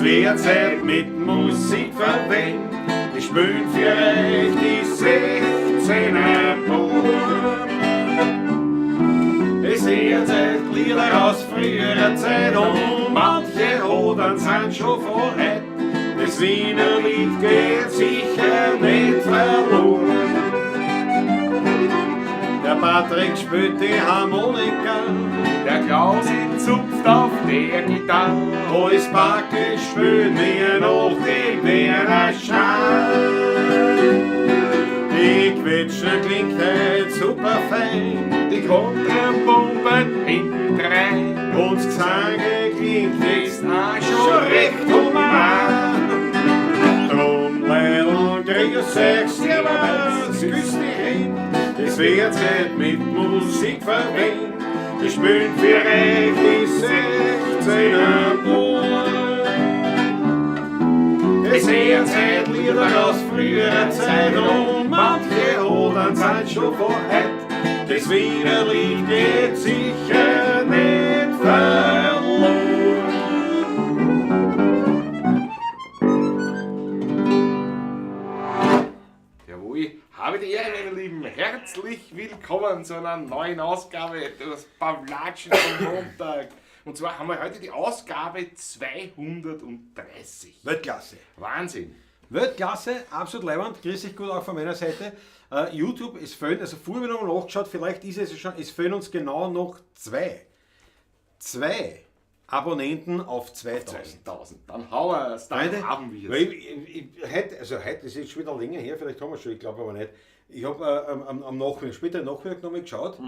Es wird Zeit mit Musik verwendet. Ich spielen für euch die 16er Buben. Es wird Zeit Lieder aus früherer Zeit und manche Hodern sind schon von heut. Das Wiener Lied geht sicher nicht verloren. Der Patrick spielt die Harmonika, Der Klausi zupft auf der Gitarre. Alles Backe spielen wir noch die Wiener Schall. Die Quetsche klingt halt super fein Die Kontrabomben hintendrein. und das Gesange klingt jetzt Ist auch schon schon recht recht human. Drum, Leidl, grüß euch, servus, küss die Hände. Es wird Zeit mit Musik verwendet. Wir spielen für euch die 16er Buben. Es wird Zeit Lieder aus früherer Zeit und manche Hodern sind schon von heut. Das Wiener Lied geht sicher nicht verloren. Jawohl, habe die Ehre, meine Lieben. Herzlich willkommen zu einer neuen Ausgabe des Pavlatschen am Montag. Und zwar haben wir heute die Ausgabe 230. Weltklasse. Wahnsinn. Weltklasse, absolut leibend. Grüß dich gut auch von meiner Seite. YouTube, es fehlen, also vorher habe ich noch nachgeschaut, vielleicht ist es schon, es fehlen uns genau noch zwei. Zwei Abonnenten auf 2000. 2000. Dann haben wir es, dann Freunde, haben wir weil es. ich, heute, also heute ist jetzt schon wieder länger her, vielleicht haben wir schon, ich glaube aber nicht. Ich habe am Nachmittag, später Nachmittag nochmal geschaut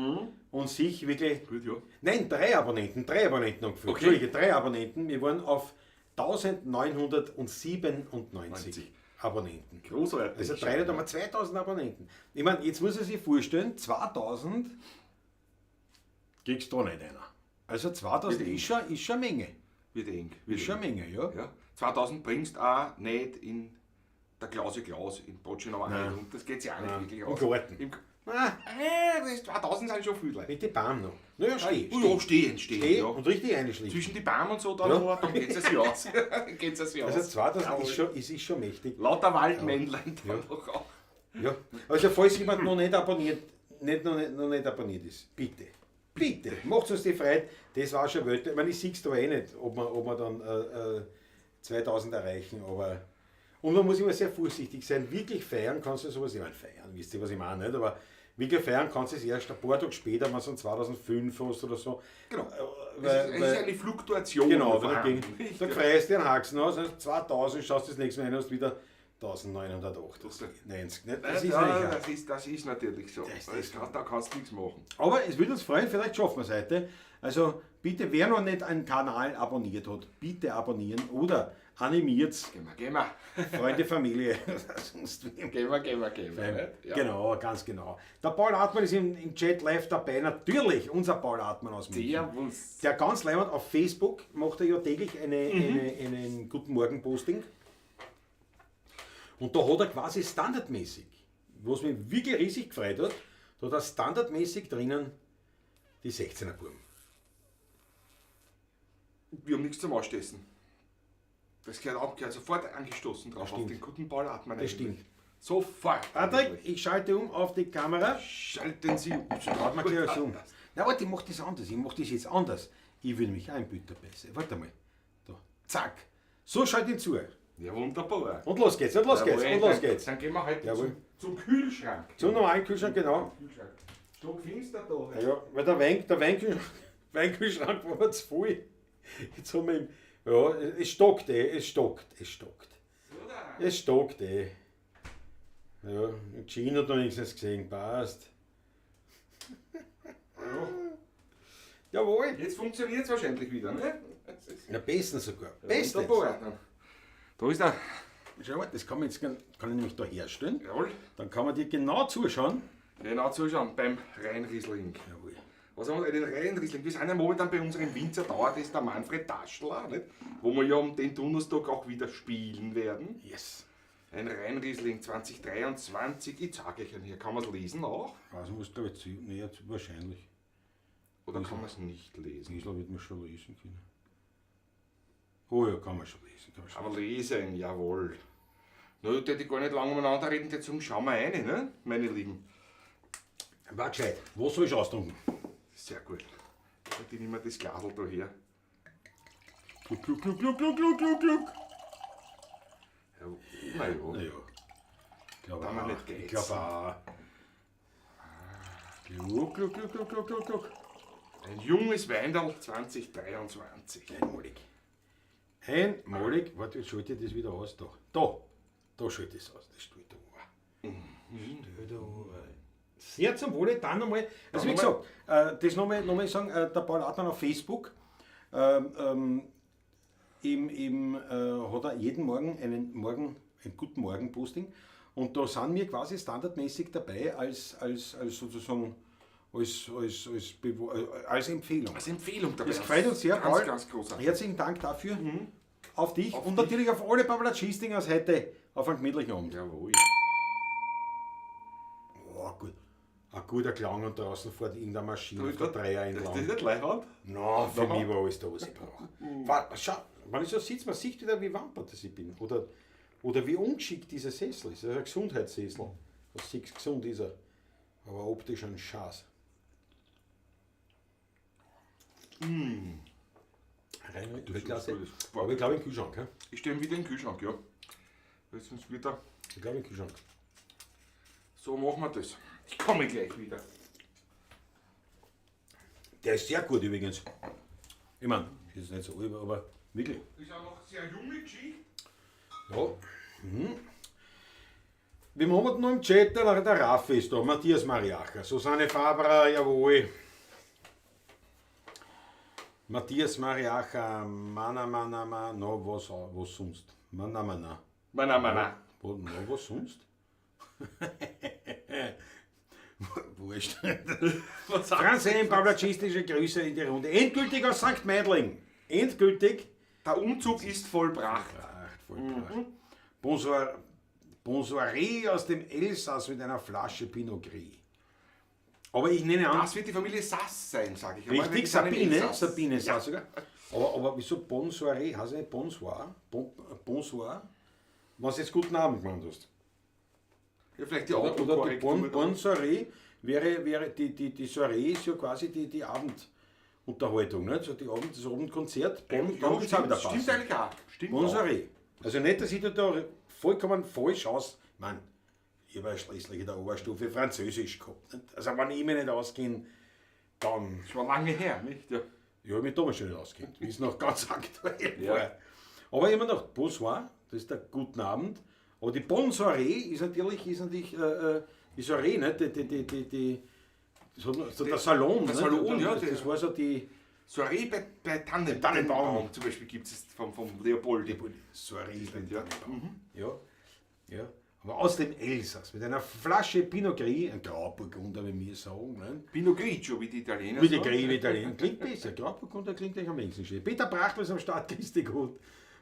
und sich wirklich. Gut, ja. Nein, drei Abonnenten haben gefehlt. Okay. Entschuldige, drei Abonnenten. Wir waren auf 1997 90. Abonnenten. Großartig. Also drei, da haben wir 2000 Abonnenten. Ich meine, jetzt muss man sich vorstellen, 2000 kriegst du da nicht einer. Also 2000 ist schon eine Menge. Wird eng. Wird Ist schon eng. eine Menge, ja. Ja. 2000 bringst auch nicht in der Klause Klaus in Botschenau nicht. Und das geht sich auch nicht wirklich Im aus. Garten. Im, Ah, das ist 2000 sind schon viele Leute. mit den Bäumen noch. Naja, steh, Oh ja, stehen, stehen. Steh ja. und richtig einschlägt. Zwischen die Bäume und so, dann, Ja. noch, dann geht es ja aus. Dann geht's es ja Also aus. 2000 ist schon, es ist schon mächtig. Lauter Waldmännlein dann noch auch. Ja. Also falls jemand noch nicht abonniert, noch nicht abonniert ist, bitte. Bitte, macht uns die Freude, das war schon Welt. Ich meine, ich sehe es da eh nicht, ob wir dann 2000 erreichen, aber. Und man muss immer sehr vorsichtig sein. Wirklich feiern kannst du sowas, ich meine, feiern, wisst ihr, was ich meine, nicht? Aber wirklich feiern kannst du es erst ein paar Tage später, wenn du dann 2005 hast oder so. Genau. Weil, Es ist eine Fluktuation. Genau, vorhanden, weil dagegen, nicht? da freust du den Haxen aus, also 2000 schaust du das nächste Mal ein, hast wieder 1998. Nicht? Das ist ja, natürlich auch. das ist natürlich so. Da kannst du nichts machen. Aber es würde uns freuen, vielleicht schaffen wir es heute. Also bitte, wer noch nicht einen Kanal abonniert hat, bitte abonnieren oder animiert Gehen wir, gehen wir. Freunde, Familie, sonst wem. Gehen wir, gehen wir, gehen wir. nicht? Ja. Genau, ganz genau. Der Paul Hartmann ist im Chat live dabei, natürlich, unser Paul Hartmann aus München. Servus. Der ganz leibend auf Facebook macht er ja täglich einen Guten Morgen Posting. Und da hat er quasi standardmäßig, was mich wirklich riesig gefreut hat, da hat er standardmäßig drinnen die 16er Buben. Wir haben nichts zum Ausstessen. Das gehört auch gehört sofort angestoßen drauf, auf stimmt. den guten Paul Hartmann. Das eigentlich. stimmt. Sofort. Patrick, eigentlich. ich schalte um auf die Kamera. Schalten Sie um. Schaut mal gleich um. Na warte, ich mach das anders. Ich mach das jetzt anders. Ich will mich einbieten besser. Warte mal. Da. Zack. So schalte ich zu. Ja, wunderbar. Und los geht's, und los geht's, Jawohl, und los geht's. Dann gehen wir heute Jawohl. zum Kühlschrank. Zum normalen Kühlschrank, genau. Kühlschrank. Stockfinster da. Ja, weil der, Wein, der Weinkühlschrank war zu voll. Jetzt haben wir ihn. Ja, es stockt eh, es stockt, es stockt. Es stockt eh. Ja, Gin hat noch nichts gesehen, passt. Ja. Jawohl. Jetzt funktioniert es wahrscheinlich wieder, ne? Das ist Ja, bestens sogar. Bestens. wunderbar. Dann. Da ist er. Schau mal, das kann man jetzt kann ich nämlich da herstellen. Jawohl. Dann kann man dir genau zuschauen. Genau zuschauen beim Rheinriesling. Jawohl. Was haben wir? Den Rheinriesling. Wir sind ja momentan bei unserem Winzer da, das ist der Manfred Taschler, nicht? Wo wir ja um den Donnerstag auch wieder spielen werden. Yes. Ein Rheinriesling 2023. Ich zeige euch ihn hier. Kann man es lesen auch? Also muss glaube ich zu. Nee, wahrscheinlich. Oder kann man es nicht lesen? Riesler wird man schon lesen können. Oh ja, kann man schon lesen. Kann man schon. Aber lesen, jawohl. Na, da ich gar nicht lange umeinander reden, dazu schauen wir rein, ne, meine Lieben. War gescheit. Was soll ich austrinken? Sehr gut. Ich nehme das Glasl da her. Gluck, gluck, gluck, gluck, gluck, gluck, gluck, gluck. Ja, na ja. Na ja. Ich glaube Da wir auch. nicht Ich glaube auch. Gluck, gluck, gluck, gluck, gluck, gluck, gluck. Ein junges Weinderl 2023. Einmalig. Einmalig. Warte, jetzt schalte ich das wieder aus. Da. Da. Da schalte ich es aus. Das steht da. Steht da. Sehr zum Wohle. Dann nochmal. Also wie Dann gesagt, das nochmal sagen, der Paul Adnan auf Facebook hat er jeden Morgen ein Guten Morgen Posting und da sind wir quasi standardmäßig dabei als sozusagen als Empfehlung. Als Empfehlung dabei. Das gefällt uns sehr, Ganz, Paul. ganz großartig. Herzlichen Dank dafür. Auf dich und natürlich auf alle Pavlacistingers heute auf einen gemütlichen Abend. Jawohl. Oh, gut. Ein guter Klang und draußen fährt irgendeine Maschine auf der Dreier Das entlang. ist nicht leibend. Na, für mich war alles da, was ich brauche. Schau, wenn ich so sitze, man sieht wieder, wie wampert das ich bin. Oder wie ungeschickt dieser Sessel ist. Das ist ein Gesundheitssessel. Das siehst, gesund ist er. Aber optisch ein Schatz. Mm. Rein, Weltklasse. Aber ich glaube im Kühlschrank. He? Ich stelle ihn wieder in den Kühlschrank, ja. Weil sonst wird er. Ich glaube im Kühlschrank. So machen wir das. Ich komme gleich wieder. Der ist sehr gut übrigens. Ich meine, ist nicht so alt, aber wirklich. Ist auch noch sehr junge Geschichte. Ja. Mhm. Wir haben wir noch im Chat? Der Raffi ist da, Matthias Mariacher, Susanne Fabrer, jawohl. Matthias Mariacher, Mana Mana Mana, no, was sonst? Mana Mana. Mana Mana. No, was sonst? Wurscht. Franz M. Pavlacistische Grüße in die Runde. Endgültig aus St. Meidling. Endgültig. Der Umzug ist vollbracht. Ach, vollbracht. Mhm. Bonsoir, Bonsoiré aus dem Elsass mit einer Flasche Pinot Gris. Aber ich nehme an... Das wird die Familie Sass sein, sage ich. Richtig, Sabine, Sabine Sass sogar. Aber wieso Bonsoiré? Heißt nicht Bonsoir? Bonsoir? Was jetzt guten Abend gemeint hast. Ja, vielleicht die Oder die Bonsoiré wäre die Soiree ist ja quasi die Abendunterhaltung, nicht? So die Abend, das Abendkonzert. Bon, ja, stimmt, stimmt eigentlich auch. Stimmt Bonsoiré. Also nicht, dass ich da vollkommen falsch aus. Ich meine, ich habe ja schließlich in der Oberstufe Französisch gehabt. Nicht? Also wenn ich mich nicht auskenne, dann... Das war lange her, nicht? Ja, ich habe mich damals schon nicht auskennt, wie es noch ganz aktuell war. Aber immer noch, Bonsoir, das ist der guten Abend. Aber die Bonsoiré ist natürlich die Soiree, nicht? So der Salon. Der Salon, ja. Das war so die... Soiree bei Tannenbaum zum Beispiel gibt es vom Leopold. Soiree bei Tannenbaum. Ja, ja. Aber aus dem Elsass, mit einer Flasche Pinot Gris, ein Grauburgunder, wie wir sagen. Ne? Pinot Grigio, wie die Italiener sagen. Wie die Gris, wie Italiener. Klingt besser. Grauburgunder klingt eigentlich am wenigsten schön. Peter Brachtl ist am Start, Christi gut.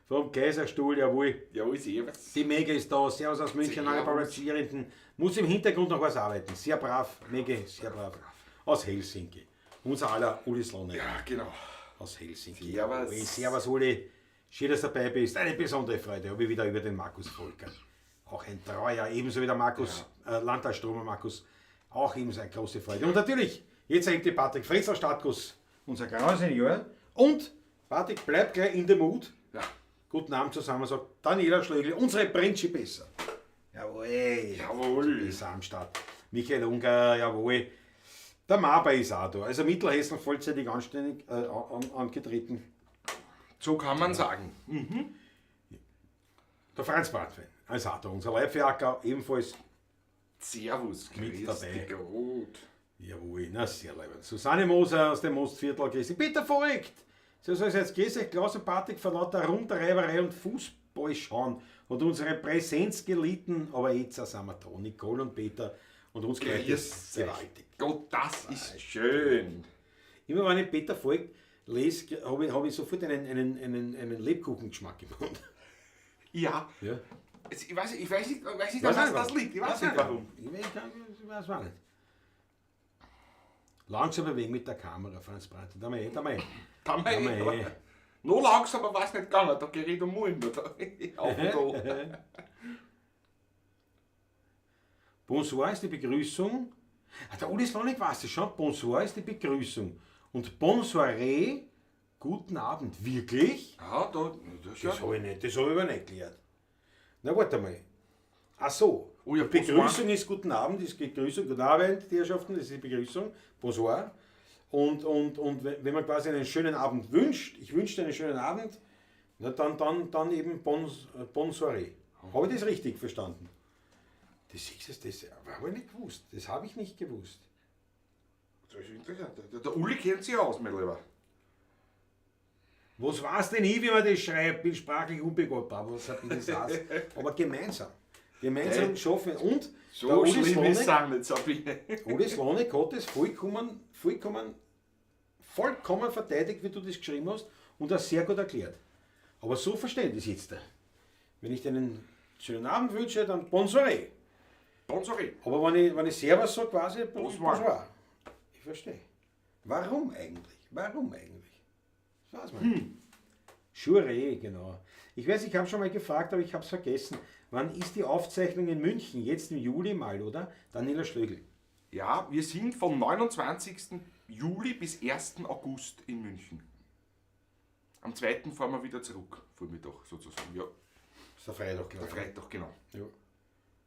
Vom Kaiserstuhl, jawohl. Jawohl, servus. Die Mege ist da, servus aus München, alle Pavlacierenden. Muss im Hintergrund noch was arbeiten. Sehr brav, Mege, sehr brav. Aus Helsinki. Unser aller Uli Slonek. Ja, genau. Aus Helsinki. Servus. Servus, Uli. Schön, dass du dabei bist. Eine besondere Freude habe ich wieder über den Markus Volker. Auch ein treuer, ebenso wie der Markus, ja. Landtagstromer Markus, auch ebenso eine große Freude. Und natürlich, jetzt hängt die Patrick Fritzl Startkuss, unser Grand-Senior. Und Patrick, bleib gleich in the mood. Ja. Guten Abend zusammen, sagt Daniela Schlögl, unsere Principessa. Jawohl. Jawohl. Ist am Start. Michael Unger, jawohl. Der Maber ist auch da. Also Mittelhessen vollzeitig anständig angetreten. So kann man sagen. Mhm. Der Franz Brandwein, also auch da, unser Leibfiaker, ebenfalls. Servus, mit dabei. Gut. Jawohl, na sehr leibend. Susanne Moser aus dem Mostviertel, grüß dich. Peter Voigt! So soll es jetzt grüß euch, Klaus und Patrick vor lauter Rumtreiberei und Fußball schauen und unsere Präsenz gelitten, aber jetzt sind wir da, Nicole und Peter und uns gefällt es gewaltig. Gott, das ist schön. Immer wenn ich Peter Voigt lese, habe ich sofort einen Lebkuchengeschmack im Mund. Ja. Ja. Ich weiß nicht, an was das liegt. Ich weiß nicht warum. Ich weiß auch nicht. Langsam bewegen mit der Kamera, Franz Brandt. Da mal. Noch langsamer war es nicht gegangen, da gehe ich um immer. Da. Auf und an. Bonsoir ist die Begrüßung. Ah, der Uli Slonik weiß das schon. Bonsoir ist die Begrüßung. Und Bonsoiré, guten Abend. Wirklich? Ja, da, das ist Das ja. habe ich nicht, das habe ich aber nicht gelernt. Na, warte mal. Ach so. Oh ja, Die Begrüßung ist guten Abend, ist Begrüßung, guten Abend, die Herrschaften, das ist die Begrüßung. Bonsoir. Und wenn man quasi einen schönen Abend wünscht, ich wünsche dir einen schönen Abend, na, dann eben Bonsoiré. Habe ich das richtig verstanden? Das siehst du, das habe ich nicht gewusst. Das habe ich nicht gewusst. Das ist interessant. Der Uli kennt sich aus, mein Lieber. Was weiß denn ich, wie man das schreibt? Bin sprachlich unbegabt, aber was hat das heißt. Aber gemeinsam. Gemeinsam Hey. schaffen. Und der So Uli schlimm ist es Slonek, auch nicht, Sabine. Uli Slonek hat das vollkommen, vollkommen, vollkommen verteidigt, wie du das geschrieben hast, und das sehr gut erklärt. Aber so verstehe ich das jetzt. Wenn ich dir einen schönen Abend wünsche, dann bonsoiré. Bonsoiré. Aber wenn ich Servus sage, quasi Bonsoir. bonsoir. Ich verstehe. Warum eigentlich? Warum eigentlich? Das weiß man nicht. Juré, genau. Ich weiß, ich habe schon mal gefragt, aber ich habe es vergessen. Wann ist die Aufzeichnung in München? Jetzt im Juli mal, oder? Daniela Schlögl. Ja, wir sind vom 29. Juli bis 1. August in München. Am 2. fahren wir wieder zurück, Vormittag sozusagen. Ja, Das ist der Freitag, glaube der ich. Freitag, genau. Ja.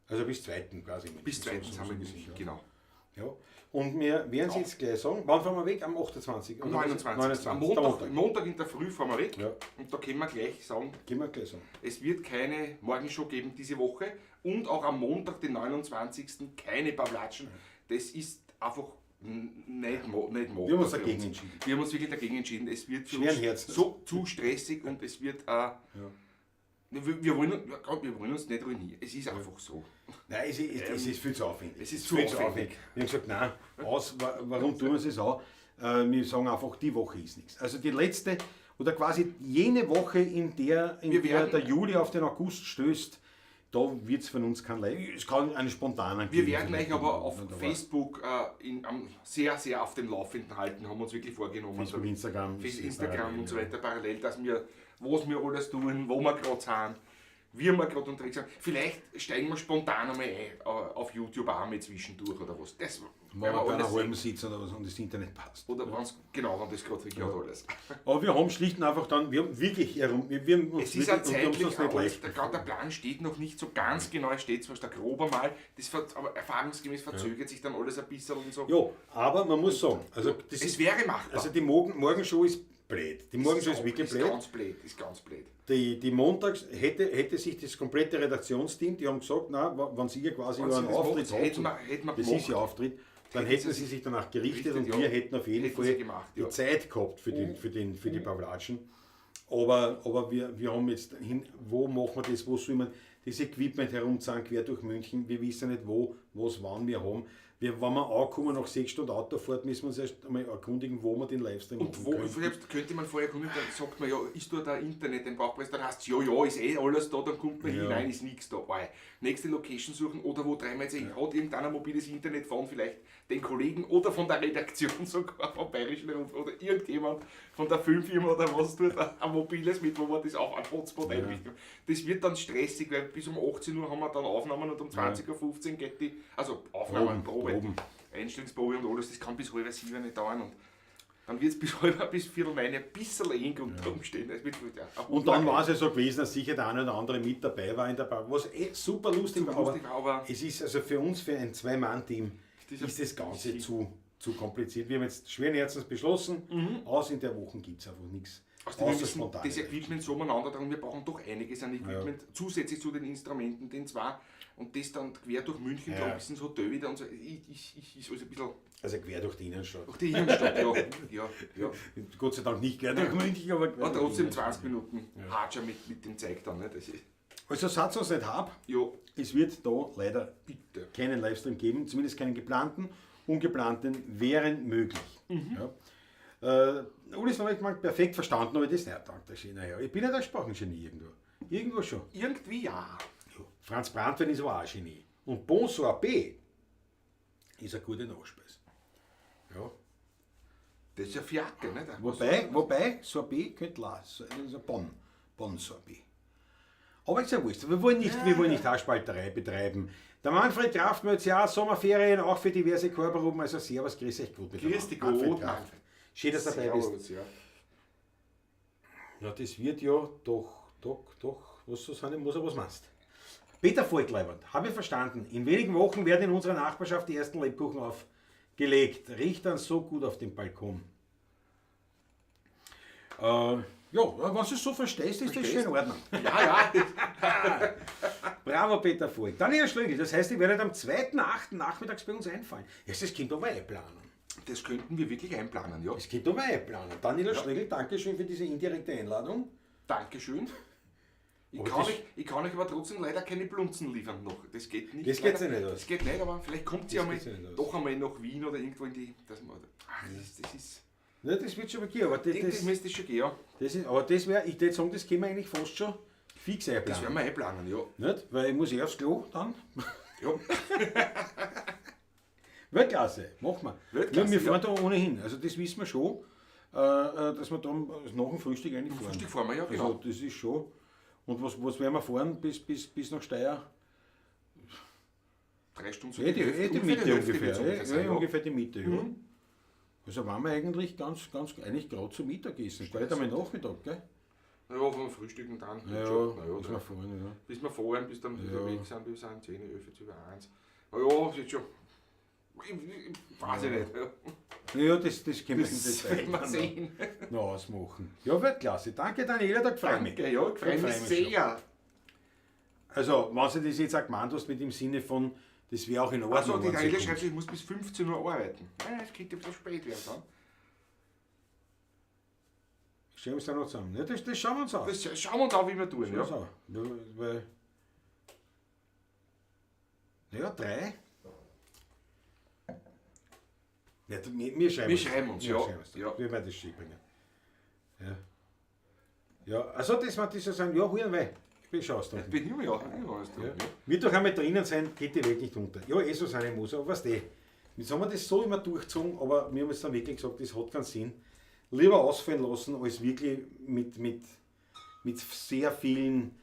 Also bis 2. quasi. in München. Bis 2. So- so- sind wir in so München, gesehen, genau. Ja. Und wir werden Sie jetzt gleich sagen, wann fahren wir weg? Am 28. Am Oder was? 29. 29. Am Der Montag, Montag in der Früh fahren wir weg. Ja. Und da können wir gleich sagen, Können wir gleich sagen. es wird keine Morgenshow geben diese Woche und auch am Montag, den 29. keine Pavlatschen. Das ist einfach nicht, nicht machbar. Wir haben uns für dagegen entschieden. Wir haben uns wirklich dagegen entschieden. Es wird für Schweren uns Herzens. so zu stressig und es wird. Wir wollen uns nicht ruinieren. Es ist einfach so. Nein, es ist viel zu aufwendig. Es ist zu viel aufwendig. Wir haben gesagt, nein, aus, warum tun wir es an? Wir sagen einfach, die Woche ist nichts. Also die letzte oder quasi jene Woche, in der, in Wir der werden- der Juli auf den August stößt, da wird es von uns kein Leid. Es kann einen spontanen Wir geben werden vielleicht. euch aber auf Aber Facebook sehr, sehr auf dem Laufenden halten, haben wir uns wirklich vorgenommen. Facebook, Also Instagram. Facebook, ist Instagram parallel, und so ja. weiter parallel, dass wir, was wir alles tun, wo wir gerade sind, wie wir gerade unterwegs sind. Vielleicht steigen wir spontan einmal ein, auf YouTube auch mal zwischendurch oder was. Das Wenn werden wir bei einer alles halben sehen. sitzen oder was und das Internet passt. Oder wenn's, genau, wenn das gerade wirklich hat alles. Aber wir haben schlicht und einfach dann, wir haben wirklich herum, wir haben uns Es ist auch wirklich, und wir haben es zeitlich uns nicht auch alles, leicht. der Plan steht noch nicht so ganz genau, es steht zwar der grob einmal, das aber erfahrungsgemäß verzögert sich dann alles ein bisschen und so. Ja, aber man muss sagen, also das Es ist, wäre machbar. also die Morgenshow ist blöd. Die Morgenshow ist wirklich ist blöd. ganz blöd, ist ganz blöd. Die Montags hätte sich das komplette Redaktionsteam, die haben gesagt, na, wenn sie quasi Wenn nur sie einen das Auftritt macht, habt, hätten wir das gemacht. ist ihr Auftritt, dann Hätten hätten sie sie sich danach gerichtet gerichtet, und ja. wir hätten auf jeden Hätten Fall sie gemacht, die ja. Zeit gehabt für die Pavlatschen. Aber wir haben jetzt hin, wo machen wir das, wo soll man das Equipment herumzahlen, quer durch München, wir wissen nicht wo, was, wann wir haben. Wenn wir ankommen, nach 6 Stunden Autofahrt, müssen wir uns erst einmal erkundigen, wo wir den Livestream Und machen wo, können. selbst könnte man vorher erkundigen, dann sagt man ja, ist da der Internet ein Brauchpreis, dann heißt es, ja, ja, ist eh alles da, dann kommt man Ja. hinein, ist nichts da. Oi. Nächste Location suchen oder wo dreimal jetzt, hat irgendeiner mobiles Internet von vielleicht den Kollegen oder von der Redaktion sogar vom Bayerischen Rundfunk oder irgendjemand von der Filmfirma oder was tut, ein mobiles mit, wo man das auf einen Hotspot einrichten kann. Das wird dann stressig, weil bis um 18 Uhr haben wir dann Aufnahmen und um 20:15 Uhr geht die, also Aufnahmen, Proben, Probe, Proben. Einstellungsprobe und alles, das kann bis 6:30 nicht dauern und dann wird es bis bis 8:45 ein bisschen eng unter Umständen. Es wird, ja, ein Und dann war es ja so gewesen, dass sicher der eine oder andere mit dabei war in der Bar, was eh super lustig Super war. lustig war, aber es ist also für uns, für ein Zwei-Mann-Team, Das ist das Ganze zu kompliziert. Wir haben jetzt schweren Herzens beschlossen, aus in der Woche gibt es einfach nichts. Außerdem, wir Außer müssen spontan. das Equipment so umeinander tragen, wir brauchen doch einiges an Equipment, zusätzlich zu den Instrumenten, den zwei, und das dann quer durch München, Ja. ja. bis ins Hotel wieder und so, ich ist alles ein bisschen Also quer durch die Innenstadt. durch die Innenstadt, ja, ja, ja. Gott sei Dank nicht quer durch München, aber quer Aber durch die trotzdem Innenstadt. 20 Minuten ja. Mit dem Zeug dann, ne? Das ist, Also Satz uns nicht hab, ja, es wird da leider bitte. keinen Livestream geben, zumindest keinen geplanten. Ungeplanten wären möglich. Ja. Uli ist noch nicht mal perfekt verstanden, aber das nicht. Danke, schön. Naja, ich bin ja der Sprachengenie irgendwo. Irgendwo schon. Irgendwie ja. Ja. Franz Brandwein ist aber auch ein Genie. Und Bonsoir B ist eine gute Nachspeise. Ja. Das ist ja Fiaker, nicht? Wobei, Sorbet könnte das ist ein Bonn-Sorbet. Aber ist ja wurscht, wir wollen nicht Haarspalterei betreiben. Der Manfred Kraft möchte ja Sommerferien, auch für diverse Chorproben, also servus, grüß euch gut. Grüß dich Manfred gut, Kraft. Manfred. Schön, dass du dabei bist. Servus, ja. Ja, das wird ja doch, was so sein muss, aber was meinst. Peter Volkleibert, habe ich verstanden. In wenigen Wochen werden in unserer Nachbarschaft die ersten Lebkuchen aufgelegt. Riecht dann so gut auf dem Balkon. Ja, wenn du es so verstehst, ist das schön in Ordnung. Ja, ja. Bravo, Peter Voigt. Daniel Schlögl, das heißt, ihr werdet am 2.8. nachmittags bei uns einfallen. Ja, das könnte aber einplanen. Das könnten wir wirklich einplanen, ja. Das könnte aber einplanen. Daniel Schlögl, danke schön für diese indirekte Einladung. Dankeschön. Ich kann euch aber trotzdem leider keine Blunzen liefern noch. Das geht nicht. Das geht ja nicht aus. Das geht nicht, aber vielleicht kommt sie einmal, doch einmal nach Wien oder irgendwo in die... Das ist... Ja, das wird schon gehen, aber das müsste schon gehen, ja. Das ist, aber das wäre, ich würde sagen, das können wir eigentlich fast schon fix einplanen. Das werden wir einplanen, ja. Nicht? Weil ich muss eh aufs Klo dann. Ja. Weltklasse, machen wir. Weltklasse, ja, wir fahren da ohnehin, also das wissen wir schon, dass wir dann nach dem Frühstück eigentlich fahren. Frühstück fahren wir, ja, genau. Also das ist schon. Und was werden wir fahren bis nach Steyr? 3 Stunden. Die Mitte ungefähr. Ja, ungefähr die Mitte, ja. Mhm. Also waren wir eigentlich ganz eigentlich gerade zum Mittagessen. Gar nicht einmal Nachmittag, gell? Ja, vom Frühstücken dann. Ja, ja, bis wir fahren, ja. Bis wir fahren, bis dann unterwegs sind, bis sind 10, 11, 12, 1. Ja, das ist schon. Ich weiß ich nicht. Ja, das können wir im Detail noch ausmachen. Ja, Weltklasse. Danke, Daniela, da freue ich mich. Danke, ja, ich freue mich sehr. Also, wenn du das jetzt auch gemeint hast mit dem Sinne von, das wäre auch in Ordnung. Also, die Daniela schreibt, ich muss bis 15 Uhr arbeiten. Nein, es könnte ein bisschen spät werden dann. Stellen wir uns da noch zusammen. Ja, das schauen wir uns an. Das schauen wir uns an, wie wir tun. Ja. Weil, ja, 3. Ja, wir schreiben uns. Wir schreiben uns, ja. Ja. Wir werden das schick bringen. Ja. Ja, also das war das sagen, ja, holen wir. Ich bin schon austrunken. Ich bin immer ja. Wir doch einmal drinnen sein, geht die Welt nicht unter. Ja, eh so sein muss, aber was eh. Jetzt haben wir das so immer durchgezogen, aber wir haben es dann wirklich gesagt, das hat keinen Sinn. Lieber ausfallen lassen, als wirklich mit sehr vielen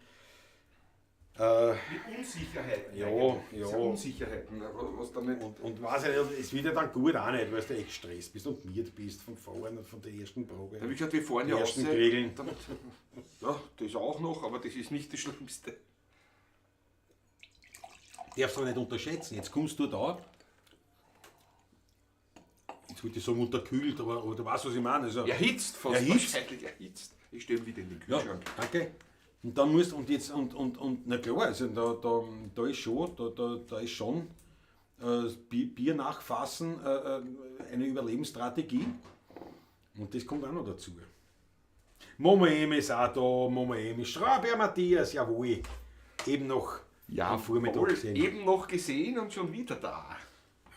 mit Unsicherheiten. Ja, ja. Unsicherheiten, was dann nicht. Und weiß ich nicht, es wird ja dann gut auch nicht, weil du echt gestresst bist und miert bist vom Fahren und von der ersten Probe. Ja, wie gesagt, wir fahren ja aus. Regeln. Dann, ja, das auch noch, aber das ist nicht das Schlimmste. Darfst du aber nicht unterschätzen. Jetzt kommst du da. Jetzt würde ich sagen unterkühlt, aber du weißt, was ich meine. Also, erhitzt fast. Erhitzt. Wahrscheinlich erhitzt. Ich stehe wieder in den Kühlschrank. Ja, danke. Und dann musst und jetzt und na klar, also da ist schon, da ist schon Bier nachfassen eine Überlebensstrategie. Und das kommt auch noch dazu. Momo M ist auch da, Momo M. Schrauber Matthias, jawohl. Eben noch ja, am Vormittag gesehen. Eben noch gesehen und schon wieder da.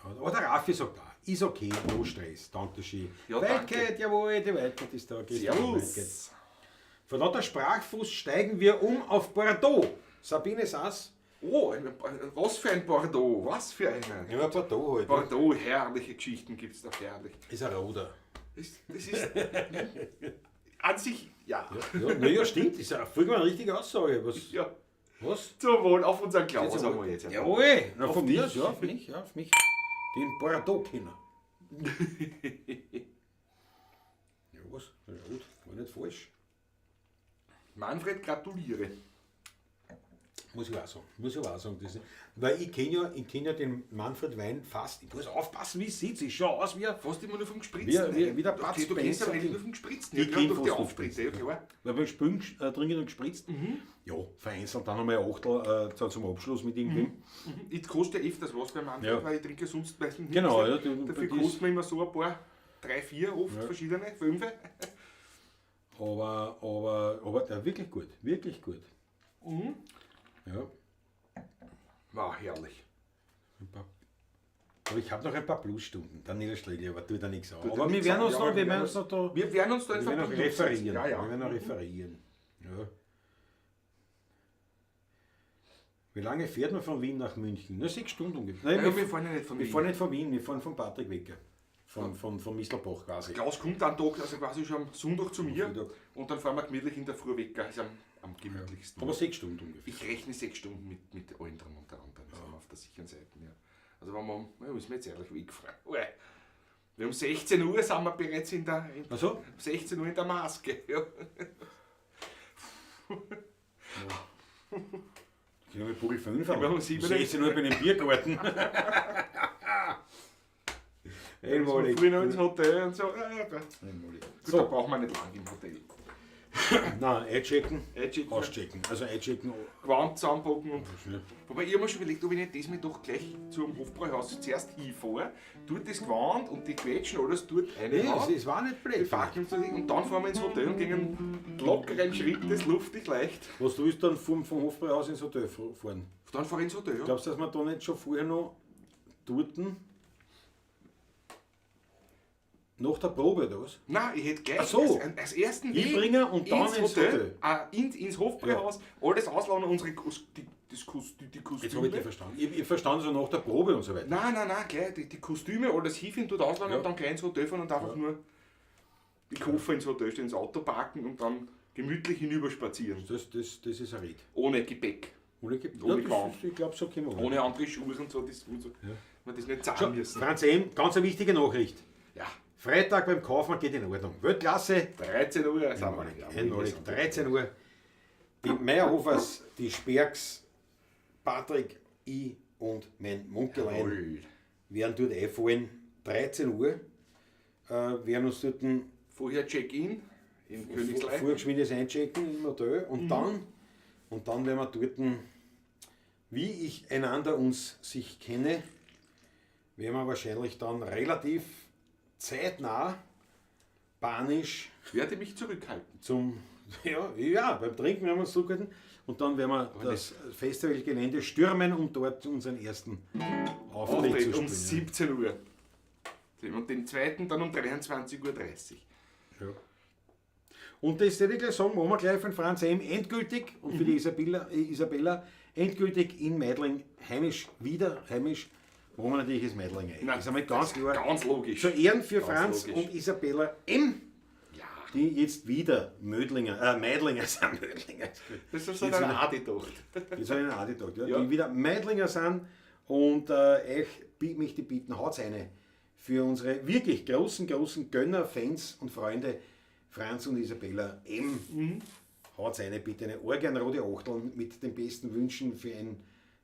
Ja, aber der Raffi sagt auch, ist okay, no Stress, danke schön. Ja, Wildcat, jawohl, die Wildcat ist da. Servus. Von lauter Sprachfuß steigen wir um auf Bordeaux. Sabine Sass. Oh, was für ein Bordeaux, was für einer. Ja, Bordeaux halt. Bordeaux, herrliche Geschichten gibt es da, herrlich. Ist ein Roder. Das ist an sich, ja. Ja, ja, ja, stimmt, ist ja vollkommen eine richtige Aussage. Was? Ja. Was? Zum Wohl, auf unser Glas haben wir jetzt. Jawohl, na, von mir aus, ja, auf mich, ja, auf mich. Den Bordeaux-Kenner. Ja, was? Rot, war nicht falsch. Manfred, gratuliere. Muss ich auch sagen. Muss ich auch sagen. Das, weil ich kenne ja, den Manfred Wein fast. Ich muss aufpassen, wie ich sitze. Ich schaue aus wie ein. Fast immer nur vom Gespritzten. Wie der Bud Okay, du kennst aber nicht nur vom Gespritzten. Ich kenne durch die fast Auftritte, ja klar. Weil beim Spülen trinke ich noch gespritzt. Mhm. Ja, vereinzelt dann nochmal ein Achtel zum Abschluss mit irgendwem. Mhm. Ich koste ja öfters was beim Manfred, ja. Weil ich trinke sonst meistens nichts. Genau, ja. Dafür kosten wir immer so ein paar, 3, 4 oft ja. Verschiedene, 5. Aber ja, wirklich gut, wirklich gut. Mhm. Ja. War herrlich. Aber ich habe noch ein paar Plusstunden, Daniela Schlegel, aber tut da nichts an. Aber wir werden uns noch, wir werden uns noch da. Wir werden uns da in Verbindung referieren. Ja, ja. Wir werden noch referieren. Ja. Wie lange fährt man von Wien nach München? Nur 6 Stunden ungefähr. Nein, ja, wir fahren ja nicht von wir Wien. fahren nicht von Wien, wir fahren von Patrick Wecker. Von Mistelbach quasi. Klaus kommt dann Tag, also quasi schon am Sonntag zu mir Freitag. und dann fahren wir gemütlich in der Früh weg. Das ist am gemütlichsten. Aber 6 Stunden ungefähr. Ich rechne 6 Stunden mit allen dran und dran, dann sind wir auf der sicheren Seite. Ja. Also wenn wir um, ja, müssen wir jetzt ehrlich wegfahren. Wir um 16 Uhr sind wir bereits Ach so? um 16 Uhr in der Maske. Ja. Ich habe Vogel 5 Ja, um um 7 Uhr. 16 Uhr bin ich im Biergarten. Einmalig. Früh noch ins Hotel und so. Ja, ja, ja. Einmalig. Gut, da So, braucht man nicht lang im Hotel. nein, einchecken, Einchecken, auschecken. Also einchecken. Gewand zusammenpacken und. Schnell. Wobei ich hab mir schon überlegt, ob ich nicht das mir doch gleich zum Hofbräuhaus zuerst hinfahre, dort das Gewand und die Quetschen, alles dort Nee, reinhauen. es war nicht Die blöd. Fackeln zu und dann fahren wir ins Hotel und gehen lockeren Schrittes, luftig leicht. Was du willst dann vom Hofbräuhaus ins Hotel fahren? Dann fahr ich ins Hotel, ja. Glaubst du, dass wir da nicht schon vorher noch dorten? Nach der Probe oder was? Nein, ich hätte gleich Ach so. als ersten Weg Hinbringen und dann ins Hotel. Ah, ins Hofbräuhaus, alles ausladen, unsere Kos die, das Kos die, die Kostüme. Jetzt habe ich dich verstanden. Ich hab verstanden, so nach der Probe und so weiter. Nein, nein, nein, gleich die Kostüme, alles hinführen, dort ausladen Ja. und dann gleich ins Hotel fahren und einfach nur die Koffer ins Hotel stellen, ins Auto parken und dann gemütlich hinüberspazieren. Das ist ein Red. Ohne Gepäck, Ohne, Ge Ohne ja, das Gewand. ist, ich glaube, so können wir. ohne andere Schuhe und so, das und so. Man das nicht zahlen müssen. Franz M., ganz eine wichtige Nachricht. Ja, Freitag beim Kaufmann geht in Ordnung. Weltklasse. 13 Uhr sind wir. Einmalig, Ja, einmalig. 13 Uhr. Die Meierhofers, die Spergs, Patrick, ich und mein Munkelein Jawohl. werden dort einfallen. 13 Uhr werden uns dort ein Vorher Check-in in Königsleiten. vorgeschwindes einchecken im Hotel und dann werden wir dort, wie ich einander uns sich kenne, werden wir wahrscheinlich dann relativ zeitnah panisch Werde mich zurückhalten. zum, ja, ja, beim Trinken werden wir uns zurückhalten und dann werden wir das Festivalgelände stürmen, um dort unseren ersten Auftritt Auftritt zu um spielen. 17 Uhr. Und den zweiten dann um 23.30 Uhr. Ja. Und das hätte ich gleich sagen, machen wir gleich von Franz M. endgültig und für die Isabella endgültig in Meidling heimisch, wieder heimisch, wo wir natürlich das Meidling ein. Nein, Das ist einmal ganz klar. Ganz logisch. Zu Ehren für Ganz Franz logisch. und Isabella M., Ja. die jetzt wieder Meidlinger sind. Mödlinger. Das ist so Jetzt ein wieder- Adi gedacht. Das habe ich auch gedacht, ja. Ja. Die wieder Meidlinger sind und euch möchte ich bitten, haut's eine für unsere wirklich großen, großen Gönner, Fans und Freunde Franz und Isabella M. Haut's eine bitte, eine organrote Achteln mit den besten Wünschen für ein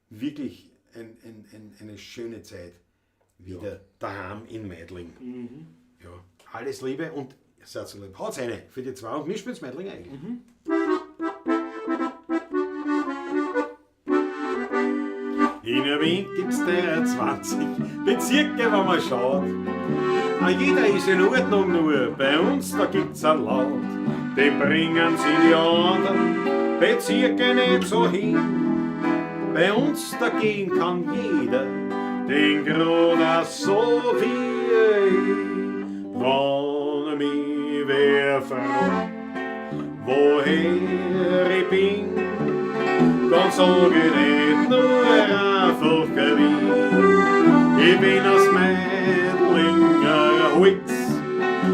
wirklich eine schöne Zeit wieder daheim in Meidling. Ja, alles Liebe und seid so lieb. Haut's eine für die zwei und wir spielen's Meidling eigentlich. In Wien gibt's 23 Bezirke, wenn man schaut. Ah, jeder ist in Ordnung, nur bei uns, da gibt's einen Laut. Den bringen sie die anderen Bezirke nicht so hin. Bei uns dagegen kann jeder den Gruner so wie ich. Wenn mich wer fragt, woher ich bin, dann sag ich nicht nur einfach Wien. Ich bin aus Meidlinger Holz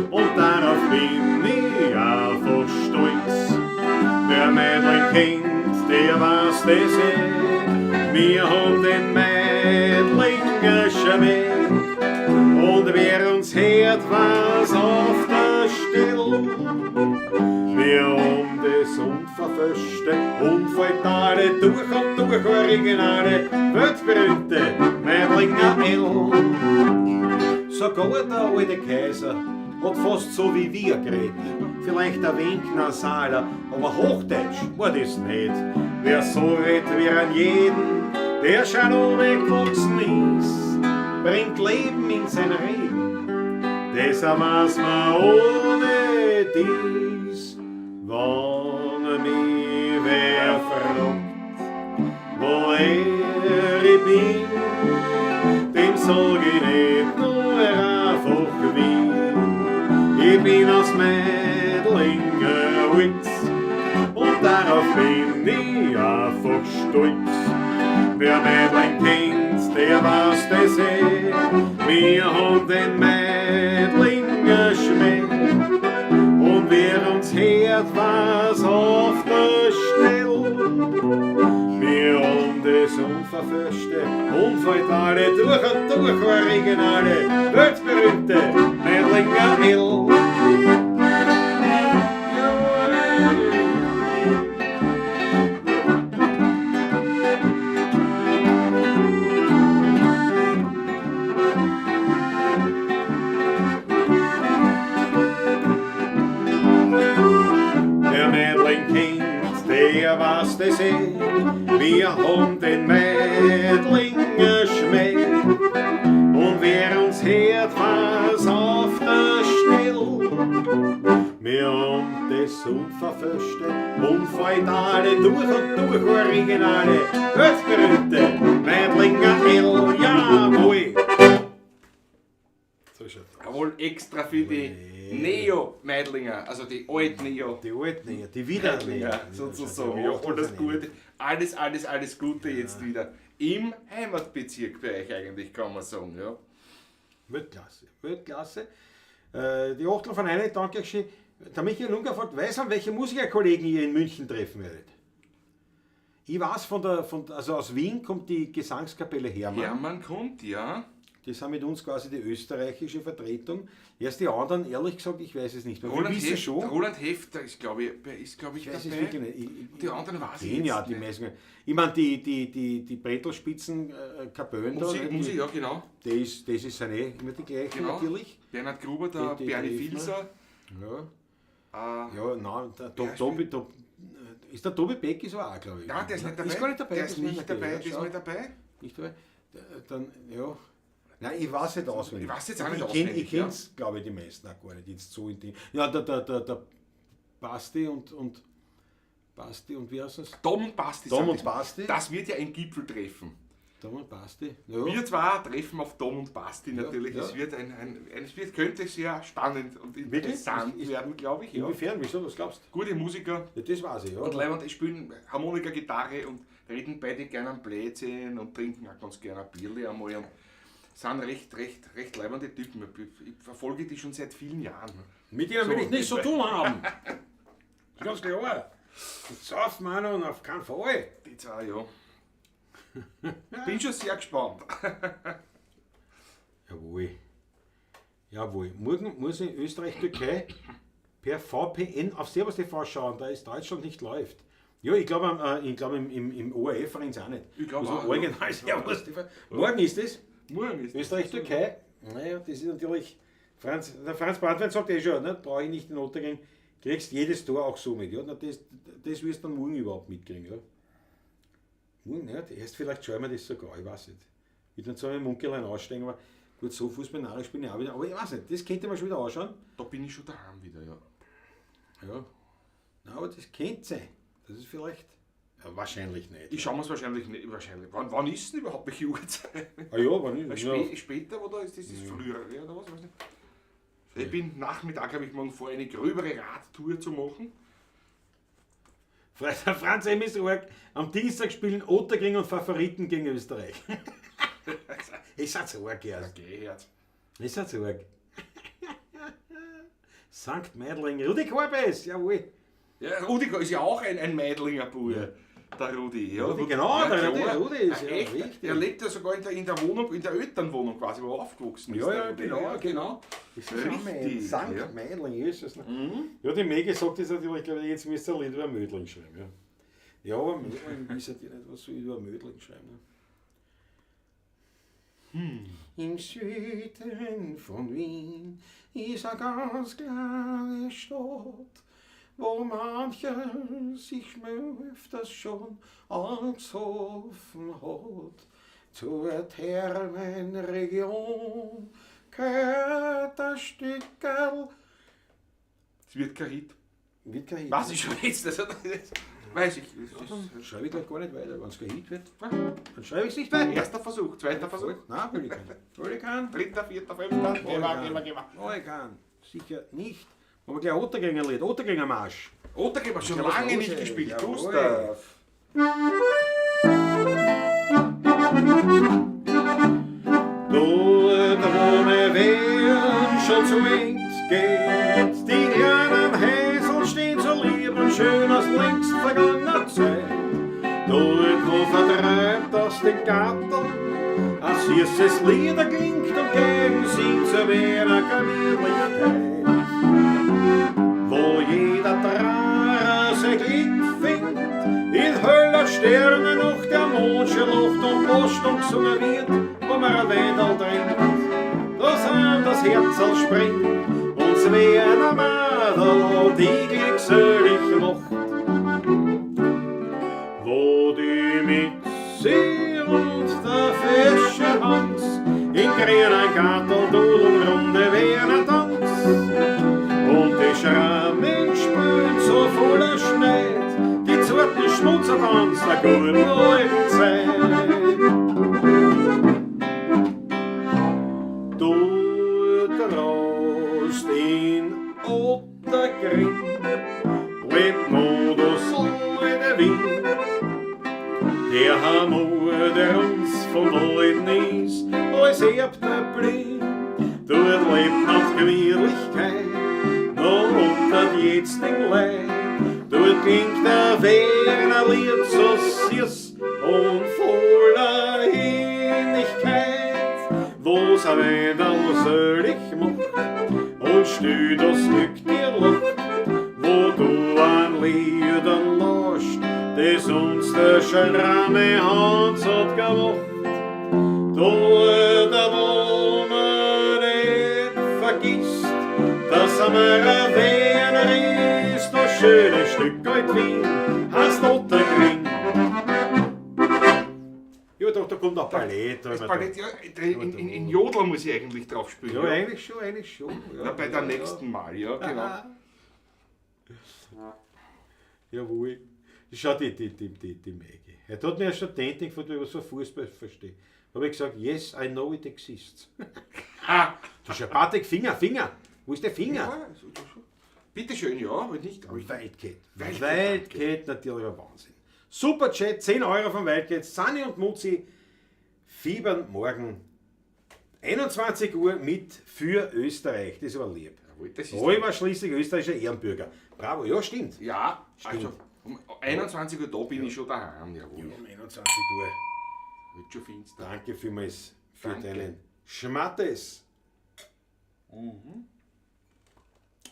und darauf bin ich einfach stolz. Wer Meidling kennt, der weiß das eh. Wir haben den Meidlinger Schmäh. Und wer uns hört, weiß auf der Stelle, wir haben das unverfälschte, unfaltare, durch und durch originale, weltberühmte Meidlinger L. Sogar der alte Kaiser hat fast so wie wir geredet. Vielleicht ein wenig nasaler, aber Hochdeutsch war das nicht. Wer so redet wie an jeden, der schon gewachsen ist, bringt Leben in sein Reden. Das weiß man ohne dies, wenn mich wer fragt, woher ich bin, dem sag ich nicht nur einfach Wien. Ich bin aus Meidlinger Holz und darauf bin ich einfach stolz. Wer Meidling kennt, der weiß das eh. Wir haben den Meidlinger Schmäh. Und wer uns hört, was auf der Stelle. Wir haben das unverfälschte, unfaltale, durch und durch originale, weltberühmte Meidlinger L. Der Mädling kennt, der was das eh. Wir haben den Mädlinger Schmäh. Und wer uns hört, was auf der Stelle. Wir haben das unverfälschte, unfeudale, durch und durch originale, weltberühmte Meidlinger L. Jawohl! So schaut's aus. Jawohl, extra für die Neo-Meidlinger, also die alten Neo. Die alten Neo, die wieder Meidlinger, sozusagen. Ja, alles Gute, alles, alles, alles Gute jetzt wieder im Heimatbezirk bei euch eigentlich, kann man sagen. Ja. Weltklasse, Weltklasse. Die Achtel von einer, danke schön. Der Michael Lunger fragt, weiß an welche Musikerkollegen ihr in München treffen werdet? Ich weiß, also aus Wien kommt die Gesangskapelle Hermann. Hermann kommt, ja. Die sind mit uns quasi die österreichische Vertretung. Erst die anderen, ehrlich gesagt, ich weiß es nicht mehr. Roland, Heft, schon. Roland Hefter ist, glaube ich, ich weiß dabei. Es wirklich nicht. Die anderen weiß ich ja, die meisten. Ich meine, die Bretelspitzen Kapellen da. Musik, ja, genau. Das sind eh immer die gleichen, genau. Natürlich. Bernhard Gruber, der Bernie Filser. Ja. Ja, nein, der Tobi, ist der Tobi Beck ist auch, glaube ich. Nein, der ist nicht dabei. Ist gar nicht dabei. Der ist nicht dabei. Der ist nicht dabei. Nicht dabei. Dann, ja. Nein, ich weiß nicht auswendig. Ich weiß jetzt auch nicht auswendig. Ich kenne es, glaube ich, die meisten auch gar nicht. Jetzt so in die, ja, der Basti und Basti und wie heißt das? Tom und Basti. Tom und Basti. Das wird ja ein Gipfeltreffen. Tom und Basti. Ja. Wir zwei treffen auf Tom und Basti natürlich. Ja. Es wird könnte sehr spannend und interessant werden, glaube ich. Ja. Inwiefern? Wieso? Was glaubst du? Gute Musiker. Ja, das weiß ich, ja. Und Leute spielen Harmonika, Gitarre und reden beide gerne am Blödsinn und trinken auch ganz gerne ein Bierli einmal. Und sind recht leibende Typen. Ich verfolge die schon seit vielen Jahren. Mit ihnen will ich nichts zu tun haben. Das ist ganz klar. Sauf man und auf keinen Fall. Die zwei, ja. Bin schon sehr gespannt. Jawohl. Jawohl. Morgen muss ich Österreich-Türkei per VPN auf Servus TV schauen, da ist Deutschland nicht läuft. Ja, ich glaube im ORF rennt es auch nicht. Ich glaube auch. Original Servus TV. Morgen ist es. Morgen ist Österreich-Türkei. Naja, das ist natürlich. Der Franz Brandwein sagt eh schon, ne, brauche ich nicht in Otterkring, kriegst jedes Tor auch so mit. Ja, na, das wirst du dann morgen überhaupt mitkriegen. Ja. Morgen, ja, erst vielleicht schauen wir das sogar, ich weiß nicht. Mit einem so einem Munkelein aussteigen, aber gut, so fußballnarisch bin ich auch wieder. Aber ich weiß nicht, das könnte man schon wieder anschauen. Da bin ich schon daheim wieder, ja. Ja. Na, aber das könnte sein. Das ist vielleicht. Ja, wahrscheinlich nicht. Ich schaue mir es wahrscheinlich nicht. Wahrscheinlich. Wann ist denn überhaupt welche Uhrzeit? Ah ja, wann ist es? Später oder ist das früher? Ja, oder was? Weiß nicht. Ich bin Nachmittag, habe ich morgen vor, eine gröbere Radtour zu machen. Franz M. ist arg. Am Dienstag spielen Otterkring und Favoriten gegen Österreich. Ich seid so arg, ja. Ich seid so arg. Sankt Meidling, Rudi Korbes, jawohl. Ja, Rudi ist ja auch ein Meidlinger Bub, ja. Der Rudi. Ja, Rudi, genau, ja, der Rudi ist ja echt, richtig. Er lebt ja sogar in der Wohnung, in der Elternwohnung quasi, wo er aufgewachsen ist. Ja, ja, genau, genau. Das ist richtig. Sankt ja. Meidling ist es. Mhm. Ja, die Megi sagt jetzt natürlich, glaube ich, jetzt müsst ihr ein Lied über Mödling schreiben. Ja, ja, aber Mödling, wisst ihr nicht, was soll ich über Mödling schreiben? Ne? Hm. Im Süden von Wien ist eine ganz kleine Stadt, wo mancher sich öfters schon angesoffen hat. Zur Thermenregion gehört ein Stückerl. Es wird kein Hit. Wird kein Hit. Was ich schon jetzt, das weiß ich. Dann schreibe ich gleich gar nicht weiter, wenn es kein Hit wird. Dann schreibe ich es nicht weiter. Erster Versuch, zweiter Versuch. Nein, will ich keinen. Will ich keinen. Dritter, vierter, fünfter. Geh mal. Will ich keinen. Sicher nicht. Aber gleich Otterkringer Lied, Otterkringer Marsch. Otterkringer schon lange nicht gespielt, Gustav. Dort, wo wir wären schon zu weit, geht. Die kleinen Häsel stehen so lieb und schön aus längst vergangener Zeit. Dort, wo vertreibt aus den Garten ein süßes Lied erklingt und gegen sie zu Wiener Gemütlichkeit. Wo jeder Trarer sein Glück findet, in heller Sterne noch der Mond schon lacht und Post und gesungen wird, wo man ein Weindal trinkt. Da sind das Herzl springt und Wiener Madel die glückselig macht. Wo die Mitzi und der fesche Hans in grünen Gartel dudeln runde Wiener Tanz. Und die Schrammen spülen so voller Schneid, die zarten Schmutzertanz der guten alten Zeit. Dort rast in Ottergring, lebt noch das alte Wien. Der Hammer, der uns von alten ist, als Erbter blieb. Dort lebt noch Gemütlichkeit, noch unter die jetzigen Leid. Dort klingt der Wiener Lied so süß und voller Innigkeit, wo's ein Weinderl selig macht und still das Glück dir lacht, wo du an Liedern lauscht, das uns der Schramme Hans hat gemacht. Dort, wo man nicht vergisst, dass am Wiener ist, das schöne Stück alt Wien, heißt Ottergring. Ja, doch, da kommt noch Ballett. Das Ballett, ja, in Jodel muss ich eigentlich drauf spielen. Ja, eigentlich schon, eigentlich schon. Ja, ja, bei der nächsten Mal, ja, genau. Jawohl. Schau, die Maggie. Er hat mir eine Studentin gefragt, ob ich was von Fußball verstehe. Habe ich gesagt, yes, I know it exists. Du ist ja Patrick, Finger, Finger. Wo ist der Finger? Ja, so, so. Bitte schön, ja, aber nicht. Aber Wildcat. Wildcat, natürlich ein Wahnsinn. Super Chat, 10 Euro von Wildcat. Sunny und Mutzi fiebern morgen 21 Uhr mit für Österreich. Das ist aber lieb. Jawohl, das ist Roy war schließlich österreichischer Ehrenbürger. Bravo, ja, stimmt. Ja, stimmt. Also um 21 Uhr da bin ich schon daheim. Jawohl. Ja, um 21 Uhr. Wird schon finster. Danke vielmals für Danke. Deinen Schmattes. Mhm.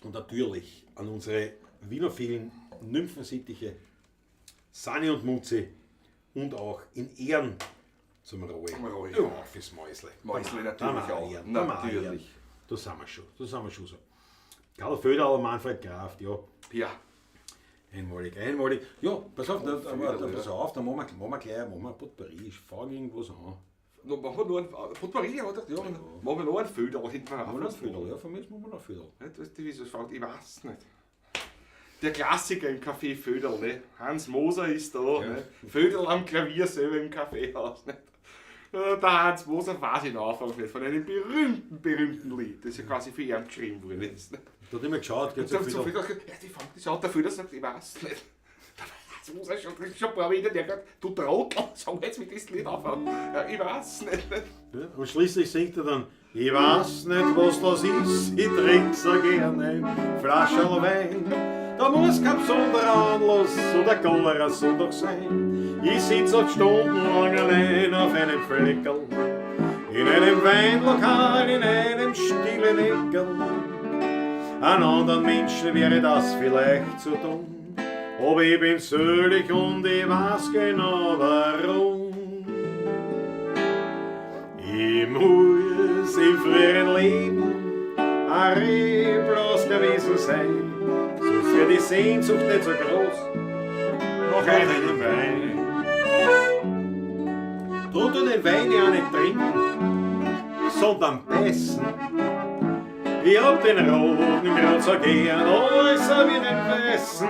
Und natürlich an unsere winophilen Nymphensittiche Sani und Mutzi und auch in Ehren zum Roy. Zum Roy. Ja, auch fürs Mäusle. Mäusle natürlich auch. Natürlich. Da sind wir schon. Da sind wir schon so. Karl Föderl, Manfred Graf, ja. Ja. Einmalig, einmalig. Ja, pass auf, Karl Föderl, pass ja. auf, dann machen wir gleich, machen wir ein Potpourri. Ich fange irgendwas an. No, machen wir nur ein Potpourri, oder? Ja, ja. Machen wir noch ein Föderl hinten Machen wir noch ein Föderl, ja, von mir machen wir noch ein Föderl. Ja, weißt du, wieso es fängt? Ich weiß nicht. Der Klassiker im Café Föderl, ne? Hans Moser ist da, Ja. ne? Föderl am Klavier selber im Kaffeehaus, ne? Der Hans Moser weiß ich noch Anfang nicht, von einem berühmten, berühmten Lied, das ja quasi für ihn geschrieben worden ist. Ne? Da hat immer geschaut, geht Und so so viel. Föderl, ja, die fängt das an, der Föderl sagt, ich weiß nicht. Der Hans Moser ist schon ein paar Meter, der sagt, du Trottel, sag jetzt mit diesem Lied anfangen. Ja, ich weiß nicht. Ne? Ja, und schließlich singt er dann, ich weiß nicht, was das ist, ich trink so gerne ein Flascherl Wein. Da muss kein besonderer Anlass oder Cholera Sonntag sein. Ich sitz oft stundenlang allein auf einem Fleckerl, in einem Weinlokal, in einem stillen Eckerl. An anderen Menschen wäre das vielleicht zu dumm, aber ich bin selig und ich weiß genau warum. Ich muss im früheren Leben ein Rehbloß gewesen sein, sonst wär die Sehnsucht nicht so groß nach einem Wein. Drum tu den Wein ja nicht trinken, sondern beißen. Ich hab den roten grad so gern, als wie den weißen.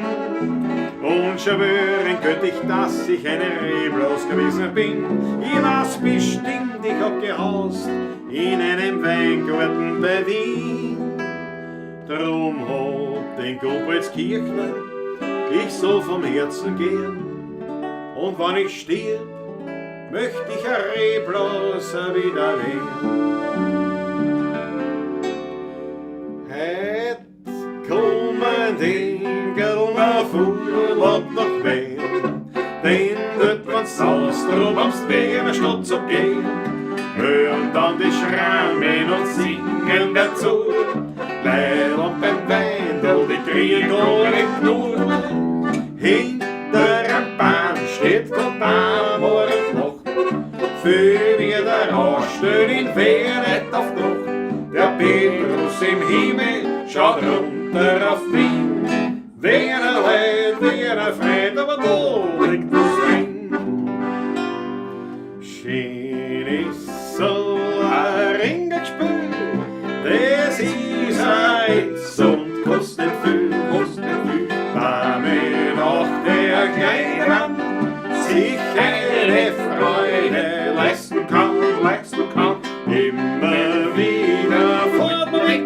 Und schwören könnt ich, dass ich eine Rehbloß gewesen bin. Ich weiß bestimmt, ich hab gehaust in einem Weingarten bei Wien. Drum hab den Gumpoldskirchner ich so vom Herzen gern. Und wann ich stirb, möcht ich ein Rehbloß wieder werden. Kein Dinkel nach Fuhrland nach Wien, den wird man's aus, drum am's Wiener Stadt zu gehen. Hören dann die Schrammen und singen dazu, Leid und beim Wendel, die kriegen gar nicht genug. Hinter am Bahn steht Gott am Ohren für wieder Rauschstön in Wehret auf Nacht. Der Petrus im Himmel schaut runter auf Wien. Wiener Leid, Wiener Freund, aber da liegt was drin. Schön ist so ein Ringergespül, das ist ein Itz und kostet viel, kostet viel. Damit auch der kleine Mann sich eine Freude leisten kann, leisten kann. Immer wieder fährt man weg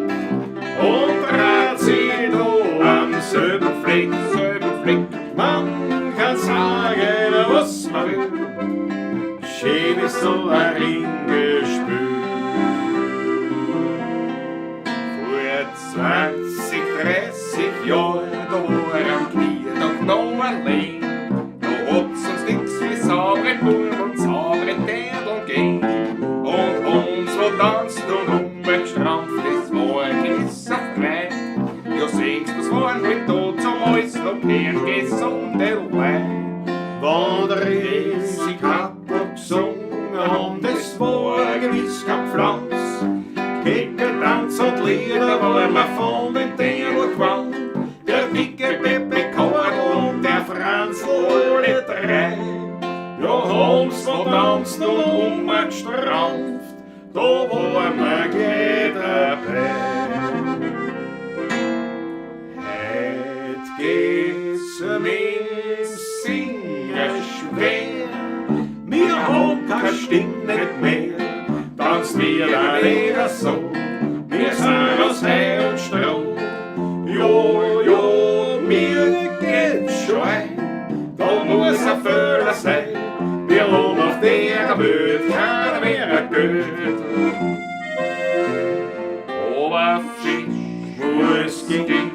und dreht sich da am selben Fleck, selben Fleck. Man kann sagen, was man will. Schön ist so ein Ringgespül. Vor 20, 30 Jahren, da war am Knietag noch allein. Da hat's uns nix wie saubere Buben und saubere Dirndl gegeben. Und uns wo tanzt und umgestrampft, das war ein gewisser Freit. Ja, singst, das waren halt da zum alles noch kein gesunde Leid. Wann der Riesig hat noch gesungen und es war gewiss kein Pflanz. Kickertanz und Lieder waren wir von den Dirndl gewandt. Der dicke Pepe Kordel und der Franzl, alle drei. Ja, haben's noch tanzt und umgestrampft, da waren wir gleich dabei. Heut geht's mit Singen schwer, wir haben keine Stimme nicht mehr. Tanzt wir wieder so, wir sind aus Heu und Stroh. Jo, jo, mir geht's schon ein, da muss ein Fehler sein. Wir lohnen auf der Welt keiner mehr ein Geld. Aber Fisch Muss gehen,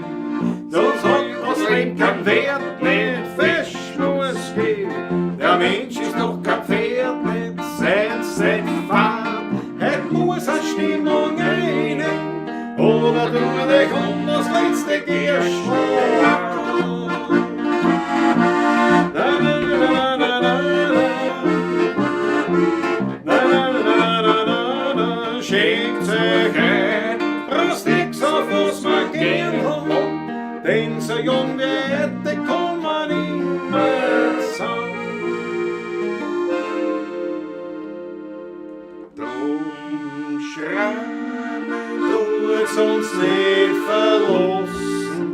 sonst hat das Leben keinen Wert nicht. Fisch muss gehen, der Mensch ist doch kein Pferd nicht. Seid, seid Fahrt, heut muss eine Stimmung rein. Oder du dich um das letzte Gierschlag. Na, na, na, na, na, na. Na, na, na, na, na, na. Schickt euch ein, brauchst nix auf was man gern hat, denn so jung wie heute kann man immer zusammen. Drum schrammen Tut's uns nicht verlassen,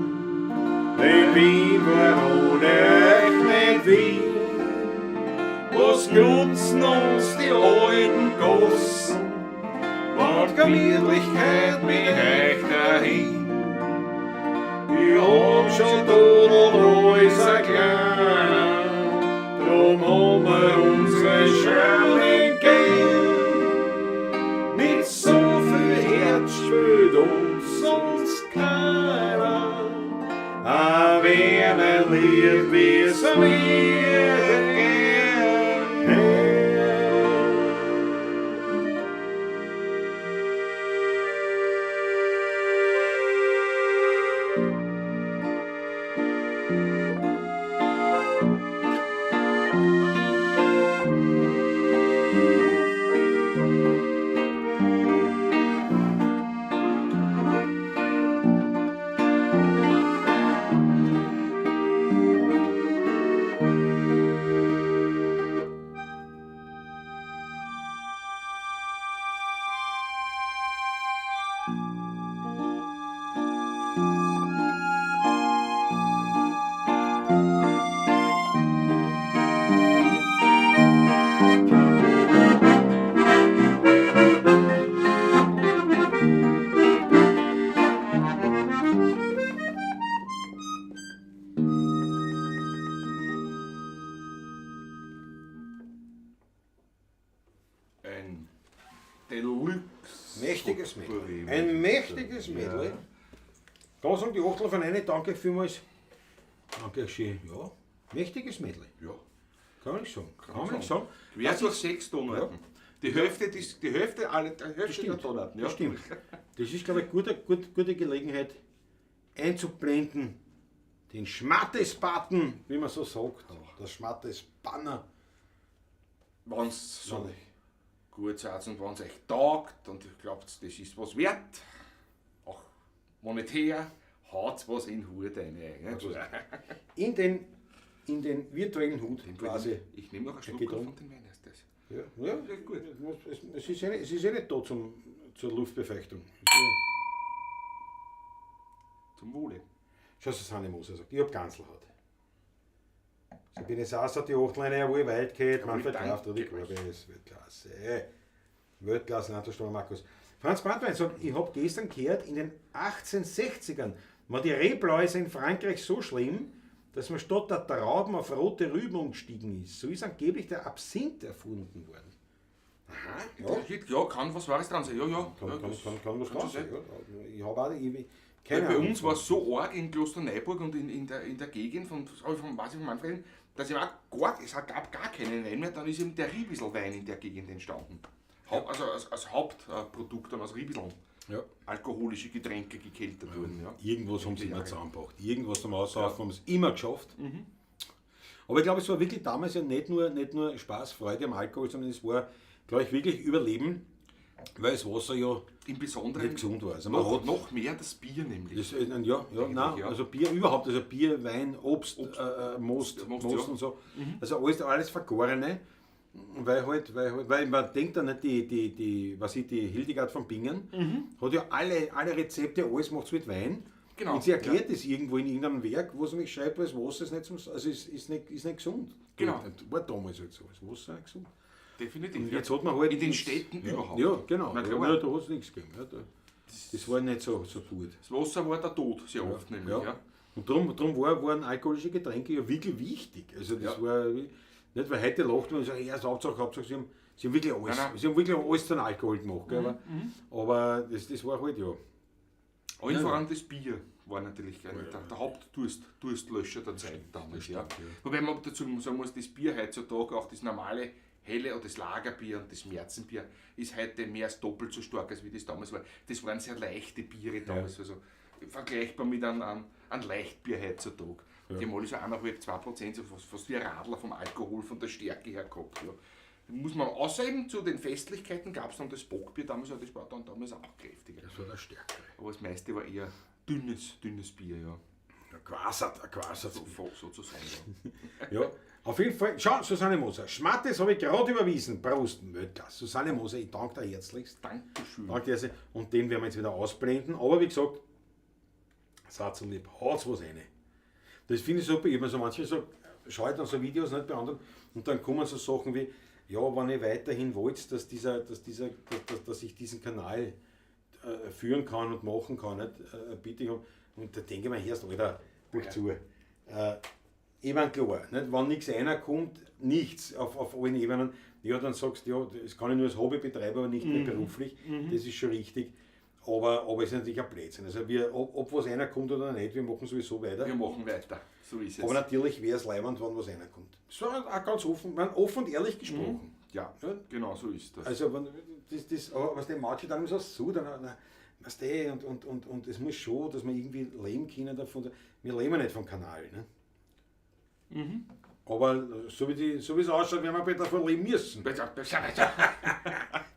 denn Wien war ohne euch nicht Wien. Was nutzen uns die alten Gossen, wenn Gemütlichkeit mit euch dahin. Ich hab schon Dudel, wo ist ein Kleiner, drum haben wir unsere Schrammen gern. Mit so viel Herz spült uns sonst keiner. Auch wer nicht liebt, wie's mir gern. Ein Deluxe. Mächtiges Medley. Ein mächtiges Medley. Kann man sagen, die Achtel von eine, danke vielmals. Danke schön. Ja, mächtiges Mädel. Ja. Kann man nicht sagen. Kann man nicht sagen. Quer durch 6 Tonarten. Ja. Die Hälfte, die Hälfte, alle, die Hälfte der Tonarten. Ja. Das stimmt. Das ist, glaube ich, gute Gelegenheit einzublenden. Den Schmattes-Button, wie man so sagt. Das Schmattes-Banner. Wenn es so gut seid und wenn es euch taugt und ihr glaubt, das ist was wert, auch monetär, haut was in den Hut rein. Also, in den virtuellen Hut quasi. Ich nehme noch einen Schluck von den Wein erst das. Ja, ja, gut. Es ist eh nicht da zur Luftbefeuchtung. Zum Wohle. Schau, Susanne Moser sagt, ich hab Ganselhaut. Sabine Sass hat die Achtleine ja wohl weit gehabt, Manfred Kraft, Rudi Korbes, Weltklasse. Weltklasse, Landessteuer Markus. Franz Brandwein sagt, ich hab gestern gehört, in den 1860ern war die Rebläuse in Frankreich so schlimm, dass man statt der Trauben auf rote Rüben umgestiegen ist. So ist angeblich der Absinth erfunden worden. Aha, ja. Ja, kann was Wahres dran sein. Ja, ja. Kann was dran sein. Ja. Ich habe auch keine Ahnung. Bei uns war es so arg in Klosterneuburg und in der Gegend von Manfred, dass ich auch es gab gar keinen Wein mehr, dann ist eben der Ribisl-Wein in der Gegend entstanden. Ja. Also als Hauptprodukt dann aus Ribisl. Ja. Alkoholische Getränke gekeltert wurden. Ja. Irgendwas haben sie immer zusammengebracht. Irgendwas zum Aussaufen haben sie immer geschafft. Mhm. Aber ich glaube, es war wirklich damals ja nicht nur Spaß, Freude am Alkohol, sondern es war, glaube ich, wirklich Überleben, weil das Wasser ja im Besonderen nicht gesund war. Also man noch mehr das Bier nämlich. Das, ja, also Bier überhaupt, also Bier, Wein, Obst, Most ja. Und so. Mhm. Also alles Vergorene. Weil man denkt dann nicht, die Hildegard von Bingen hat ja alle Rezepte, alles macht mit Wein. Genau. Und sie erklärt es irgendwo in irgendeinem Werk, wo sie mich schreibt, weil das Wasser ist nicht zum, also ist nicht gesund. Genau. Das war damals halt so, das Wasser ist nicht gesund. Definitiv. Und jetzt hat man halt in den Städten überhaupt. Ja, genau. Na, klar. Ja, da hat es nichts gegeben. Ja, das war nicht so gut. Das Wasser war der Tod, sehr oft nämlich. Ja. Ja. Und darum waren alkoholische Getränke ja wirklich wichtig. Also das war. Nicht, weil heute lacht man und sagt, ja, Hauptsache, sie haben wirklich alles. Nein, nein. Sie haben wirklich alles zum Alkohol gemacht. Gell? Aber das war halt, ja. Allen voran das Bier war natürlich der Hauptdurstlöscher der Zeit damals. Ja. Wobei man dazu sagen muss, das Bier heutzutage, auch das normale helle oder das Lagerbier und das Märzenbier, ist heute mehr als doppelt so stark, als wie das damals war. Das waren sehr leichte Biere damals, also vergleichbar mit einem Leichtbier heutzutage. Ja. Die haben alle so 1,5, 2%, so fast wie ein Radler vom Alkohol, von der Stärke her gehabt. Ja. Muss man, außer eben zu den Festlichkeiten gab es dann das Bockbier damals, das war dann damals auch kräftiger. Das war das Stärkere. Aber das meiste war eher dünnes Bier, ja. Ja, Quasert. Sozusagen, ja. Ja, auf jeden Fall. Schau, Susanne Moser, Schmattes habe ich gerade überwiesen. Prost, Weltklasse. Susanne Moser, ich danke dir herzlichst. Dankeschön. Danke dir herzlich. Und den werden wir jetzt wieder ausblenden. Aber wie gesagt, seid lieb, haut's was rein. Das finde ich super. Ich habe mir so manche so, schaue ich dann so Videos nicht bei anderen und dann kommen so Sachen wie, ja, wenn ihr weiterhin wollt, dass ich diesen Kanal führen kann und machen kann, nicht, bitte ich um. Und da denke ich mir, erst, Alter, buch zu. Ich meine, klar, nicht, wenn nichts einer kommt, nichts auf allen Ebenen, ja, dann sagst du, ja, das kann ich nur als Hobby betreiben, aber nicht mehr beruflich, das ist schon richtig. Aber es ist natürlich ein Blödsinn. Also wir, ob was einer kommt oder nicht, wir machen sowieso weiter. Wir machen weiter, so ist es. Aber natürlich wäre es leibend, wenn was einer kommt. Das war auch ganz offen, offen und ehrlich gesprochen. Ja, ja, genau so ist das. Also wenn, das, aber was den manche dann so, dann, weißt du, und es muss schon, dass wir irgendwie leben können davon. Wir leben ja nicht vom Kanal. Ne? Mhm. Aber so wie es ausschaut, werden wir bald davon leben müssen.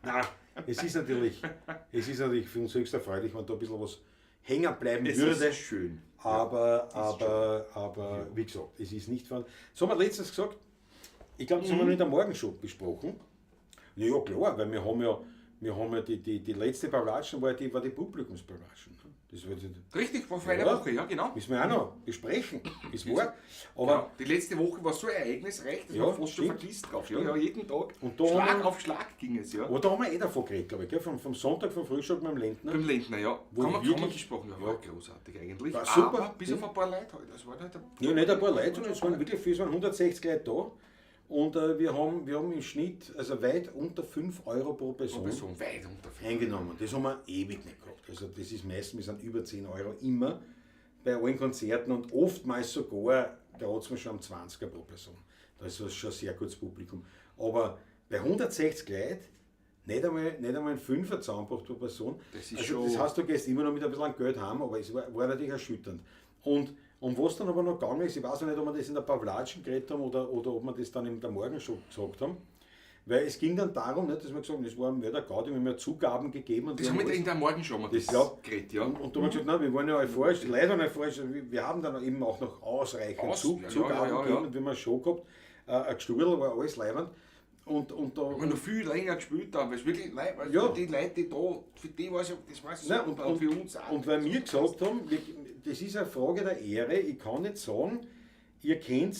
Nein. Es ist natürlich für uns höchst erfreulich, wenn da ein bisschen was hängen bleiben würde. Es ist schön. Aber, aber wie gesagt, es ist nicht von. Das haben wir letztens gesagt, ich glaube, das haben wir in der Morgenshow besprochen. Na ja, klar, weil wir haben ja die letzte Pavlatschen war die Publikumspavlatschen. Das war die, richtig, war vor einer Woche, ja, genau. Müssen wir auch noch besprechen. Es war, aber genau. Die letzte Woche war so ereignisreich, dass man fast schon vergisst drauf. Ja, ja, jeden Tag. Und da Schlag auf Schlag ging es, ja. Aber da haben wir eh davon geredet, glaube ich, gell? Vom Sonntag, vom Frühstück beim Lendner. Beim Lendner, ja. Kann man gesprochen, ja, war großartig eigentlich. War super. Aber bis auf ein paar Leute halt. Das war nicht ja, nicht ein paar Leute, sondern es waren wirklich viel, es waren 160 Leute da. Und wir haben im Schnitt also weit unter 5 Euro pro Person, Person weit unter 5 eingenommen. Das haben wir ewig nicht gehabt. Also das ist meistens, wir sind über 10 Euro immer bei allen Konzerten und oftmals sogar, da hat es mir schon am 20er pro Person. Da ist das schon ein sehr gutes Publikum. Aber bei 160 Leuten nicht einmal ein Fünfer zusammengebracht pro Person. Das ist Also schon- das heißt, du gehst immer noch mit ein bisschen Geld heim, aber es war natürlich erschütternd. Und was dann aber noch gegangen ist, ich weiß noch nicht, ob wir das in der Pawlatschen geredet haben oder ob wir das dann in der Morgenshow gesagt haben, weil es ging dann darum, nicht, dass wir gesagt haben, das war ein Mörder Gaudi, wir haben ja Zugaben gegeben. Und Das wir haben wir alles- in der Morgenshow mal das, ja. geredet, ja. Und da haben wir gesagt, nein, wir wollen ja euphorisch, die Leute waren euphorisch, wir haben dann eben auch noch ausreichend Zugaben gegeben und wir haben eine Show gehabt, ein Gestudel, war alles leiwand. Und da, Wir haben noch viel länger gespielt dann, weil es wirklich, nein, weil die Leute, die da, für die war es ja, das war super Nein, und für uns auch. Und weil wir gesagt haben, wir, das ist eine Frage der Ehre, ich kann nicht sagen, ihr könnt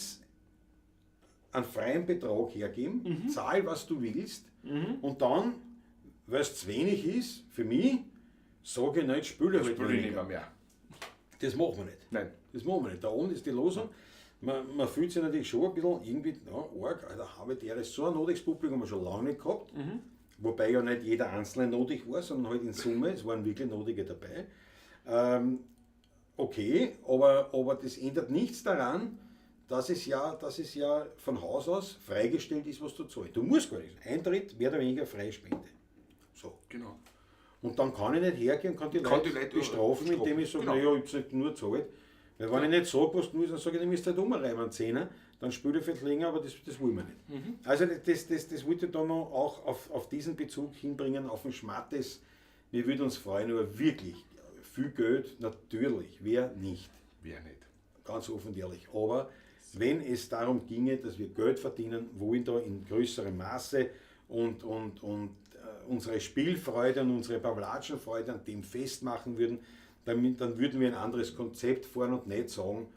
einen freien Betrag hergeben, zahl was du willst, und dann, weil es zu wenig ist, für mich, sage ich nicht, spüle halt Spiele ich nicht weniger. mehr. Das machen wir nicht. Nein. Das machen wir nicht. Da unten ist die Losung. Man fühlt sich natürlich schon ein bisschen irgendwie, ja, arg, Alter, habe der ist so ein notiges Publikum haben wir schon lange nicht gehabt. Wobei ja nicht jeder Einzelne notig war, sondern halt in Summe, es waren wirklich Notige dabei. Okay, aber das ändert nichts daran, dass es ja von Haus aus freigestellt ist, was du zahlst. Du musst gar nichts. Eintritt, mehr oder weniger freie Spende. So. Genau. Und dann kann ich nicht hergehen und kann die Kann Leute die Leute bestrafen, indem ich sage, Genau. naja, ich hab's nicht nur gezahlt. Weil wenn ich nicht sage, was du ist, dann sage ich, du müsst halt umreiben an Zehner, dann spiele ich vielleicht länger, aber das wollen wir nicht. Also das wollte ich da noch auch auf diesen Bezug hinbringen, auf den Schmattes. Wir würden uns freuen, aber wirklich viel Geld, natürlich, wer nicht. Wer nicht. Ganz offen und ehrlich. Aber wenn es darum ginge, dass wir Geld verdienen wollen, da in größerem Maße und unsere Spielfreude und unsere Pawlatschenfreude an dem festmachen würden, dann würden wir ein anderes Konzept fahren und nicht sagen,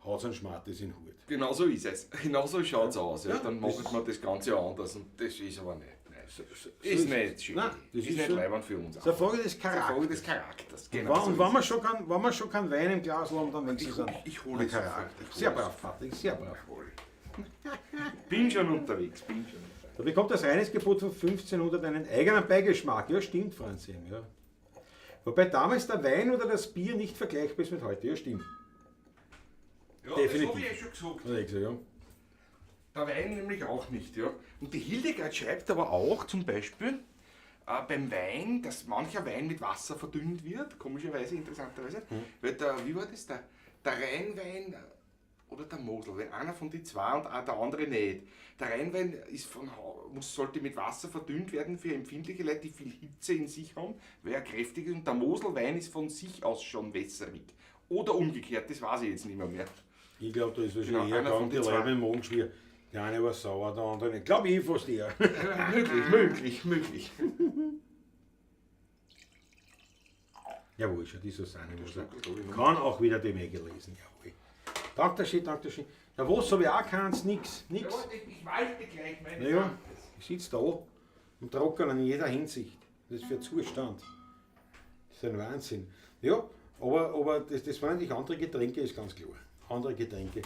haut's einen Schmattes in den Hut. Genau so ist es. Genau so schaut es aus. Ja. Ja, Dann das macht man das Ganze ja anders und das ist aber nicht. Nein. So Ist nicht schön. Nein, das ist ist nicht so. leiwand für uns. Das ist eine Frage des Das ist eine Frage Charakters. des Charakters. Genau. Und so wenn ist wir schon kein, wenn wir schon kein Wein im Glas haben, dann wenigstens Ich hole einen es sofort. Charakter. Ich hole Sehr es brav, Patrick, sehr brav. es. Bin schon unterwegs, bin schon unterwegs. Da bekommt das Reinheitsgebot von 1500 einen eigenen Beigeschmack. Ja, stimmt, Franz M., ja. Wobei damals der Wein oder das Bier nicht vergleichbar ist mit heute. Ja, stimmt. Ja, Definitiv. das habe ich eh schon gesagt. Hat er gesagt, ja. Der Wein nämlich auch nicht, ja. Und die Hildegard schreibt aber auch zum Beispiel beim Wein, dass mancher Wein mit Wasser verdünnt wird, komischerweise, interessanterweise. Weil der, wie war das? Der Rheinwein oder der Moselwein, einer von die zwei und der andere nicht. Der Rheinwein ist von, muss, sollte mit Wasser verdünnt werden für empfindliche Leute, die viel Hitze in sich haben, weil er kräftig ist. Und der Moselwein ist von sich aus schon wässerig. Oder umgekehrt, das weiß ich jetzt nicht mehr. Ich glaube, da ist wahrscheinlich Genau, eher einer von gegangen, die den zwei. Leute mit dem Magengeschwür. Der eine war sauer, der andere nicht. Glaube ich fast eher. Möglich, möglich, möglich. Jawohl, schon die Susanne. Muss Schluck, glaub ich, noch. Kann auch wieder die Mail gelesen, jawohl. Dankeschön, Dankeschön. Ja, was habe ich auch keins, nix, nix. Ich walte gleich meine Naja, ich sitze da im Trockenen in jeder Hinsicht. Das ist für ein Zustand. Das ist ein Wahnsinn. Ja, aber das waren natürlich andere Getränke, ist ganz klar. Andere Getränke.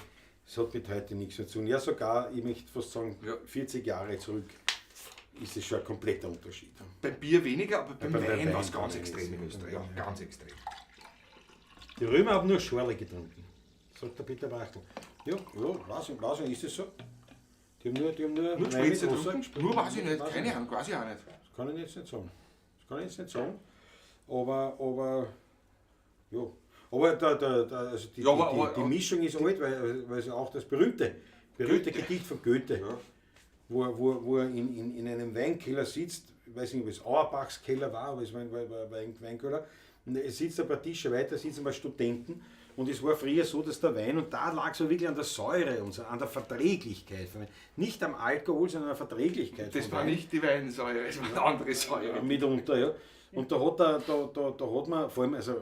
Das hat mit heute nichts mehr zu tun. Ja, sogar, ich möchte fast sagen, 40 Jahre zurück ist es schon ein kompletter Unterschied. Beim Bier weniger, aber beim Ja, beim Wein Wein war es ganz kann ich extrem in nicht Österreich. sagen. Ja, ganz extrem. Die Römer haben nur Schorle getrunken, sagt der Peter Wachtel. Ja, ja, weiß ich, ist das so? Die haben nur Nur Wein mit Spritze Wasser getrunken? gespritzt. Nur weiß ich nicht, Weiß keine Ahnung, weiß ich auch nicht. Das kann ich jetzt nicht sagen. Das kann ich jetzt nicht sagen. Aber ja. Aber also Ja, aber- die aber- Mischung ist alt, weil es auch das berühmte Goethe. Gedicht von Goethe, Ja. wo er in einem Weinkeller sitzt, ich weiß nicht, ob es Auerbachs Keller war, aber es war ein Weinkeller, und es sitzt ein paar Tische weiter, sitzen ein paar Studenten, und es war früher so, dass der Wein, und da lag so wirklich an der Säure und so, an der Verträglichkeit, von Wein. Nicht am Alkohol, sondern an der Verträglichkeit. Das von war Wein. nicht die Weinsäure, es war eine andere Säure. Mitunter, ja. Und da hat man vor allem, also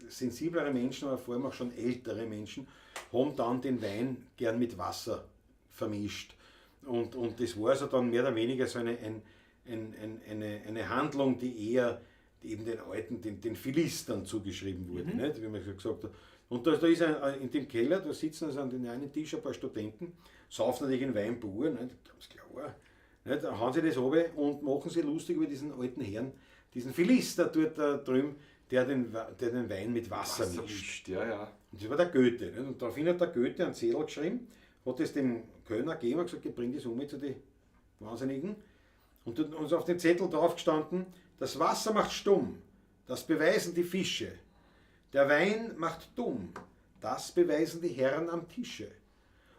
sensiblere Menschen, aber vor allem auch schon ältere Menschen, haben dann den Wein gern mit Wasser vermischt. Und das war also dann mehr oder weniger so eine Handlung, die eher eben den Alten, den Philistern zugeschrieben wurde. Nicht? Wie man schon gesagt hat, Und da ist in dem Keller, da sitzen also an den einen Tisch ein paar Studenten, saufen natürlich einen Wein pur, nicht? Ganz klar. Nicht? Da hauen sie das runter und machen sich lustig über diesen alten Herrn, diesen Philister dort da drüben, der den Wein mit Wasser mischt. Ja, ja. Und das war der Goethe. Nicht? Und daraufhin hat der Goethe einen Zettel geschrieben, hat es dem Kölner gegeben und gesagt, ich bring das um zu den Wahnsinnigen. Und dort ist auf dem Zettel drauf gestanden, das Wasser macht stumm, das beweisen die Fische. Der Wein macht dumm, das beweisen die Herren am Tische.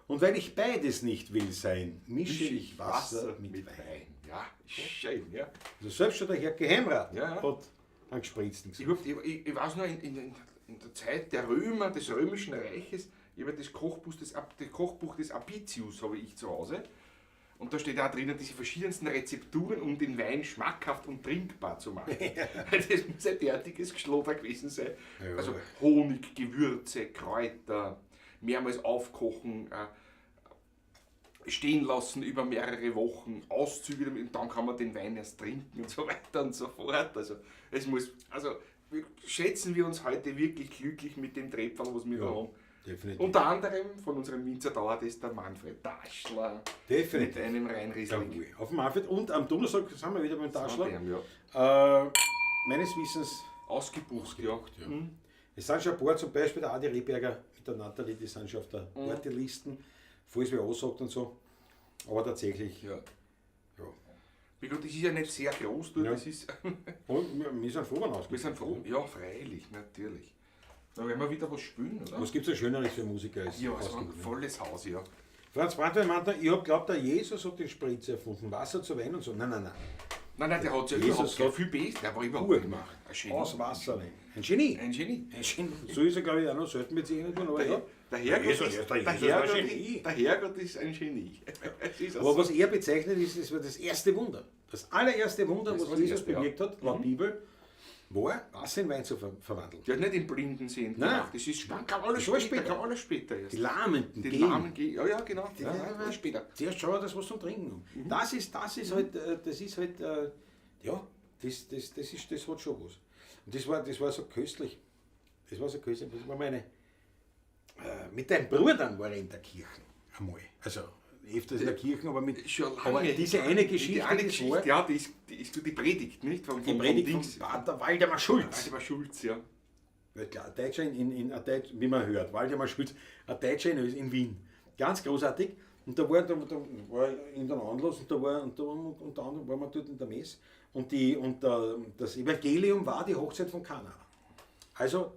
Und weil ich beides nicht will sein, mische ich Wasser mit Wein. Ja, schön, ja. Also selbst schon der Herr Geheimrat ja, hat einen gespritzten gesagt. Ich weiß noch, in der Zeit der Römer, des Römischen Reiches, ich habe das Kochbuch des Apicius habe ich zu Hause. Und da steht auch drinnen diese verschiedensten Rezepturen, um den Wein schmackhaft und trinkbar zu machen. Das muss ein derartiges Geschloder gewesen sein. Ja. Also Honig, Gewürze, Kräuter, mehrmals aufkochen, stehen lassen über mehrere Wochen, Auszüge damit, und dann kann man den Wein erst trinken und so weiter und so fort. Also, schätzen wir uns heute wirklich glücklich mit dem Trepferl, was wir da haben. Definitiv. Unter anderem von unserem Winzer Dauertester Manfred Daschler. Definitiv. Mit einem Rheinriesling. Auf dem Manfred. Und am Donnerstag sind wir wieder beim Daschler. Ja. Meines Wissens ausgebucht, ja. Ja. Mhm. Es sind schon ein paar, zum Beispiel der Adi Rehberger mit der Nathalie, die sind schon auf der Warteliste, falls wer ansagt und so. Aber tatsächlich. Ja. Ja. Wie gut, das ist ja nicht sehr groß, du, ja. Das ist. Und wir sind froh, wenn ausgebucht. Wir sind froh, ja, freilich, natürlich. Da werden wir wieder was spielen, oder? Was gibt es denn Schöneres für Musiker? Als ja, es war ein volles Haus, ja. Franz Brandwein, ich hab geglaubt, der Jesus hat den Spritzer erfunden, Wasser zu Wein und so. Nein, nein, nein. Nein, nein, der hat ja Jesus überhaupt viel besser. Der war überhaupt pur gemacht. Ein Genie. Aus Wasser rein. Ein Genie. Ein Genie. Ein Genie. So ist er, glaube ich, auch noch selten mit sich erinnert worden. Aber ja. Der Herrgott ist ein Genie. Ist aber so. Was er bezeichnet ist, das war das erste Wunder. Das allererste Wunder, das was Jesus bewirkt hat, laut Bibel, war, Wasser in Wein zu verwandeln. Der hat nicht den Blinden sehen gemacht. Das ist, kam alles später. Kam alles später erst. Die Lahmenden die gehen. Lahmen gehen. Ja, ja, genau. Die, ja, ja, später. Zuerst schauen wir, das was zum Trinken. Mhm. Das ist halt, ja, das hat schon was. Und das war so köstlich. Das war so köstlich. Das war meine, mit deinem Bruder war ich in der Kirche einmal. Also, öfters in der Kirche, aber mit schon lange. Aber diese eine Geschichte, die eine Geschichte, ja, die ist die Predigt, nicht? Die Predigt von Pater Waldemar Schulz. Waldemar Schulz, ja. Weil klar, ein Deutscher wie man hört, Waldemar Schulz, ein Deutscher in Wien. Ganz großartig. Und da war in den Anlass und da war unter anderem waren wir dort in der Messe. Und das Evangelium war die Hochzeit von Kana. Also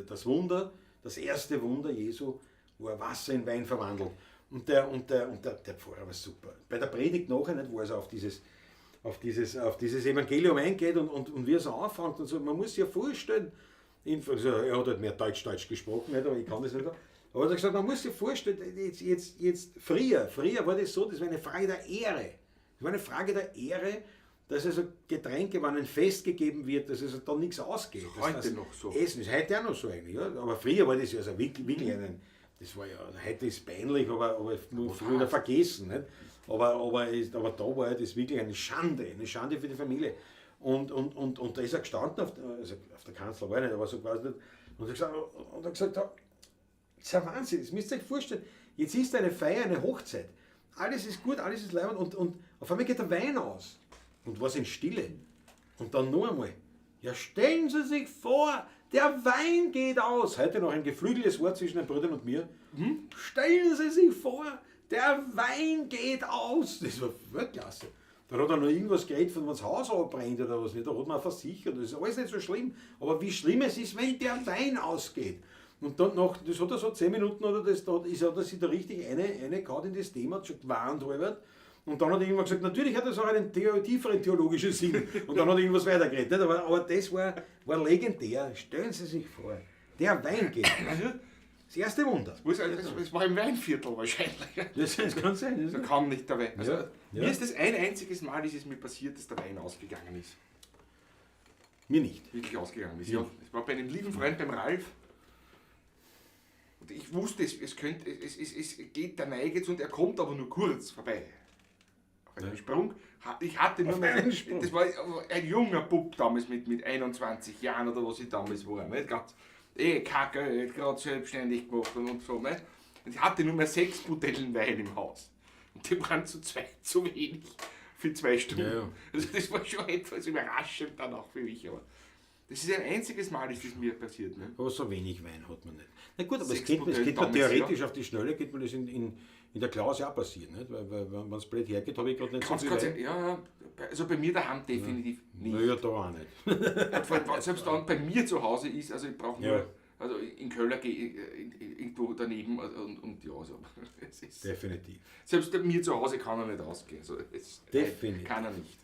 das Wunder, das erste Wunder Jesu, wo er Wasser in Wein verwandelt. Und der Pfarrer war super. Bei der Predigt nachher, nicht, wo er so auf dieses Evangelium eingeht und wie er so anfängt und so. Man muss sich ja vorstellen, also er hat halt mehr Deutsch gesprochen, nicht, aber ich kann das nicht. Aber er hat gesagt, man muss sich vorstellen, jetzt früher war das so, das war eine Frage der Ehre. Das war eine Frage der Ehre, dass also Getränke, wenn ein Fest gegeben wird, dass also da nichts ausgeht. Ist heute noch so. Essen ist heute auch noch so eigentlich. Ja? Aber früher war das ja also wirklich, wirklich ein. Das war ja, heute ist es peinlich, aber nur früher vergessen. Nicht? Aber da war ja das wirklich eine Schande für die Familie. Und da ist er gestanden, auf der Kanzler war er nicht, aber so quasi nicht. Und hat gesagt, das ist ja Wahnsinn, das müsst ihr euch vorstellen. Jetzt ist eine Feier, eine Hochzeit. Alles ist gut, alles ist leibend und auf einmal geht der Wein aus. Und was in Stille. Und dann noch einmal. Ja, stellen Sie sich vor, der Wein geht aus. Heute noch ein geflügeltes Wort zwischen den Brüdern und mir. Hm? Stellen Sie sich vor, der Wein geht aus. Das war Weltklasse. Dann hat er noch irgendwas geredet, von wenn das Haus abbrennt oder was nicht. Da hat man versichert. Das ist alles nicht so schlimm. Aber wie schlimm es ist, wenn der Wein ausgeht. Und dann noch, das hat er so 10 Minuten oder das, da ist er sich da richtig eine gehauen in das Thema, hat schon gewarnt, Albert. Und dann hat er irgendwann gesagt, natürlich hat das auch einen tieferen theologischen Sinn. Und dann hat er irgendwas weitergeredet. Nicht? Aber das war legendär. Stellen Sie sich vor, der Wein geht. Das erste Wunder. Das war im Weinviertel wahrscheinlich. Das kann sein. Das kann nicht der Wein. Also, ja. Mir ist das ein einziges Mal ist es mir passiert, dass der Wein ausgegangen ist. Mir nicht. Wirklich ausgegangen ist. Ja. Es war bei einem lieben Freund, beim Ralf. Und ich wusste, es geht der Neige zu und er kommt aber nur kurz vorbei. Auf einen Sprung. Ich hatte nur einen Sprung. Das war ein junger Bub damals mit 21 Jahren oder was ich damals war. Nicht? Ganz, Kein Geld, gerade selbstständig gemacht und so. Ne? Und ich hatte nur mehr 6 Butellen Wein im Haus. Und die waren zu zweit zu wenig für 2 Stunden. Ja, ja. Also das war schon etwas überraschend dann auch für mich. Aber das ist ein einziges Mal, ist das mir passiert. Ne? Aber so wenig Wein hat man nicht. Na gut, aber es 6 geht, es Butellen geht man damals, theoretisch ja. auf die Schnelle, geht man das in der Klause auch passieren. Nicht? Weil wenn es blöd hergeht, habe ich gerade nicht so viel Wein. Ja, ja. Also bei mir daheim definitiv nicht. Naja, da auch nicht. Und vor allem, selbst dann bei mir zu Hause ist, also ich brauche nur, Ja. also in Köln gehe ich irgendwo daneben und ja, also, es ist, Definitiv. selbst bei mir zu Hause kann er nicht ausgehen. Also es, Definitiv. Kann er nicht.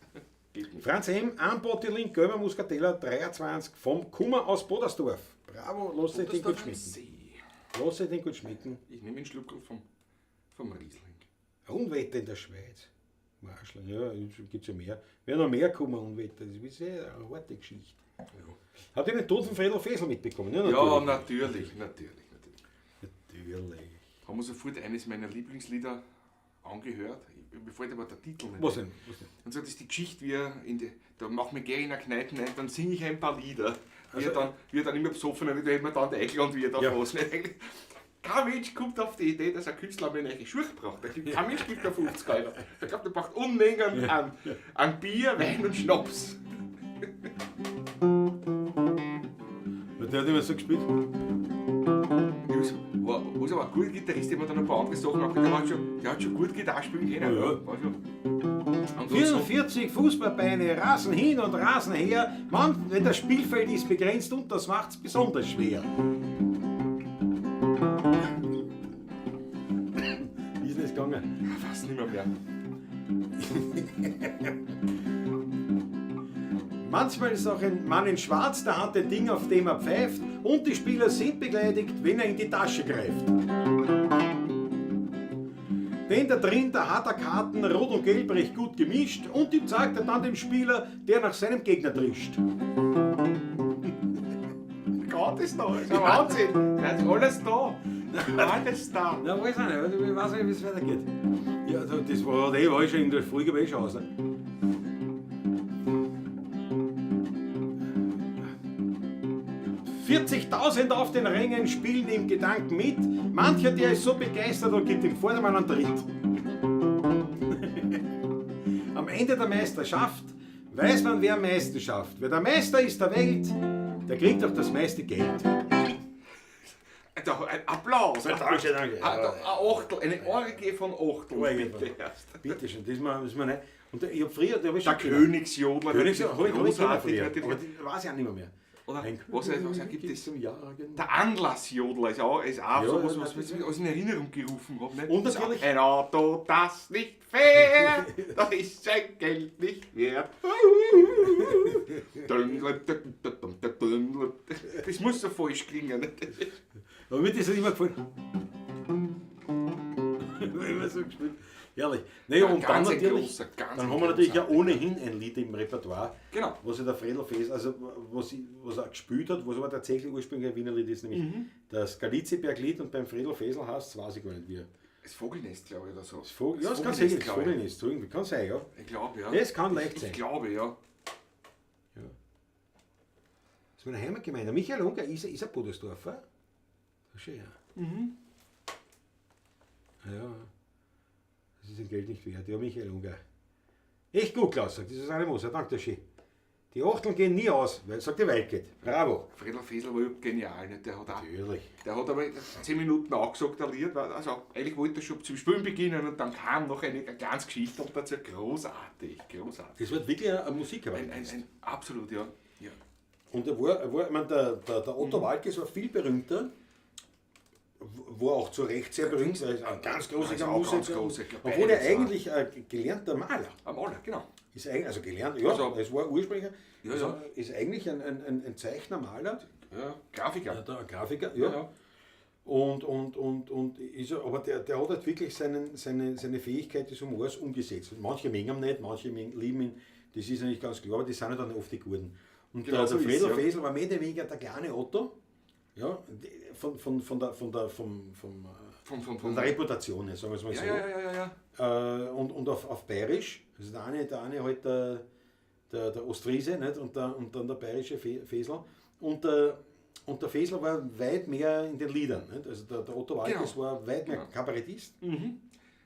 Geht nicht. Franz M., ein Bottiling, Gelber Muskateller, 23, vom Kummer aus Podersdorf. Bravo, lass euch den gut Podersdorf am schmecken. See. Lass euch den gut schmecken. Ich nehme einen Schluck vom Riesling. Unwetter in der Schweiz. Marschall, ja, gibt es ja mehr. Wer noch mehr kommen, Unwetter, das ist ja eine harte Geschichte. Ja. Habt ihr den Tod von Fredl Fesl mitbekommen? Ja, Ja, natürlich, natürlich, natürlich. Natürlich. Haben wir sofort eines meiner Lieblingslieder angehört. Mir fällt aber der Titel nicht Was ein. denn? Was denn? Und so, das ist die Geschichte, wie er in die, da macht mir Gary in der Kneipe ein, dann singe ich ein paar Lieder. Wie er dann immer besoffen wird, wie er dann eingeladen wird auf Ja. was. Nicht? Eigentlich, kein Mensch kommt auf die Idee, dass ein Künstler mir neue Schuhe braucht. Kein Mensch gibt da 50 Euro. Ich glaube, der braucht Unmengen an Bier, Wein und Schnaps. Der hat immer so gespielt. Was aber ein guter Gitarrist, der hat dann ein paar andere Sachen angehört. Der hat schon gut Gitarre spielen können. Ja. War schon. Und so, 44 Fußballbeine rasen hin und rasen her. Mann, wenn das Spielfeld ist begrenzt und das macht's besonders schwer. Wie ist denn das gegangen? ich weiß nicht mehr. Manchmal ist auch ein Mann in Schwarz, der hat ein Ding, auf dem er pfeift und die Spieler sind beleidigt, wenn er in die Tasche greift. Denn da drin, da hat er Karten rot und gelb recht gut gemischt und die zeigt er dann dem Spieler, der nach seinem Gegner drischt. Gott ist da, ist ein Wahnsinn. Der hat alles da. Alles da. Na, weiß auch nicht, ich weiß nicht, wie es weitergeht. Ja, das war, war ich schon in der Folge war eh schon aus. Ne? 40.000 auf den Rängen spielen im Gedanken mit. Mancher, der ist so begeistert und gibt dem Vordermann einen Tritt. Am Ende der Meisterschaft weiß man, wer am meisten schafft. Wer der Meister ist der Welt, der kriegt auch das meiste Geld. Da, ein Applaus. Danke, danke. Ein Achtel, eine Orgie von Achtel. Orgie Bitte von- erst. Bitte schön, das ist mir, das ist mir nicht. Und ich hab früher, da hab ich Der schon Königsjodler. Königsjodler, hab ich großartig. früher. natürlich. Aber das weiß ich auch nicht mehr. Oder Ein was gibt es? zum Jagen. Der Anlassjodler ist auch Ja, sowas, ja, was natürlich. ich alles in Erinnerung gerufen habe. Ne? Und natürlich- Ein Auto, das nicht fährt, das ist sein Geld nicht wert. Das muss so falsch klingen. Ne? Aber mir das hat immer gefallen. Immer so gespielt. Herrlich. Naja, Ja, und dann ganz ein natürlich, großer, ganz dann ein haben wir natürlich ja großartiger. ohnehin ein Lied im Repertoire, Genau. was ja der Fredl Fes, also was er gespielt hat, was aber tatsächlich ursprünglich ein Wiener Lied ist, nämlich das Galizieberg-Lied und beim Fredl Fesl heißt es, weiß ich gar nicht wie. Das Vogelnest, glaube ich, oder so. Das Vogel, ja, das kann sein, das glaube ich. Vogelnest, so irgendwie, kann sein, ja. Ich glaube, ja. Das kann leicht sein. Ich glaube, ja. Ja. Das ist meine Heimatgemeinde. Michael Unger ist ein Podersdorfer. Das ist schön, ja. Mhm. Ja, das ist ein Geld nicht wert. Ja, Michael Unger. Echt gut, Klaus, sagt die Susanne Moser. Danke schön. Die Achteln gehen nie aus, weil, sagt die Waldgate. Bravo. Fredl Fesl war überhaupt genial. Ne? Der hat auch Natürlich. Der hat aber 10 Minuten angesagt, der Lied, weil- also eigentlich wollte er schon zum Spielen beginnen und dann kam noch eine ganz Geschichte und dazu. Großartig, großartig. Das wird wirklich ein Musiker. Absolut, ja. Ja. Und er war, ich meine, der Otto Waalkes war viel berühmter, war auch zu Recht sehr berühmt, er ist ein ganz großer Ist auch Musiker. ganz großer, ich glaub, obwohl er beides eigentlich ein gelernter Maler Am Maler, genau. ist. Eigentlich, also gelernt, ja, Also- es war ursprünglich, Ja, also ja. ist eigentlich ein Zeichner, Maler, Ja, Grafiker. ja, ein Grafiker, ja. Ja, ja. Und ist er, aber der hat halt wirklich seine Fähigkeit des Humors umgesetzt. Und manche mögen ihn nicht, manche lieben ihn, das ist eigentlich ganz klar, aber die sind ja dann oft die Guten. Und Genau der so ist Fredl ja. Fesl war mehr oder weniger der kleine Otto, ja, von, von, der, von, der, vom, vom, Vom, von der Reputation her, sagen wir es mal ja, so. ja, ja. Und auf Bayerisch, also der eine halt der Ostfriese, nicht? Und dann der bayerische Fesl. Und Und der Fesler war weit mehr in den Liedern. Nicht? Also der Otto Waalkes Genau. war weit mehr Genau. Kabarettist.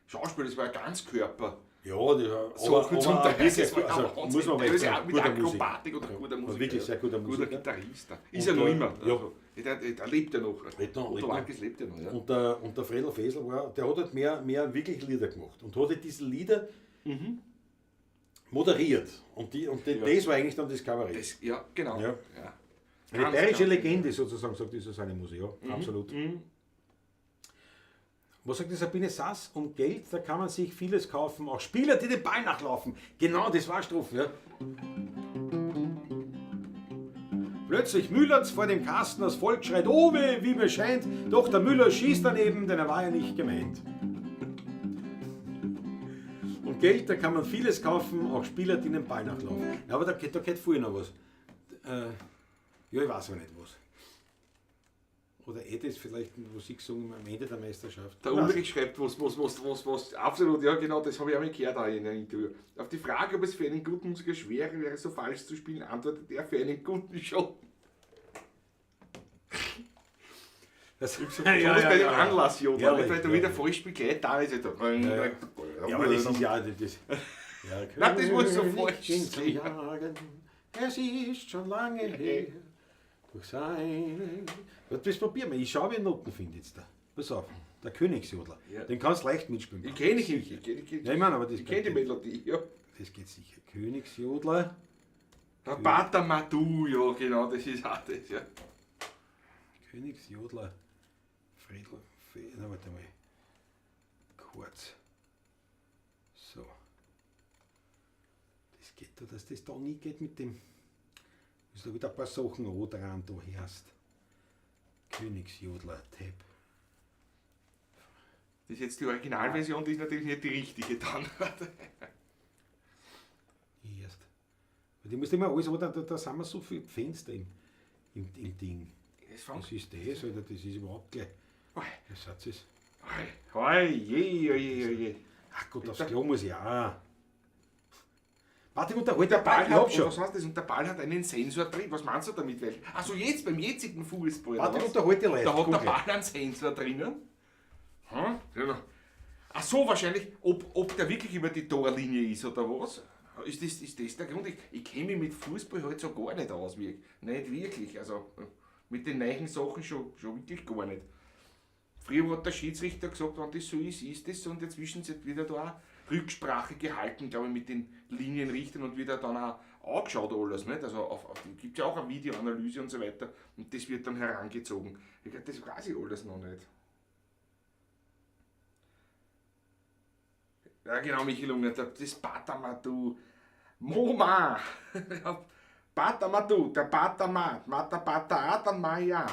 Schauspieler, das war ein Ganzkörper. Ja, der, So, aber, zum aber Teil. wirklich, Das war also, Wahnsinn. muss man mal Der ist sagen, ja auch mit guter Musiker. Akrobatik oder Ja, guter war Musiker. Wirklich ja. sehr guter Musiker. Guter Gitarrist. Ist Und er noch der- immer. ja. Also, der lebt ja noch. Lebt noch, Otto lebt noch. Waalkes lebt ja noch. Ja. Und der Fredl Fesl war, der hat halt mehr wirklich Lieder gemacht und hat halt diese Lieder moderiert. Und Ja. das war eigentlich dann das Kabarett. Das, ja, genau. Ja. Ja. Eine Ganz, bayerische ganz Legende sozusagen, sagt die Susanne Moser. Ja, absolut. Was sagt die Sabine Sass? Um Geld, da kann man sich vieles kaufen. Auch Spieler, die den Ball nachlaufen. Genau, das war Strophe. Ja. Plötzlich Müllert's vor dem Kasten, das Volk schreit, oh weh, wie mir scheint. Doch der Müller schießt daneben, denn er war ja nicht gemeint. Und Geld, da kann man vieles kaufen, auch Spieler, die den Ball nachlaufen. Ja, aber da geht vorher noch was. Ja, ich weiß aber nicht was. Oder das vielleicht, was ich gesungen am Ende der Meisterschaft. Der Ulrich schreibt was, absolut, ja genau, das habe ich auch mal gehört auch in einem Interview. Auf die Frage, ob es für einen guten Musiker schwer wäre, so falsch zu spielen, antwortet er, für einen guten schon. Das, Ja, bei dem Anlass, ja, Herrlich, weil du ja. wieder falsch spielst, gleich da ist er. Ja, ja. Aber das ist ja. Das, ja, Nein, das muss so falsch König zum sein. Jagen, es ist schon lange her. Durch seine. Das probieren wir. Ich schaue, wie ich Noten finde jetzt da. Pass auf, der Königsjodler. Ja. Den kannst du leicht mitspielen. Ich kenne ich, ich kenne ich, Ja, ich meine, aber das ich kenn die geht- Melodie, ja. Das geht sicher. Königsjodler. Der Pater Matu, ja genau, das ist auch das, ja. Königsjodler. Friedl. Na, warte mal. Kurz. So. Das geht da, dass das da nie geht mit dem. Muss da wieder ein paar Sachen an dran da herst. Königsjodler, Tab. Das ist jetzt die Originalversion, die ist natürlich nicht die richtige dann. Erst. Weil die musst immer alles an, da sind wir so viele Fenster im Ding. Das fängt. Was ist das, Alter? Das ist überhaupt gleich. Der Satz ist. Hoi, je, je, je, je. Ach Gott, aufs Klo muss ich auch. Warte, unterhalt Der Ball ich hab hat, schon. was heißt das? Und der Ball hat einen Sensor drin. Was meinst du damit? Also jetzt, beim jetzigen Fußball. Warte, oder was? unterhalt die Leute. Da hat der Guck Ball einen Sensor drinnen. Hm? Genau. Ach so, wahrscheinlich, ob der wirklich über die Torlinie ist oder was. Ist das der Grund? Ich kenne mich mit Fußball halt so gar nicht aus. Nicht wirklich. Also mit den neuen Sachen schon wirklich gar nicht. Früher hat der Schiedsrichter gesagt, wenn das so ist, ist das so. Und inzwischen wird wieder da auch Rücksprache gehalten, glaube ich, mit den Linienrichtern und wieder dann auch angeschaut alles. Nicht? Also gibt ja auch eine Videoanalyse und so weiter. Und das wird dann herangezogen. Ich glaub, das weiß ich alles noch nicht. Ja genau, Michael Unger, das Patamatu. Moma! Patamatu, der Patamat, Mata Pata Atamaya.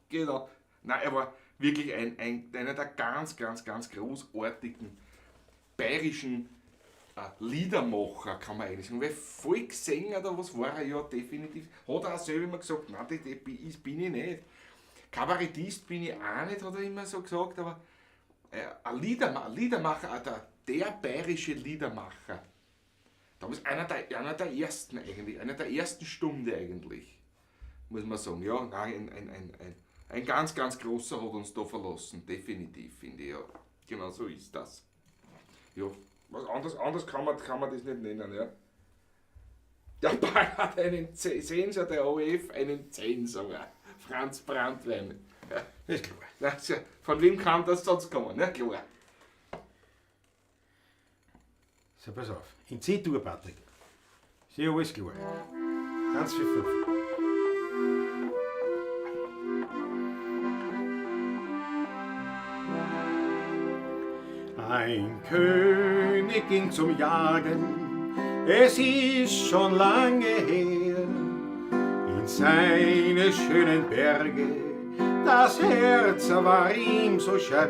Genau. Nein, er war wirklich einer der ganz, ganz, ganz großartigen bayerischen Liedermacher, kann man eigentlich sagen. Weil Volkssänger oder was war er ja definitiv. Hat er auch selber immer gesagt, nein, das bin ich nicht. Kabarettist bin ich auch nicht, hat er immer so gesagt, aber ein Liedermacher, der bayerische Liedermacher. Damals einer der ersten eigentlich, einer der ersten Stunde eigentlich, muss man sagen. Ja, nein, ein ganz, ganz großer hat uns da verlassen, definitiv, finde ich. Ja. Genau so ist das. Ja, was anders kann man das nicht nennen, ja. Der Ball hat einen Sensor, der ORF, einen Sensor. Franz Brandwein. Ja. Das ist klar. Das, ja, von wem kann das sonst kommen? Ne? Klar. So, pass auf. In C-Dur, Patrick. Ist ja alles klar. Ganz viel fünf. Ein König ging zum Jagen, es ist schon lange her, in seine schönen Berge, das Herz war ihm so schwer.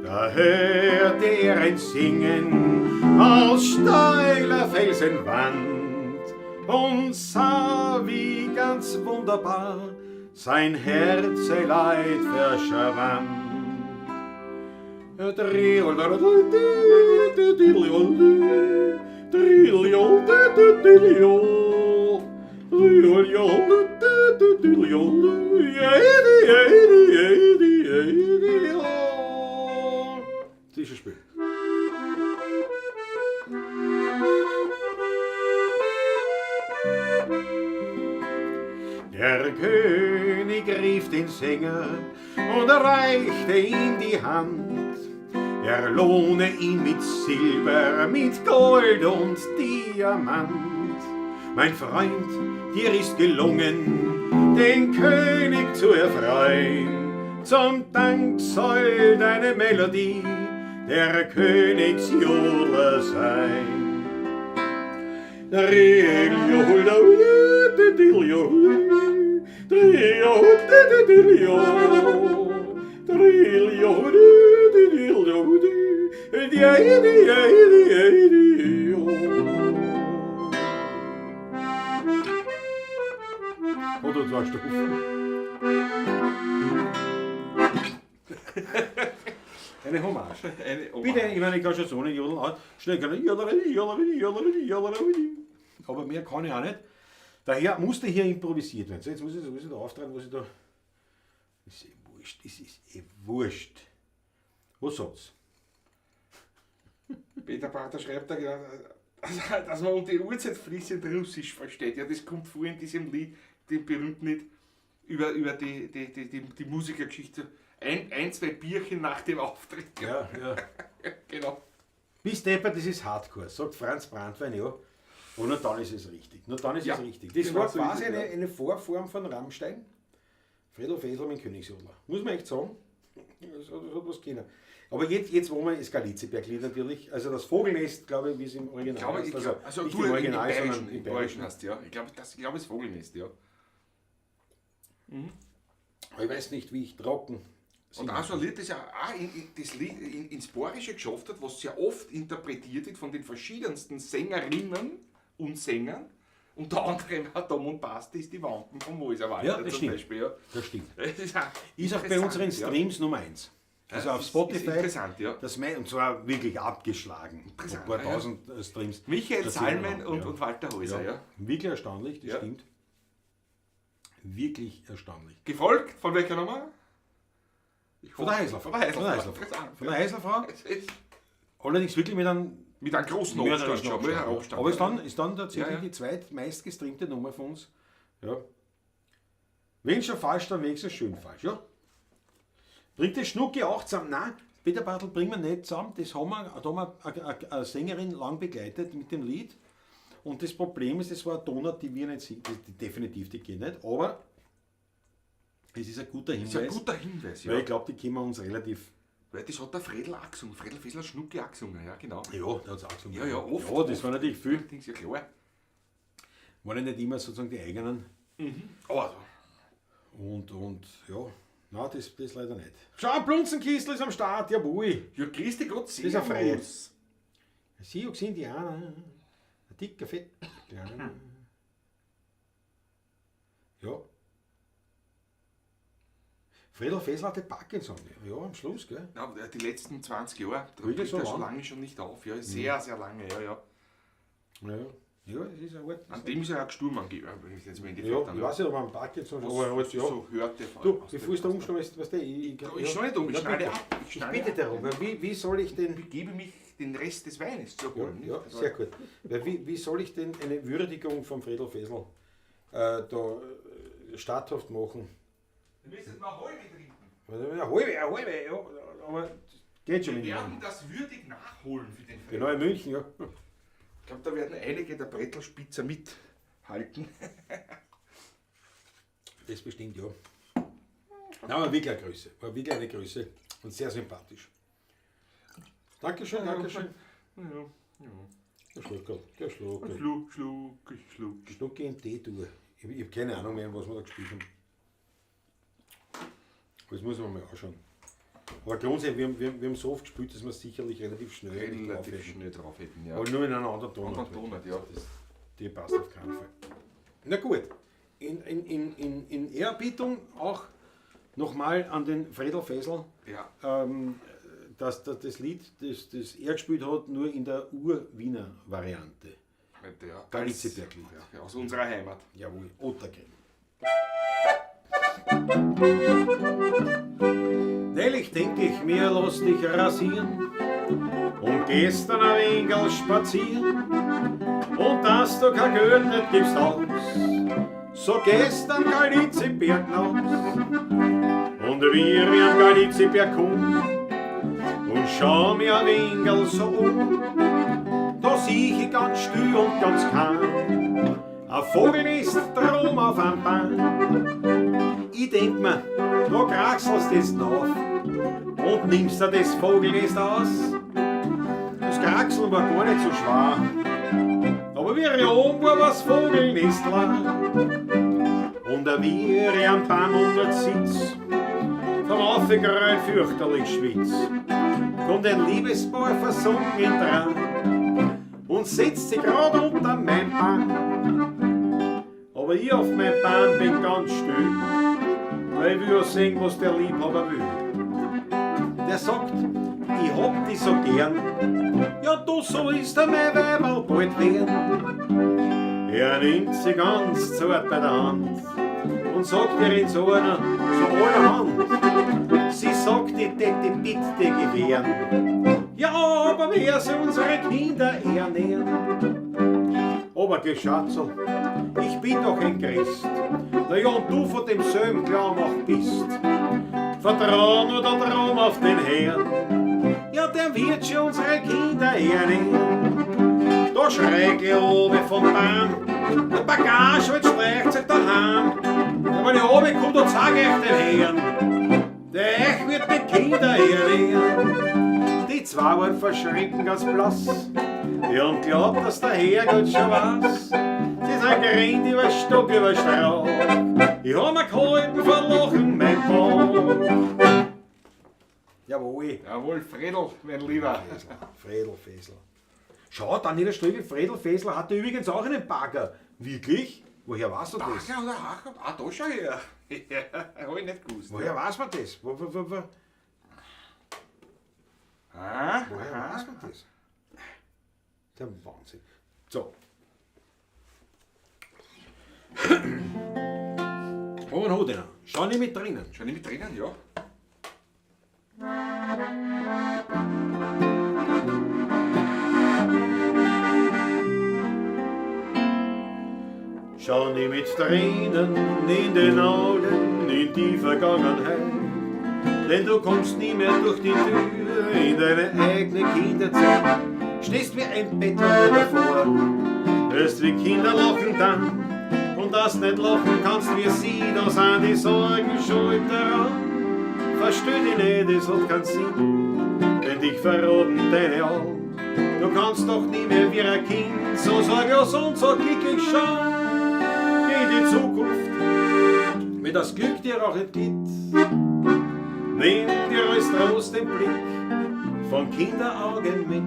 Da hörte er ein Singen aus steiler Felsenwand und sah, wie ganz wunderbar sein Herzeleid verschwand. Zwischenspiel. Der König rief den Sänger und reichte ihm die Hand. Er lohne ihn mit Silber, mit Gold und Diamant. Mein Freund, dir ist gelungen, den König zu erfreuen. Zum Dank soll deine Melodie der Königsjodler sein. Oder zwei Stufen. Eine Hommage. Eine Hommage. Bitte, ich meine, ich kann schon so nicht jodeln. Schnell kann ich jodeln, jodeln, jodeln, jodeln. Aber mehr kann ich auch nicht. Daher musste hier improvisiert werden. So, jetzt muss ich da auftreiben, was ich da. Ist eh wurscht, es ist eh wurscht. Was sagt's? Peter Pater schreibt da genau, dass man um die Uhrzeit fließend Russisch versteht. Ja, das kommt vor in diesem Lied, dem berühmten Lied, über die Musikergeschichte. Ein, zwei Bierchen nach dem Auftritt. Ja, ja. Genau. Bis deppert, das ist Hardcore, sagt Franz Brandwein, ja. Und nur dann ist es richtig. Nur dann ist Ja, es richtig. Das genau war so ist quasi es, ja. eine Vorform von Rammstein. Fredl Fesl mit Königsjodler. Muss man echt sagen. Das hat was können. Aber jetzt wo man das Galiziberglied natürlich, also das Vogelnest, glaube ich, wie es im Original Ich glaube, heißt. ich glaub, also nicht du im im Original, Bayerischen, sondern im Bayerischen hast, ja. Ich glaube, das Vogelnest, ja. Aber ich weiß nicht, wie ich trocken. Und auch so ein Lied, das ja auch das Lied ins Bayerische geschafft hat, was sehr oft interpretiert wird von den verschiedensten Sängerinnen und Sängern. Unter anderem auch Tom und Basti ist die Wampen vom Walser Ja, das zum stimmt. Beispiel. Ja. Das stimmt. Das ist auch, Ist auch bei interessant, unseren ja. Streams Nummer 1. Also Ja, auf ist Spotify. interessant, ja. Das und zwar wirklich abgeschlagen. Interessant, Ein paar ja. tausend Streams. Michael Das Salmen sind und, ja. und Walter Häuser, ja. Wirklich erstaunlich, das Ja. stimmt. Wirklich erstaunlich. Gefolgt von welcher Nummer? Ich Von der Heißlerfrau. Von der Heißlerfrau. Von der Heißlerfrau. Interessant. Von der Heißlerfrau. Es ist Allerdings wirklich mit einem Mit einem großen mit Abstand einem schon. Mit einem Abstand. Aber ist dann tatsächlich Ja, ja. die zweitmeistgestreamte Nummer von uns. Ja. Wenn schon falsch, dann wenigstens schön falsch. Ja. Bringt das Schnucki auch zusammen? Nein, Peter Bartl bringen wir nicht zusammen. Das haben wir, da haben wir eine Sängerin lang begleitet mit dem Lied. Und das Problem ist, es war eine Tonart, die wir nicht singen. Die definitiv, die geht nicht. Aber es ist ein guter Das ist ein Hinweis. guter Hinweis, ja. Weil ich glaube, die können wir uns relativ. Weil das hat der Fredl auch gesungen. Fredl Fessler hat Schnucki auch gesungen, ja, genau. Ja, der hat es auch gesungen. Ja, ja, oft. Ja, das war natürlich viel. Allerdings, ja klar. Waren ja nicht immer sozusagen die eigenen. Aber Und ja, nein, das leider nicht. Schau, Blunzenkistl ist am Start, jawohl. ja, grüß dich Gott, ist ein Frei. servus. Sioux Indianer, ein dicker, fett, kleiner. Ja. Fredl Fessler hatte Parkinson, ja, am Schluss, gell? Ja, die letzten 20 Jahre, da Wirklich tritt so er schon lang? lange schon nicht auf. Ja, sehr, sehr lange, ja, ja. Ja, ja, es ist ein Ort. An dem ist er auch gestorben, angeblich, wenn ich jetzt mal in die Ja, Fett ich weiß nicht, ob er am Parkinson Was aber halt, ja. so hörte. Du, aus bevor dem- du da umschneidest, weißt du, ich Ich schneide nicht um, ich Ja, schneide bitte. ab. Ich Ich schneide bitte ab. darum, weil wie soll ich denn. Ich begebe mich, den Rest des Weines zu Ja, holen. ja, nicht? sehr gut. Weil wie soll ich denn eine Würdigung von Fredl Fessl da statthaft machen? Du müsstest mal halbe trinken. Eine halbe, eine halbe, ja, aber geht schon Wir mit dem. werden das würdig nachholen für den Fredl. Genau, in München, ja. Ich glaube, da werden einige der Brettelspitzer mithalten. Das bestimmt, ja. Nein, aber wirklich eine Größe. War wirklich eine Größe und sehr sympathisch. Dankeschön, Dankeschön. Ja, ja. Der Schluckerl, der Schluckerl. Schluck, Schluck, Schluck. Schnucki in D-Dur. Ich hab keine Ahnung mehr, was wir da gespielt haben. Das muss man mal anschauen. Aber grundsätzlich, wir haben so oft gespielt, dass wir sicherlich relativ schnell drauf Relativ hätten. schnell drauf hätten, ja. Aber nur in einer anderen Tonart. Anderen Tonart, ja. Die passt auf keinen Fall. Na gut, in Ehrerbietung auch nochmal an den Fredl Fessl, Ja. dass das Lied, das er gespielt hat, nur in der Ur-Wiener Variante. Ja. Galizibergl, ja. Aus unserer Heimat. Jawohl, Ottergren. Thank Neulich denk ich mir, lass dich rasieren und gehst dann ein wenig spazieren und dass du kein Geld nicht gibst aus, so gehst dann Galiziberg hinaus. Und wie ich am Galiziberg komm und schau mir ein wenig so um, da sieh ich ganz still und ganz kalm ein Vogelnest drum auf einem Baum. Ich denk mir, da kraxelst jetzt auf und nimmst dir das Vogelnest aus. Das Kraxeln war gar nicht so schwer, aber wie ich oben war, war's Vogelnest leer. Und wie ich am Baum unter sitz, vom Aufgegrölt fürchterlich schwitz, kommt ein Liebespaar versunken in Tran und setzt sich grad unter mein Baum. Aber ich auf mein Baum bin ganz still, weil ich will ja sehen, was der Liebhaber will. Der sagt, ich hab dich so gern, ja du sollst ja mein Weiberl bald werden. Er nimmt sie ganz zart bei der Hand und sagt ihr in so einer, so allerhand, sie sagt, ich tät die bitte gewähren. Ja, aber wer soll unsere Kinder ernähren? Aber geh Schatzel, ich bin doch ein Christ, na ja, und du von demselben Glauben auch bist. Vertrau nur der Traum auf den Herrn, ja, der wird schon unsere Kinder ernähren. Da schräg ich oben vom Baum, der Bagage halt schleicht sich daheim. Und wenn ich runterkomme, da zeig ich den Herrn, der euch wird die Kinder ernähren. Die zwei waren vor Schrecken ganz blass, ja, und glaubt, dass der Herrgott schon weiß. Sie sind gerannt über Stock, über Strauch, ich hab mir gehalten vor Lachen, mein Bauch. Jawohl. Jawohl, Fredl, mein Lieber. Fredl, Fesel. Schau, Daniela Ströbel, Fredl Fesel hatte übrigens auch einen Bagger. Wirklich? Woher weißt du das? Bagger oder Hacher? Ah, da schau her. Ja, hab ich nicht gewusst. Woher weiß man das? Woher weiß man das? Der Wahnsinn. So. Aber hat einer. Schau nicht mit drinnen. Schau nicht mit drinnen, ja. Schau nicht mit Tränen in den Augen in die Vergangenheit, denn du kommst nie mehr durch die Tür in deine eigene Kinderzeit. Stehst wie ein Bettler davor, hörst wie Kinder lachen dann, und dass nicht lachen kannst wie sie, da sind die Sorgen schuld daran. Versteh dich nicht, es hat keinen Sinn, denn dich verraten deine Augen. Du kannst doch nie mehr wie ein Kind so sorglos und so glücklich schauen. Geh in die Zukunft, wenn das Glück dir auch entglitt. Nimm dir als Trost den Blick von Kinderaugen mit.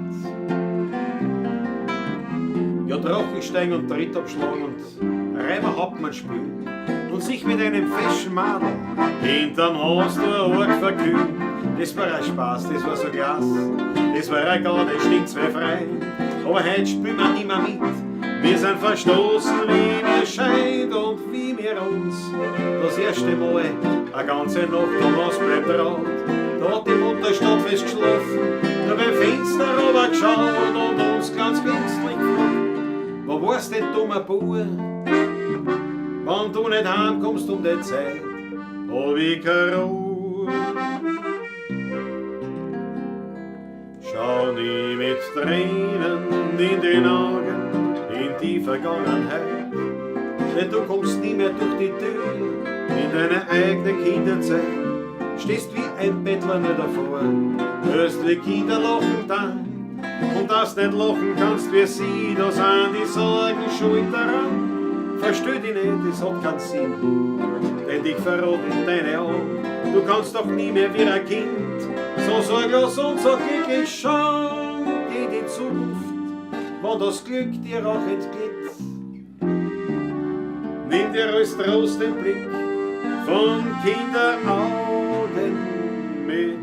Ja, Drachenstein und Tritt abschlagen und Reimer Hauptmann spielen und sich mit einem feschen Madel hinterm Haus nur arg verkühlen. Das war ein Spaß, das war so klasse, das war ein Gaude, stinkt zwei frei. Aber heut spielen wir nimmer mit, wir sind verstoßen, wie mir scheint und wie wir uns das erste Mal eine ganze Nacht um uns bleibt rot. Da hat die Mutter statt geschlafen, nur beim Fenster runter geschaut und uns ganz ängstlich gefragt, wo warst denn, dummer Bub, wenn du nicht heimkommst um die Zeit, hab ich keine Ruhe. Schau nie mit Tränen in den Augen in die Vergangenheit, denn du kommst nie mehr durch die Tür in deine eigene Kinderzeit. Stehst wie ein Bettler nur davor, hörst wie Kinder lachen dann, und dass nicht lachen kannst wie sie, da sind die Sorgen schuld daran. Versteh dich nicht, es hat keinen Sinn, denn dich verraten deine Augen. Du kannst doch nie mehr wie ein Kind so sorglos und so glücklich schauen. Geh in die Zukunft, wo das Glück dir auch entglitt. Nimm dir als Trost den Blick von Kinderaugen mit.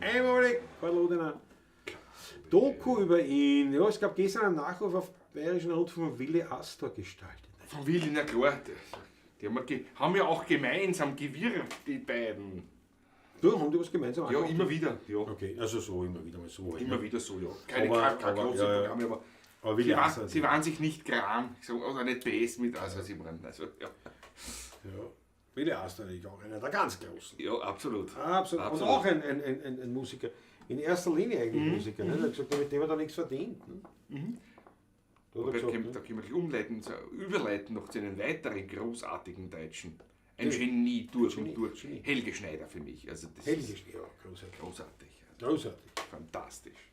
Einmalig, Karl Odener. Doku über ihn. Ja, es gab gestern einen Nachruf auf Bayerischen Rundfunk von Willy Astor gestaltet. Von Willi, na klar. Die haben ja auch gemeinsam gewirkt, die beiden. Du, haben die was gemeinsam Ja, immer wieder. Ja. Okay, also so immer wieder mal so. Immer wieder so, ja. Keine große Programme, aber Aber Willi Astor. sie waren sich nicht gram, so, oder nicht bes mit, also sie waren, also, ja. Ja. Willi Astor ist auch einer der ganz Großen. Ja, absolut. Absolut. Und Absolut. auch ein Musiker. In erster Linie eigentlich Musiker. Ne? Der hat gesagt, mit dem hat er nichts verdient. Ne? Da hat er Wobei, gesagt, ne? da können wir gleich umleiten, so, überleiten noch zu einem weiteren großartigen Deutschen. Ein Genie durch Genie, und durch. Genie. Helge Schneider für mich. Also das Helge ist Schneider, ja, großartig. großartig. Großartig. Fantastisch.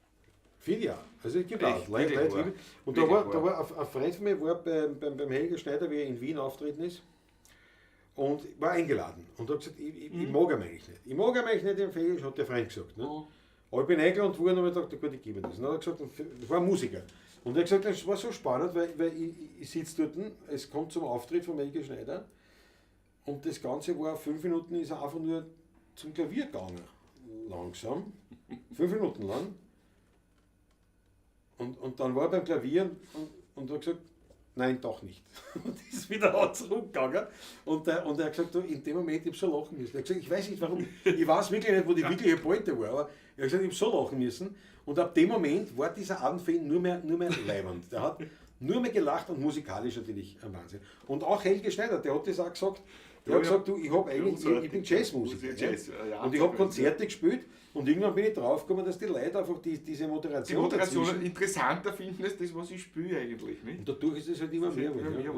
Finde ich auch. Also es gibt auch Echt, Leute, wirklich Leute wahr. lieben. Und da Wirklich war, da wahr. war ein Freund von mir, war beim Helge Schneider, wie er in Wien auftreten ist, und war eingeladen. Und hat gesagt, ich mag ihn eigentlich nicht. Ich mag ihn eigentlich nicht, den Helge, hat der Freund gesagt. Ne? Aber ich bin eingeladen worden und habe gedacht, gut, ich gebe ihm das. Und dann hat er gesagt, das war ein Musiker. Und er hat gesagt, das war so spannend, weil ich sitze dort, es kommt zum Auftritt von Helge Schneider und das Ganze war, 5 Minuten ist er einfach nur zum Klavier gegangen. Langsam. 5 Minuten lang. Und dann war er beim Klavier und hat gesagt, nein, doch nicht. Und ist wieder zurückgegangen. Und er hat gesagt, du, in dem Moment, ich hab so lachen müssen. Er hat gesagt, ich weiß nicht warum, ich weiß wirklich nicht, wo die wirkliche Pointe war, aber er hat gesagt, ich hab so lachen müssen. Und ab dem Moment war dieser Abend für ihn nur mehr leibend. Der hat nur mehr gelacht und musikalisch natürlich ein Wahnsinn. Und auch Helge Schneider, der hat das auch gesagt, der hat gesagt, du, ich hab eigentlich, ich bin Jazzmusiker. Jazz, ja. ja, Und ich hab Konzerte gespielt und irgendwann bin ich draufgekommen, dass die Leute einfach diese Moderation Die Moderation dazwischen- interessanter finden als das, was ich spiele eigentlich. Nicht? Und dadurch ist es halt immer Das ist mehr immer geworden, mehr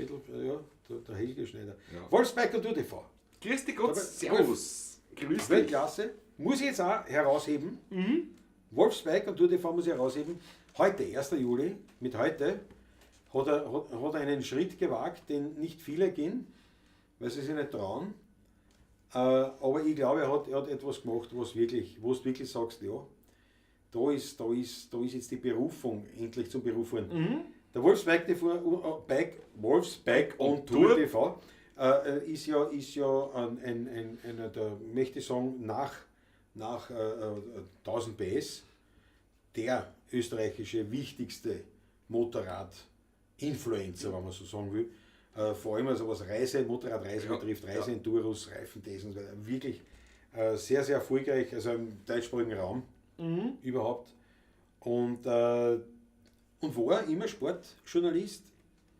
geworden, ja. Ja, der Helge Schneider. Ja. Wolfsbike und Tour TV. Grüß dich Gott, Aber- servus. Grüß dich. Weltklasse. Muss ich jetzt auch herausheben. Wolfsbike und Tour TV muss ich herausheben. Heute, 1. Juli, mit heute, hat er einen Schritt gewagt, den nicht viele gehen, weil sie sich nicht trauen. Aber ich glaube, er hat etwas gemacht, wo du wirklich sagst, ja, da ist jetzt die Berufung endlich zum Beruf geworden. Der Wolfsbike TV, Wolfsbike on Tour TV ist ja einer der, möchte ich sagen, nach 1000 PS der österreichische wichtigste Motorrad-Influencer, wenn man so sagen will. Vor allem also was Motorradreise betrifft, Reise, Enduros, Reifentests und so weiter. Wirklich sehr, sehr erfolgreich, also im deutschsprachigen Raum überhaupt. Und war immer Sportjournalist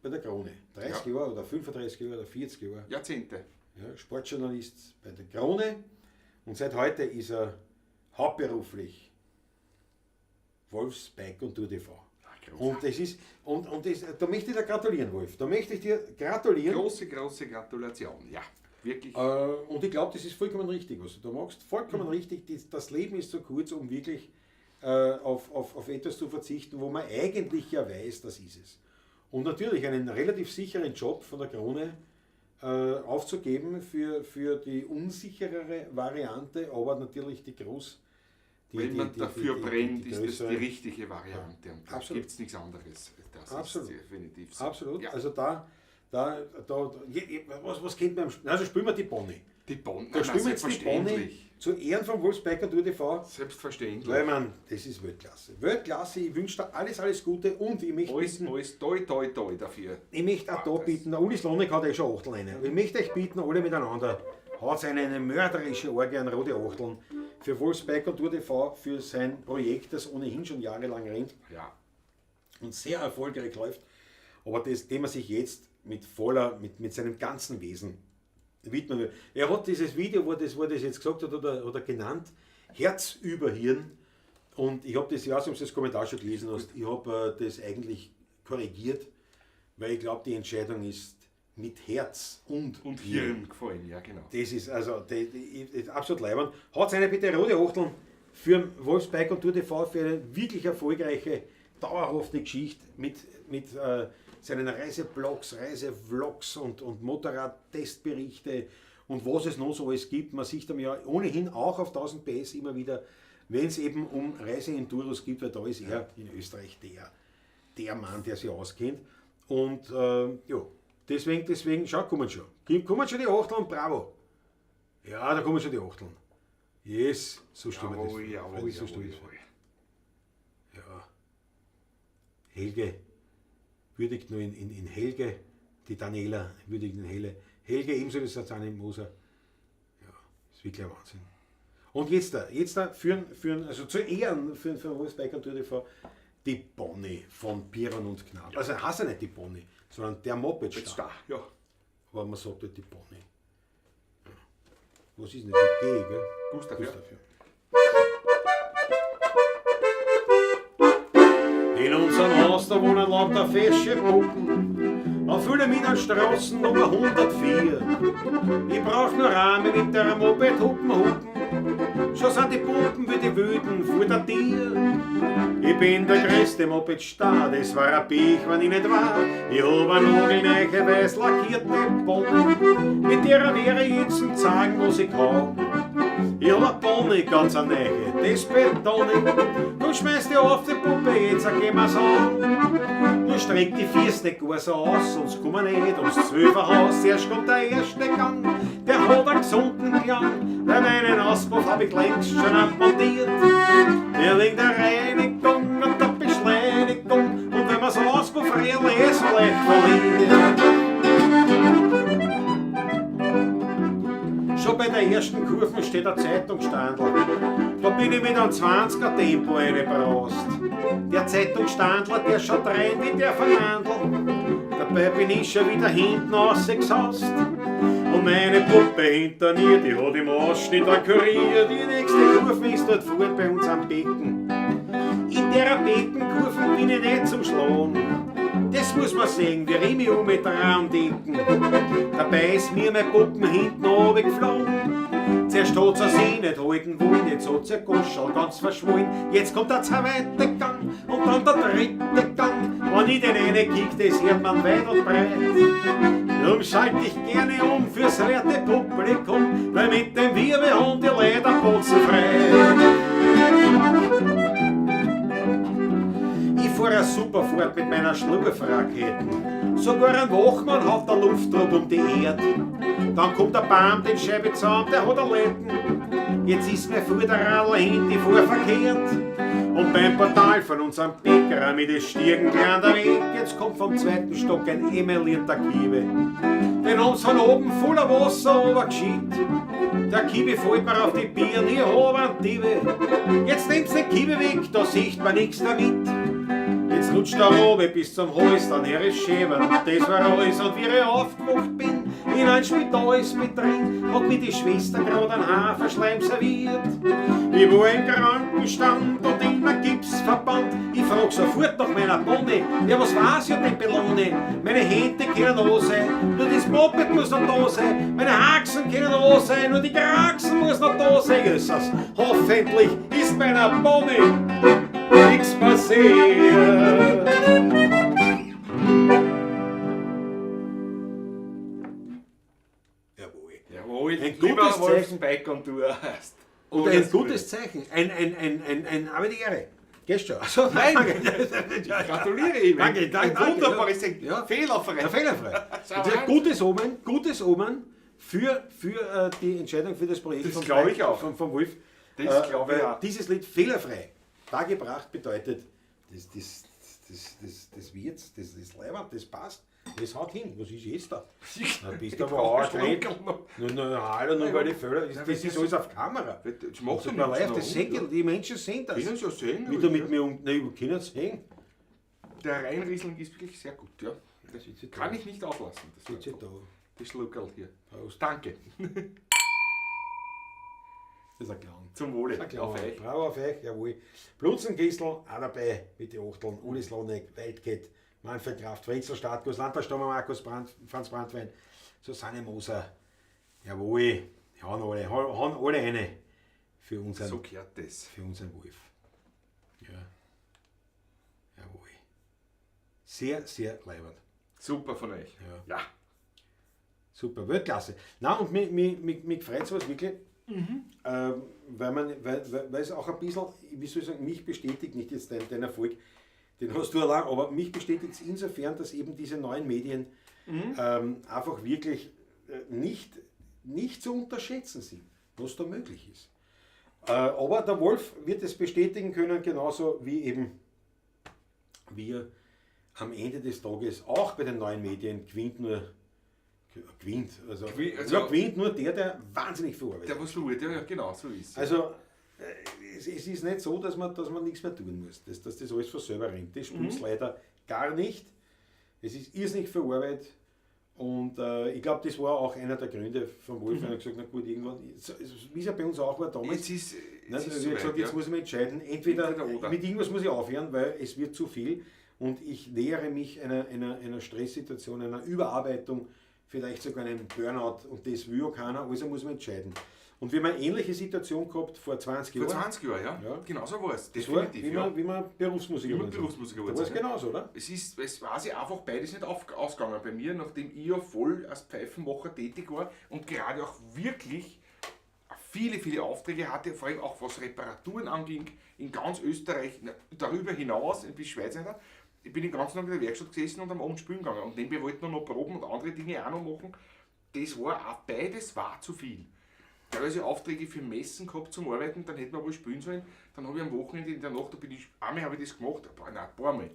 bei der Krone. 30 Jahre oder 35 Jahre oder 40 Jahre. Jahrzehnte. Ja, Sportjournalist bei der Krone. Und seit heute ist er hauptberuflich Wolfsbike und Tour TV. Und das ist, und das, da möchte ich dir gratulieren, Wolf. Da möchte ich dir gratulieren. Große, große Gratulation. Ja, wirklich. Und ich glaube, das ist vollkommen richtig, was du da machst. Vollkommen richtig. Das Leben ist zu kurz, um wirklich auf etwas zu verzichten, wo man eigentlich ja weiß, das ist es. Und natürlich einen relativ sicheren Job von der Krone aufzugeben für die unsicherere Variante, aber natürlich die groß. Wenn man dafür brennt, ist das größere die richtige Variante. Und da Absolut. gibt es nichts anderes. Das Absolut. ist definitiv so. Absolut. Ja. Also was kennt man am Also spielen wir die Bonnie. Die Bonnie. Da spielen wir jetzt die Bonnie zu Ehren von Wolfsbike und Tour TV. Selbstverständlich. Weil man, das ist Weltklasse. Weltklasse, ich wünsche dir alles Gute und ich möchte Alles, bitten, alles, toi, toi, toi dafür. ich möchte auch da bitten, der Uli Slonek hat eh schon Achtel eine. Ich möchte euch bitten, alle miteinander, haut eine mörderische Orgie an rote Achteln für Wolfsbike und Tour TV, für sein Projekt, das ohnehin schon jahrelang rennt und sehr erfolgreich läuft, aber das, dem er sich jetzt mit seinem ganzen Wesen widmen will. Er hat dieses Video, wo er das jetzt gesagt hat oder genannt, Herz über Hirn. Und ich habe das, ich weiß nicht, ob du das Kommentar schon gelesen hast, ich habe das eigentlich korrigiert, weil ich glaube, die Entscheidung ist mit Herz und Hirn gefallen, ja genau. Das ist also das absolut leibend. Haut eine bitte rote Achteln für Wolfsbike und Tour TV für eine wirklich erfolgreiche, dauerhafte Geschichte mit seinen Reiseblogs, Reisevlogs und Motorradtestberichte und was es noch so alles gibt. Man sieht dann ja ohnehin auch auf 1000 PS immer wieder, wenn es eben um Reiseenduros gibt, weil da ist er in Österreich der Mann, der sich auskennt. Und ja, deswegen, schau, kommen schon. Kommen schon die Achteln, bravo. Ja, da kommen schon die Achteln. Yes, so stimmt das. Jawohl, jawohl, so stimmt jawohl, das. Helge würdigt nur in Helge, die Daniela würdigt in Helle. Helge ebenso die Susanne Moser. Ja, ist wirklich ein Wahnsinn. Und jetzt da führen, also zu Ehren für Wolfs Bike on Tour TV, die Bonnie von Piron und Knab. Ja. Also heißt ja nicht die Bonnie, sondern der Moped-Star. Ja. Aber man sagt halt die Bonnie. Ja. Was ist denn das? G, gell? Gustav, Gustav, ja. In unserem Haus, da wohnen lauter fesche Puppen, auf Wilhelminenstraßen Nummer 104. Ich brauch nur Rahmen mit der Moped hupen hupen, schon sind die Puppen wie die Wüden vor der Tier. Ich bin der größte Moped-Star, das war ein Pech, wenn ich nicht war. Ich hab eine nagelneue, weiß lackierte Bonnie, mit der wäre ich jetzt zum zeigen, was ich kann. Ich hab eine Bonnie, ganz eine neue, das betone ich. Du schmeißt die auf die Puppe, jetzt gehen wir's an. Du streck die Füße nicht gar so aus, sonst kommen wir nicht ums 12er Haus. Erst kommt der erste Gang, der hat einen gesunden Klang, weil meinen Auspuff hab ich längst schon abmontiert. Mir liegt der Reinigung und der Beschleunigung, und wenn man's Auspuff eh so leicht verliert. Schon bei der ersten Kurve steht ein Zeitungsstandl. Da bin ich mit einem 20er Tempo reingebraust. Der Zeitungsstandler, der schaut rein wie der Fernandl. Dabei bin ich schon wieder hinten rausgesaust. Und meine Puppe hinter mir, die hat im Ausschnitt ein Kurier. Die nächste Kurve ist dort fort bei uns am Becken. In der Beckenkurve bin ich nicht zum Schlagen. Das muss man sehen, wie ich mich um mit Raumdecken. Dabei ist mir mein Puppen hinten runtergeflogen. Zuerst hat sie sich nicht halten wollen, jetzt hat sie Goschel ganz verschwollen. Jetzt kommt der zweite Gang und dann der dritte Gang. Wenn ich den einen kick, das hört man weit und breit. Drum schalte ich gerne um fürs werte Publikum, weil mit dem Wirbelhund die Lederputzen frei. Ich fahr eine super Fahrt mit meiner Schlurfraketen. Sogar ein Wachmann hat der Luftdruck um die Erde. Dann kommt der Baum, den Scheibe zusammen, der hat ein Letten. Jetzt ist mein Vorderradl hinten vor verkehrt. Und beim Portal von unserem Bäcker mit den Stiegen gleich der Weg. Jetzt kommt vom zweiten Stock ein emaillierter Kiebe. Den haben's von oben voller Wasser runtergeschickt. Der Kiebe fällt mir auf die Birne, ich hab einen Diebe. Jetzt nehmt's den Kiebe weg, da sieht man nix damit. Jetzt rutscht der Robe bis zum Hals, dann her ist Schäbern. Das war alles, und wie ich aufgewacht bin, in ein Spitalsbett drin, hat mir die Schwester grad einen Haferschleim serviert. Ich war im Krankenstand und in einem Gipsverband. Ich frag sofort nach meiner Bonnie, ja was war's ja denn Belone? Meine Hände können da sein, nur das Moped muss noch da sein. Meine Haxen können da sein, nur die Kraxen muss noch da sein. Jesus, hoffentlich ist meiner Bonnie nichts passiert. Jawohl. Jawohl. Ein gutes Zeichen. Bike on Tour heißt. Und ein gutes Zeichen. Ein aber die Ehre. Gehst schon. Also, Nein. Danke. Ich gratuliere ihm. Danke, danke. Ein wunderbares Zeichen. Ja. Fehlerfrei. Ja, fehlerfrei. Das ist ein gutes Omen für die Entscheidung für das Projekt Das vom glaub ich auch. Vom Wolf. Das glaub ich weil auch. Dieses Lied fehlerfrei dargebracht bedeutet, das wird's, das ist leibend, das passt, das haut hin. Was ist jetzt da? Na, bist du aber auch Schluckerl drin. noch. Nur, hallo, nur weil die Fehler. Das ist alles auf Kamera. Das macht Tut ja mir nichts leid, noch. das sehen die Menschen sehen das. Können sie ja sehen. Wie du mit mir um. Nein, wir können es sehen. Der Rheinriesling ist wirklich sehr gut, ja. Das kann ich nicht auslassen. Das, Sitze da. das Schluckerl hier. Prost. Danke. Das ist ein Clown. Zum Wohle. Ein Clown. Auf euch. Bravo auf euch, jawohl. Blutzenkissel auch dabei mit den Achteln. Uli Slonek, Wildcat, Manfred Kraft, Frenzel Startkus, Landverstormer Markus Brand, Franz Brandwein, Susanne Moser. Jawohl, hauen alle eine für unseren, So gehört das. für unseren Wolf. Ja. Jawohl. Sehr, sehr leibend. Super von euch. Ja. Ja. Super, Weltklasse. Na und mich freut sowas wirklich, weil es auch ein bisschen, wie soll ich sagen, mich bestätigt, nicht jetzt dein Erfolg, den hast du allein, aber mich bestätigt es insofern, dass eben diese neuen Medien einfach wirklich nicht zu unterschätzen sind, was da möglich ist. Aber der Wolf wird es bestätigen können, genauso wie eben wir. am Ende des Tages, auch bei den neuen Medien, gewinnt nur, gewinnt, also, Also- ja, gewinnt nur der, der wahnsinnig viel arbeitet. Der was schaut, ja, ja, genau, so ist es. Also es ist nicht so, dass man nichts mehr tun muss, dass das alles von selber rennt. Das spielt leider gar nicht. Es ist irrsinnig viel Arbeit und ich glaube, das war auch einer der Gründe von Wolf, er hat gesagt, na gut, irgendwann, wie es ja bei uns auch war damals, Jetzt ist, ne, jetzt ist also ich soweit, gesagt, jetzt ja. muss ich mich entscheiden, entweder, Entweder oder. mit irgendwas muss ich aufhören, weil es wird zu viel und ich nähere mich einer Stresssituation, einer Überarbeitung, vielleicht sogar einem Burnout und das will ja keiner, also muss man entscheiden. Und wir haben eine ähnliche Situation gehabt vor 20 Vor Jahren. 20 Jahren, ja. Ja. Genau so war es. Das war, Definitiv, wie ja. man, wie man Berufsmusiker Wie man geworden sind. Berufsmusiker Da geworden war es sind, ja. genauso, oder? Es war sich einfach beides nicht ausgegangen bei mir, nachdem ich ja voll als Pfeifenmacher tätig war und gerade auch wirklich viele, viele Aufträge hatte, vor allem auch was Reparaturen anging, in ganz Österreich, na, darüber hinaus, bis Schweiz. Ich bin den ganzen Tag in der Werkstatt gesessen und am Abend spielen gegangen. Und nebenbei wollten wir noch proben und andere Dinge auch noch machen. Das war auch, beides war zu viel. Teilweise Aufträge für Messen gehabt zum Arbeiten, dann hätten wir wohl spielen sollen. Dann habe ich am Wochenende in der Nacht, da bin ich, einmal habe ich das gemacht, ein paar Mal.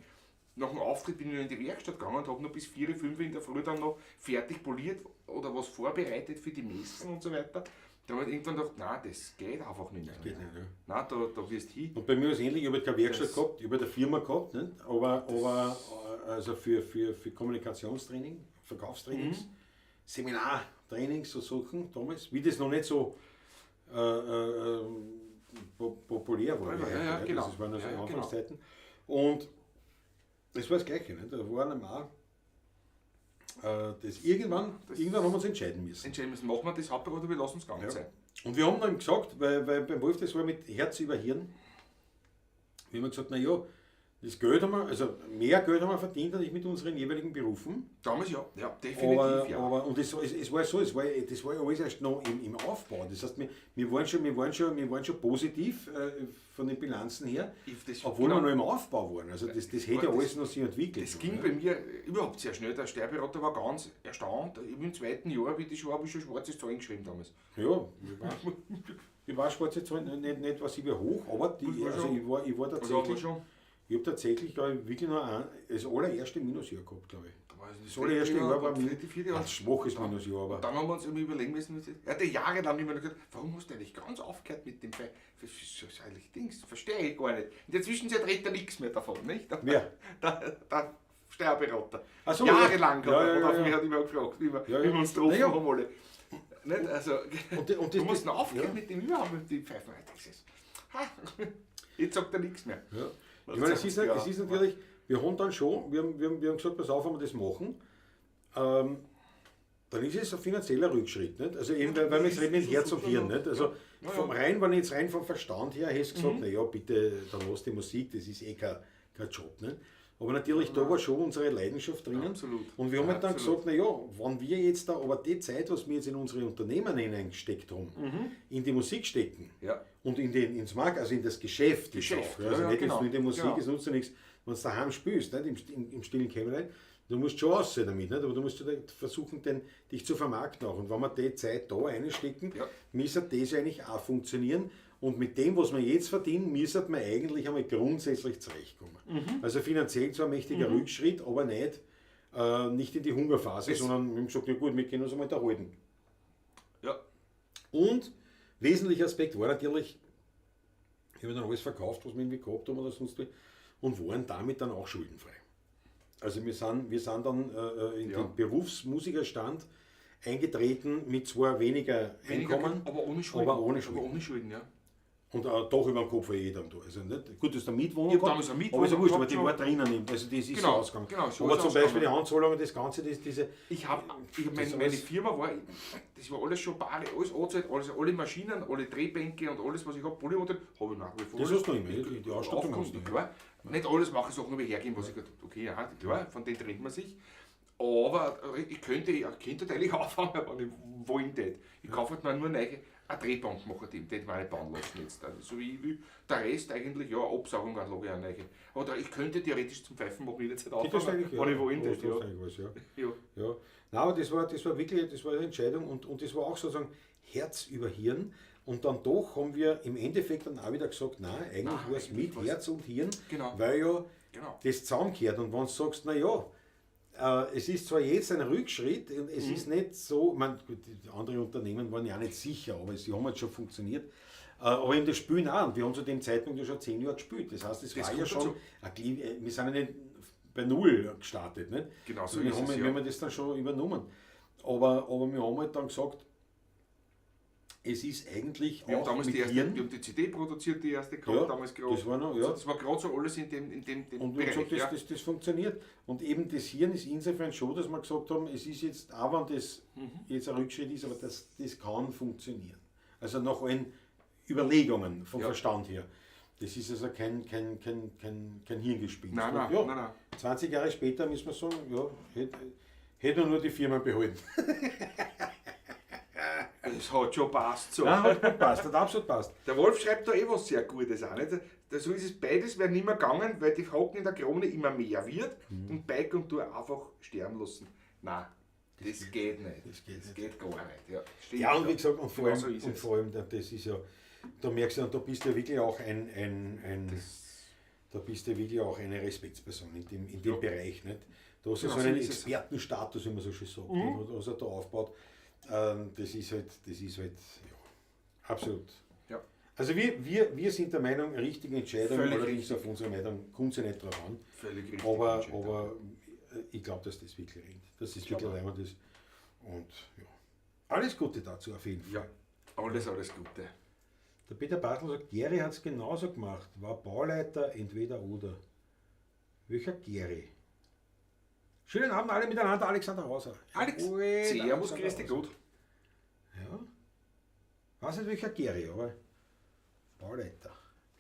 Nach dem Auftritt bin ich noch in die Werkstatt gegangen und habe noch bis 4, 5 in der Früh dann noch fertig poliert oder was vorbereitet für die Messen und so weiter. Da habe ich irgendwann gedacht, nein, das geht einfach nicht mehr. Das geht nicht, ja. Nein, da wirst du hin. Und bei mir war es ähnlich, ich habe keine Werkstatt Das- gehabt, ich habe eine Firma gehabt, nicht? Aber also für Kommunikationstraining, Verkaufstrainings, Seminartrainings, so Sachen damals, wie das noch nicht so populär war. Ja, ja, nicht? genau. Das waren also Ja, ja, genau. Anfangszeiten. Und es war das Gleiche, nicht? Da war einmal das irgendwann haben wir uns entscheiden müssen. Entscheiden müssen, machen wir das Hauptberuf oder wir lassen es ganz Ja. sein. Und wir haben dann gesagt, weil beim Wolf, das war mit Herz über Hirn, wir haben gesagt, na ja, das Geld haben wir, also mehr Geld haben wir verdient natürlich mit unseren jeweiligen Berufen. Damals ja, ja, definitiv Aber, ja. aber und es war so, das war ja alles erst noch im Aufbau. Das heißt, wir waren schon positiv von den Bilanzen her, obwohl genau. wir noch im Aufbau waren. Also das hätte ja alles noch sich entwickelt. Das ging bei mir überhaupt sehr schnell. Der Steuerberater war ganz erstaunt. Ich im zweiten Jahr, wie das war, habe ich schon schwarze Zahlen geschrieben damals. Ja, ich war schwarze Zahlen, nicht was ich war hoch, aber ich war tatsächlich. Ich habe tatsächlich, glaube ich, wirklich noch das allererste Minusjahr gehabt, glaube ich. Das allererste Jahr war ein schwaches Minusjahr. Aber dann haben wir uns immer überlegen müssen, er hat ja jahrelang immer gesagt, warum hast du eigentlich ganz aufgehört mit dem Dings? Verstehe ich gar nicht. In der Zwischenzeit redet er nichts mehr davon, nicht? Wer? Der Steuerberater. Ach so, jahrelang ja. hat er mich immer gefragt, wie wir uns getroffen haben alle. Nicht? Also, und du musst noch aufgehört mit dem überhaupt mit dem Pfeifen. Jetzt sagt er nichts mehr. Ja. Ich meine, es ist natürlich, wir haben dann schon, wir haben gesagt, pass auf, wenn wir das machen, dann ist es ein finanzieller Rückschritt. Nicht? Also eben, weil wir es reden mit Herz und Hirn. Nicht? Also wenn ich jetzt rein vom Verstand her hätte gesagt, naja, bitte, dann lass die Musik, das ist eh kein Job. Nicht? Aber natürlich, da war schon unsere Leidenschaft drinnen. Absolut. Und wir haben halt dann gesagt, naja, wenn wir jetzt da, aber die Zeit, was wir jetzt in unsere Unternehmen hineingesteckt haben, in die Musik stecken und ins Markt, also in das Geschäft. Auch, also nicht nur in die Musik, es nutzt ja nichts, wenn du daheim spielst, nicht? Im stillen Kämmerlein. Du musst schon aussehen damit, nicht? Aber du musst versuchen, dich zu vermarkten auch. Und wenn wir die Zeit da reinstecken, müsste das eigentlich auch funktionieren. Und mit dem, was wir jetzt verdienen, müsste man eigentlich einmal grundsätzlich zurechtkommen. Also finanziell zwar ein mächtiger Rückschritt, aber nicht in die Hungerphase, sondern wir haben gesagt, ja gut, wir können uns einmal unterhalten. Ja. Und wesentlicher Aspekt war natürlich, ich habe dann alles verkauft, was wir irgendwie gehabt haben oder sonst wie, und waren damit dann auch schuldenfrei. Also wir sind dann in den Berufsmusikerstand eingetreten mit zwar weniger Einkommen, aber ohne Schulden. Aber ohne Schulden. Aber ohne Schulden, ja. Und doch über den Kopf war jeder. Also nicht, gut, das ist der Mietwohnung. Ich habe damals eine Mietwohnung. Aber ist ja wurscht, aber die war drinnen. Also das ist genau, so ausgegangen. Genau, so aber ist zum Beispiel die Anzahlung und das Ganze, das, diese. Ich habe meine Firma war, das war alles schon bare, alles angezahlt, alles, alle Maschinen, alle Drehbänke und alles, was ich habe, Polymotor, habe ich nach wie vor. Das hast du immer, die Ausstattung hast du. Klar, nicht alles mache ich Sachen, aber hergeben, was ich gesagt habe. Okay, ja, klar, von denen trennt man sich. Aber ich könnte eigentlich anfangen, wenn ich wollen würde. Ich kaufe halt mir nur eine Drehbank machen, die meine bauen lassen jetzt. Also, so wie ich will. Der Rest eigentlich, ja, Absaugung auch ich auch neu. Aber ich könnte theoretisch zum Pfeifen machen jederzeit anfangen, wenn ich wollen würde. Ja. Ja. Nein, aber das war wirklich, das war eine Entscheidung und das war auch sozusagen Herz über Hirn. Und dann doch haben wir im Endeffekt dann auch wieder gesagt, nein, eigentlich war es mit Herz und Hirn, genau. Weil ja Genau. Das zusammengehört. Und wenn du sagst, naja, es ist zwar jetzt ein Rückschritt, und es ist nicht so, man, gut, die anderen Unternehmen waren ja auch nicht sicher, aber sie haben halt schon funktioniert. Aber eben das Spielen auch, und wir haben zu dem Zeitpunkt ja schon 10 Jahre gespielt. Das heißt, es Das war ja kommt schon, dazu. wir sind ja nicht bei Null gestartet. Nicht? Genau so wir ist haben, es, wir ja. haben das dann schon übernommen. Aber wir haben halt dann gesagt, es ist eigentlich Wir haben auch damals mit die erste, Hirn. wir haben die CD produziert, die erste gehabt, Ja, damals gerade. das war noch, ja. Also das war gerade so alles in dem Und wir haben Bereich. gesagt, das, ja. das funktioniert. Und eben das Hirn ist insofern schon, dass wir gesagt haben, es ist jetzt, auch wenn das jetzt ein Rückschritt ist, aber das kann funktionieren. Also nach allen Überlegungen vom Ja. Verstand her. Das ist also kein Hirngespinst. Nein, nein, Und ja, nein, nein. 20 Jahre später müssen wir sagen, ja, hätte man nur die Firma behalten. Das hat schon passt so. Nein, hat passt, hat absolut passt. Der Wolf schreibt da eh was sehr Gutes auch. Nicht? So ist es, beides wäre nicht mehr gegangen, weil die Hocken in der Krone immer mehr wird und Bike und Tour einfach sterben lassen. Nein, das geht nicht. Das geht das nicht. geht gar nicht. Ja, stimmt Ja, und wie gesagt, und vor Genau so allem, ist und es. vor allem, das ist ja, da merkst du, und da bist du ja wirklich auch da bist du wirklich auch eine Respektsperson in dem Ja. Bereich, nicht? Da hast du Genau so so einen ist es. Expertenstatus, wie man so schön sagt, nicht? Was er da aufbaut, das ist halt, ja, absolut. Ja. Also wir sind der Meinung, richtige Entscheidung, Völlig allerdings richtig. auf unsere Meinung kommt es ja nicht drauf an. Völlig richtig. Aber, Entscheidung. aber ich glaube, dass das wirklich rennt. Dass das Ich glaub wirklich leibend ist. Und ja, alles Gute dazu auf jeden Fall. Ja, alles Gute. Der Peter Bartl sagt, Gary hat es genauso gemacht. War Bauleiter entweder oder. Welcher Gary? Schönen Abend alle miteinander, Alexander Hauser. Alex, Jawohl, servus, Alexander grüß dich Hauser. gut. Ja. Weiß nicht welcher Gary, aber Bauleiter.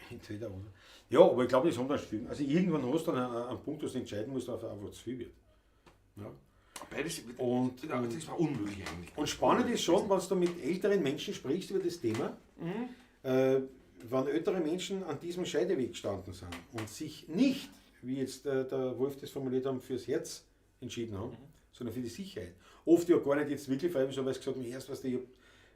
Entweder oder. Ja, aber ich glaube, das haben dann viel. Also irgendwann hast du dann einen Punkt, wo du entscheiden musst, ob einfach zu viel wird. Ja. Beides, Und- das war unmöglich eigentlich. Und spannend ist schon, wenn du mit älteren Menschen sprichst über das Thema, wenn ältere Menschen an diesem Scheideweg gestanden sind und sich nicht, wie jetzt der Wolf das formuliert haben, fürs Herz entschieden haben, sondern für die Sicherheit. Oft ja gar nicht jetzt wirklich freiwillig, sondern weil sie gesagt haben, erst was, ich habe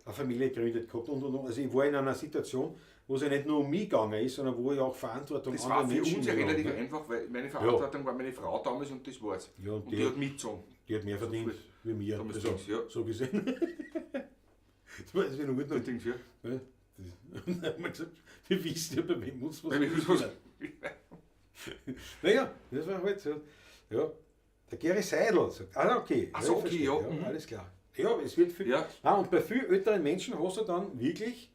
eine Familie gegründet gehabt und. Also ich war in einer Situation, wo es ja nicht nur um mich gegangen ist, sondern wo ich auch Verantwortung Das war anderen für Menschen uns ja gegenüber relativ habe, ne? einfach, weil meine Verantwortung war meine Frau damals und das war's. Ja, und und die die hat- hat mitgezogen. Die hat mehr verdient wie mir. Damals Also, ging's, ja. So gesehen. Das war jetzt wieder gut. Das Ding, ja. Ja, das, dann haben wir gesagt, wir wissen ja, bei wem muss was. Bei wem muss was- Naja, das war halt so. Ja. Der Gary Seidel sagt, ah, okay. Ach so, ich okay, verstehe, ja, ja, mhm. alles klar. Ja, es wird viel. Ja. Ah, und bei viel älteren Menschen hast du dann wirklich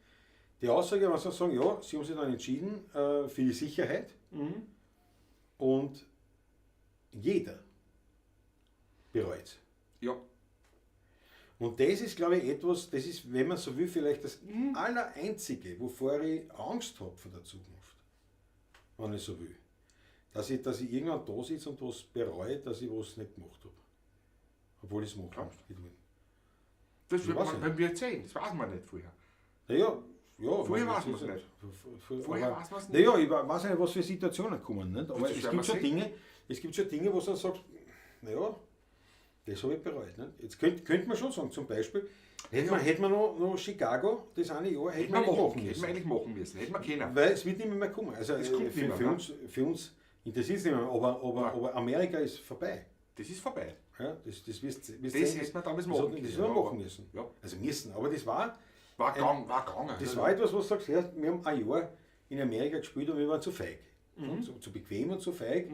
die Aussage, wenn sie sagen, ja, sie haben sich dann entschieden für die Sicherheit und jeder bereut. Ja, Und das ist, glaube ich, etwas, das ist, wenn man so will, vielleicht das Allereinzige, wovor ich Angst habe vor der Zukunft, wenn ich so will. Dass ich irgendwann da sitze und was bereue, dass ich was nicht gemacht habe. Obwohl ich es machen Glaubst hätte wollen. das wird weiß man ich beim Bier sehen, das weiß man nicht vorher. Naja, ja. Vorher man, weiß das man's ist nicht. Vorher Vorher weiß man's nicht. Naja, ich weiß nicht, was für Situationen kommen. Nicht? Aber Das es werden gibt wir schon sehen. Dinge, es gibt schon Dinge, wo du dann sagst, naja, das habe ich bereut. Nicht? Jetzt könnte man schon sagen, zum Beispiel, hätte man noch Chicago, das eine Jahr, hätte Hätten man wir nicht machen machen, hätten müssen. wir eigentlich machen müssen, hätten wir können. Weil es wird nicht mehr kommen. Also Es kommt nicht mehr, ne? für uns interessiert es nicht mehr, aber Amerika ist vorbei. Das ist vorbei. Ja, das wirst, wirst Das sehen, hätte man damals das machen hat- Das können, hätten wir aber- machen müssen. Ja. Also müssen, aber das war, War gegangen, war gegangen. das war etwas, wo du sagst, ja, wir haben ein Jahr in Amerika gespielt und wir waren zu feig. Mhm. Zu bequem und zu feig.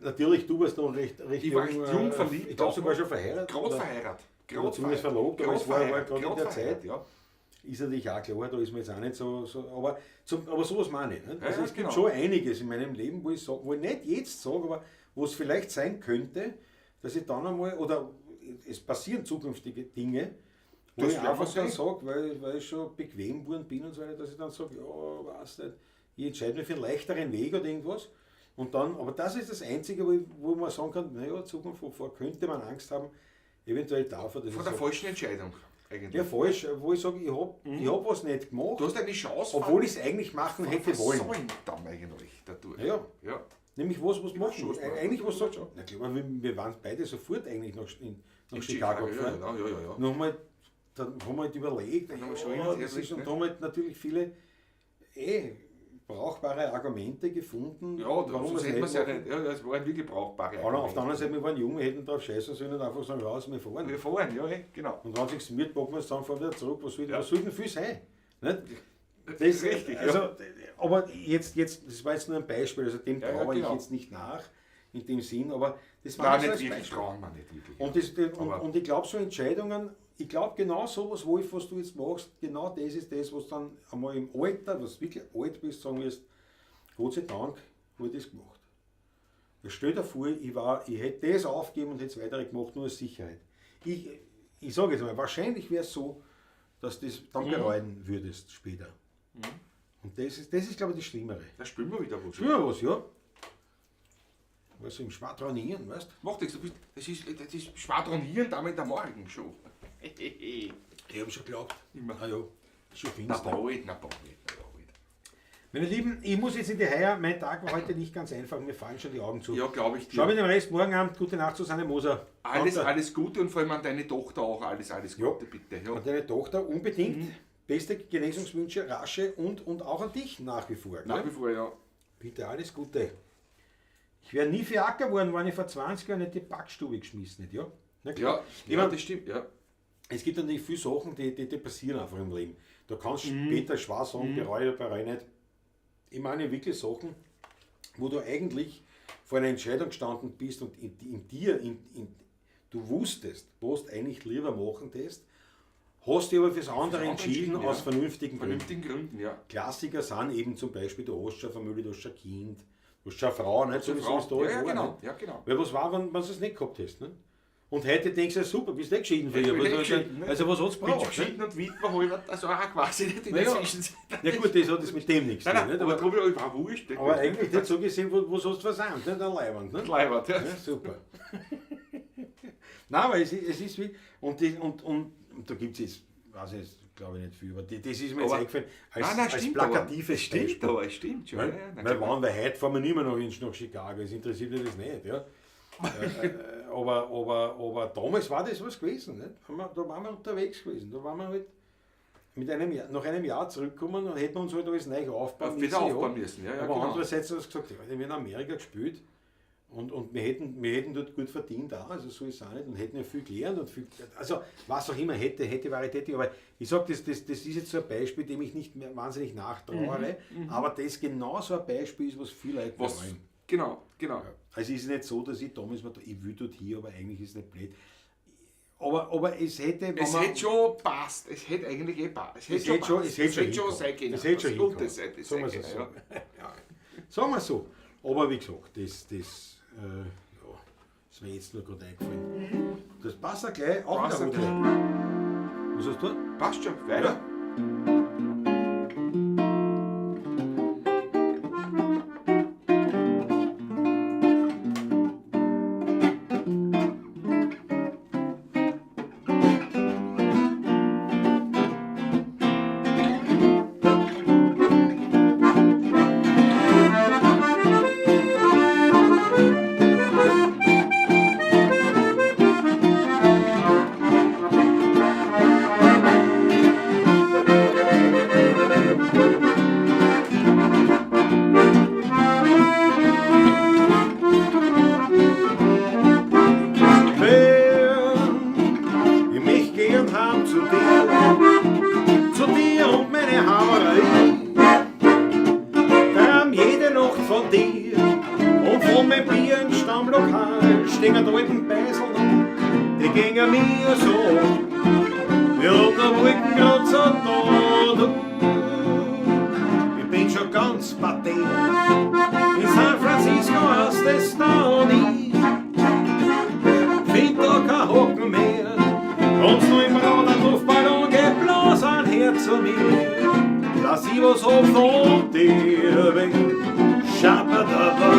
Natürlich, du warst noch recht Ich war recht jung verliebt. Ich glaube auch sogar noch. schon verheiratet. Gerade oder? verheiratet. Oder zumindest verlobt, aber Gerade es war verheiratet, gerade in grad der verheiratet, Zeit. Ja. Ist natürlich auch klar, da ist man jetzt auch nicht so, aber sowas meine ich. Nicht? Also Ja, es gibt genau. schon einiges in meinem Leben, wo ich sag, wo ich nicht jetzt sage, aber wo es vielleicht sein könnte, dass ich dann einmal, oder es passieren zukünftige Dinge, wo Das ich werden wir einfach dann sehen. sage, weil ich schon bequem geworden bin und so weiter, dass ich dann sage, ja, weiß nicht, ich entscheide mich für einen leichteren Weg oder irgendwas. Und dann, aber das ist das Einzige, wo man sagen kann, naja, Zukunft, wovor könnte man Angst haben, eventuell davor, dass Vor ich der sag, falschen Entscheidung eigentlich. ja, falsch, wo ich sage, ich hab was nicht gemacht, Du hast eine Chance obwohl ich es eigentlich machen hätte wollen. versäumt dann eigentlich dadurch. Ja. Ja. Nämlich was machen. schon, was machen. Eigentlich was sagst du? Na klar, wir waren beide sofort eigentlich nach Chicago gefahren. Ja, ja, ja, ja. Dann haben wir halt, dann haben wir halt überlegt, Dann haben wir schon ja, hin und her das ist, überlegt, und ne? da haben halt natürlich viele brauchbare Argumente gefunden, Ja, warum warum wir sonst es hätten wir nicht es ja machen. nicht. Ja, das waren wirklich brauchbare Aber auf der anderen Argumente. Seite, wir waren jung, wir hätten drauf scheißen sollen und einfach sagen, raus, wir fahren. Wir fahren, ja, eh, genau. Und wenn sich's mir packen wir es dann fahren wir wieder zurück. Was soll, Ja. was soll denn viel sein? Nicht? Das, Richtig, ja. also, aber jetzt, das war jetzt nur ein Beispiel, also dem Ja, ja, traue genau. ich jetzt nicht nach, in dem Sinn, aber das war Nein, so nicht als wirklich, Beispiel. trauen wir nicht wirklich. Und, das, und, Aber- und ich glaube, so Entscheidungen, ich glaube, genau sowas, Wolf, was du jetzt machst, genau das ist das, was dann einmal im Alter, was wirklich alt bist, sagen wirst, Gott sei Dank wurde das gemacht. Ich stell dir vor, ich hätte das aufgegeben und hätte es weiter gemacht, nur als Sicherheit. Ich sage jetzt mal, wahrscheinlich wäre es so, dass du das dann bereuen würdest später. Und das ist, glaube ich, das Schlimmere. Da spielen wir wieder was. Spielen wir was, ja? Was im Schwadronieren, weißt du? Macht nichts, du bist, das ist Schwadronieren damit am Morgen schon. Ich habe schon geglaubt. Immer. Ah ja, schon Na finster. bald, na bald, na bald. Meine Lieben, ich muss jetzt in die Heier. Mein Tag war heute nicht ganz einfach. Mir fallen schon die Augen zu. Ja, glaube ich dir. Schau mit dem Rest morgen Abend. Gute Nacht, Susanne Moser. Alles, Danke. alles Gute und vor allem an deine Tochter auch alles, alles Ja. Gute, bitte. Ja. An deine Tochter unbedingt. Beste Genesungswünsche, rasche und auch an dich nach wie vor. Nach Gell? wie vor, ja. Bitte alles Gute. Ich wäre nie Fiaker geworden, wenn ich vor 20 Jahren nicht die Backstube geschmissen hätte. Ja, Na klar. Ja, Ich ja, mein, das stimmt, ja. es gibt natürlich viele Sachen, die passieren einfach im Leben. Da kannst du später schwer sagen, bereue oder bereue nicht. Ich meine wirklich Sachen, wo du eigentlich vor einer Entscheidung gestanden bist und in dir, du wusstest, was du eigentlich lieber machen tätest, hast dich aber fürs andere andere entschieden, entschieden, ja. aus vernünftigen Gründen. Vernünftigen Gründen, ja. Klassiker sind eben zum Beispiel, du hast schon eine Familie, du hast schon ein Kind, du hast schon eine Frau, nicht? So wie Frau. es da Ja, ja, war, genau, nicht? ja, genau. Weil was war, wenn du es nicht gehabt hast? Ne? Und heute denkst du, ja, super, bist eh geschieden von Ich ihr. bin eh Was, geschieden, ne? also was hat's Bin braucht? Ne? geschieden und Witwer halber, also auch quasi nicht in der Naja. Zwischenzeit. Ja gut, das hat jetzt mit dem nichts zu Nein, tun. nein, Nicht? aber Aber, darum war wurscht. aber eigentlich nicht so gesehen, wo hast du versandt? Nicht? Ein Leibwand. Ne? Leibert, ja. Ja, super. Nein, aber es ist wie. Und da gibt es jetzt, weiß ich jetzt, glaube ich nicht viel, aber das ist mir jetzt Aber- eingefallen, als, Nein, nein, als stimmt plakatives aber. Stimmt, Beispiel. aber es stimmt schon. Weil, Ja, ja, na weil klar. wann wir heute fahren wir nicht mehr nach Chicago, es interessiert mich das nicht. Ja. Aber damals war das was gewesen. Nicht? Da waren wir unterwegs gewesen. Da waren wir halt mit einem Jahr, nach einem Jahr zurückgekommen und hätten uns halt alles neu aufbauen Wieder müssen. aufbauen müssen, ja, ja, aber genau. andererseits haben sie gesagt, ja, wir haben in Amerika gespielt und wir hätten dort gut verdient auch, also so ist es auch nicht, und hätten ja viel gelernt und viel, also was auch immer hätte, Varietät, aber ich sag, das ist jetzt so ein Beispiel, dem ich nicht mehr wahnsinnig nachtrauere, aber das genau so ein Beispiel ist, was viele Leute Was, bereuen. genau, genau. Also es ist nicht so, dass ich damals mir da, ich will dort hier, aber eigentlich ist es nicht blöd. Aber es hätte, wenn Es man- hätte schon passt, es hätte eigentlich eh passt. Es hätte schon, es hätte schon schon sein können. Es hätte schon Das Gute hingehauen. sein, das Sagen wir sein es so. können, ja. Ja. Sagen wir so. Aber wie gesagt, das ja, ist mir jetzt nur gerade eingefallen. Das passt ja gleich, auch Passt in der ja Route. Was hast du? Passt schon, weiter. Ich mich gern heim zu dir und meine Haberei. Träum jede Nacht von dir und von meinem Bier im Stammlokal stehen da alten Beisel, die gingen mir so. Ja, der Wolkenkratzer da, du. Ich bin schon ganz patent. In San Francisco hast es da nie. Find da kein Hocken mehr. Kommst du im Rad ein Luftballon geblasen her zu mir. Lass ich was hab von dir weg. Schapadaba.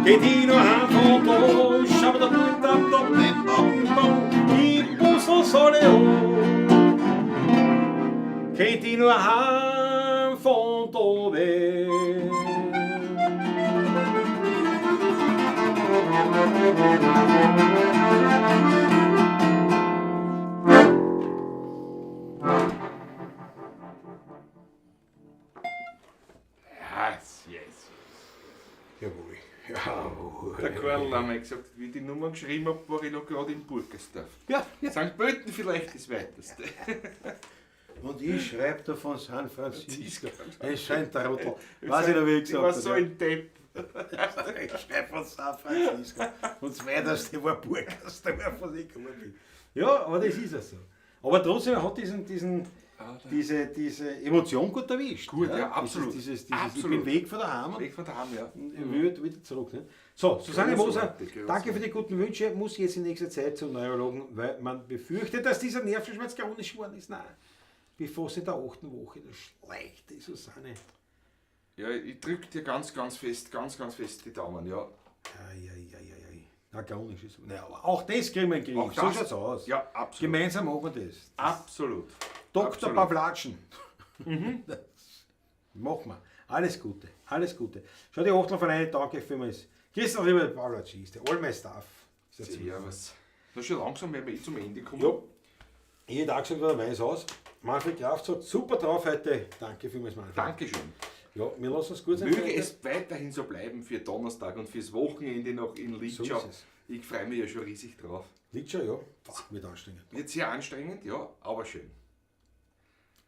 Geht ich noch heim von da, schau mir da dort, da, da, da, da, da, die Bussel soll ich an. Geht ich noch heim von da weg. Yes, yes. Jawohl. Jawohl. Der Karl hat mir gesagt, wie ich die Nummer geschrieben habe, war ich noch gerade in Burgersdorf. Ja, ja. St. Pölten vielleicht das weiteste. Und ich schreibe da von San Francisco. Es scheint der Trottel. Weiß ich noch, wie ich Ich gesagt war habe. so ein Depp. Ich schreibe von San Francisco. Und das weiteste war Burgersdorf, was ich gekommen bin. Ja, aber das ist ja so. Aber trotzdem, er hat diese Emotion gut erwischt. Gut, ja, absolut. Dieses, ich Absolut. bin weg von daheim und Weg von daheim, ja. ich will wieder zurück. Ne? So, Susanne Moser, Großartig, großartig. danke für die guten Wünsche. Muss jetzt in nächster Zeit zum Neurologen, weil man befürchtet, dass dieser Nervenschmerz chronisch geworden ist. Nein, bevor sie in der 8. Woche, das schleicht die Susanne. Ja, ich drück dir ganz, ganz fest, ganz, ganz fest die Daumen, ja. Ei, ei, ei, ei, ei. Na, chronisch ist. Naja, aber auch das kriegen wir in den Griff. Auch So das. schaut's aus. Ja, absolut. Gemeinsam machen wir das. Absolut. Dr. Absolut. Pavlatschen. Das machen wir. Alles Gute, alles Gute. Schau, die Achtel von einer, danke vielmals. Christian lieber Pavlatsch ist der All my stuff. Ist der Servus. Na, schon langsam werden wir eh zum Ende kommen. Ja. Ich hätte auch gesagt, der Weiß aus. Manfred Kraft sagt, super drauf heute. Danke vielmals, Manfred. Dankeschön. Ja, wir lassen es gut sein. Möge es weiterhin so bleiben für Donnerstag und fürs Wochenende noch in So Litschau. ist es. Ich freue mich ja schon riesig drauf. Litschau, ja. Puh, wird anstrengend. Wird sehr anstrengend, ja, aber schön.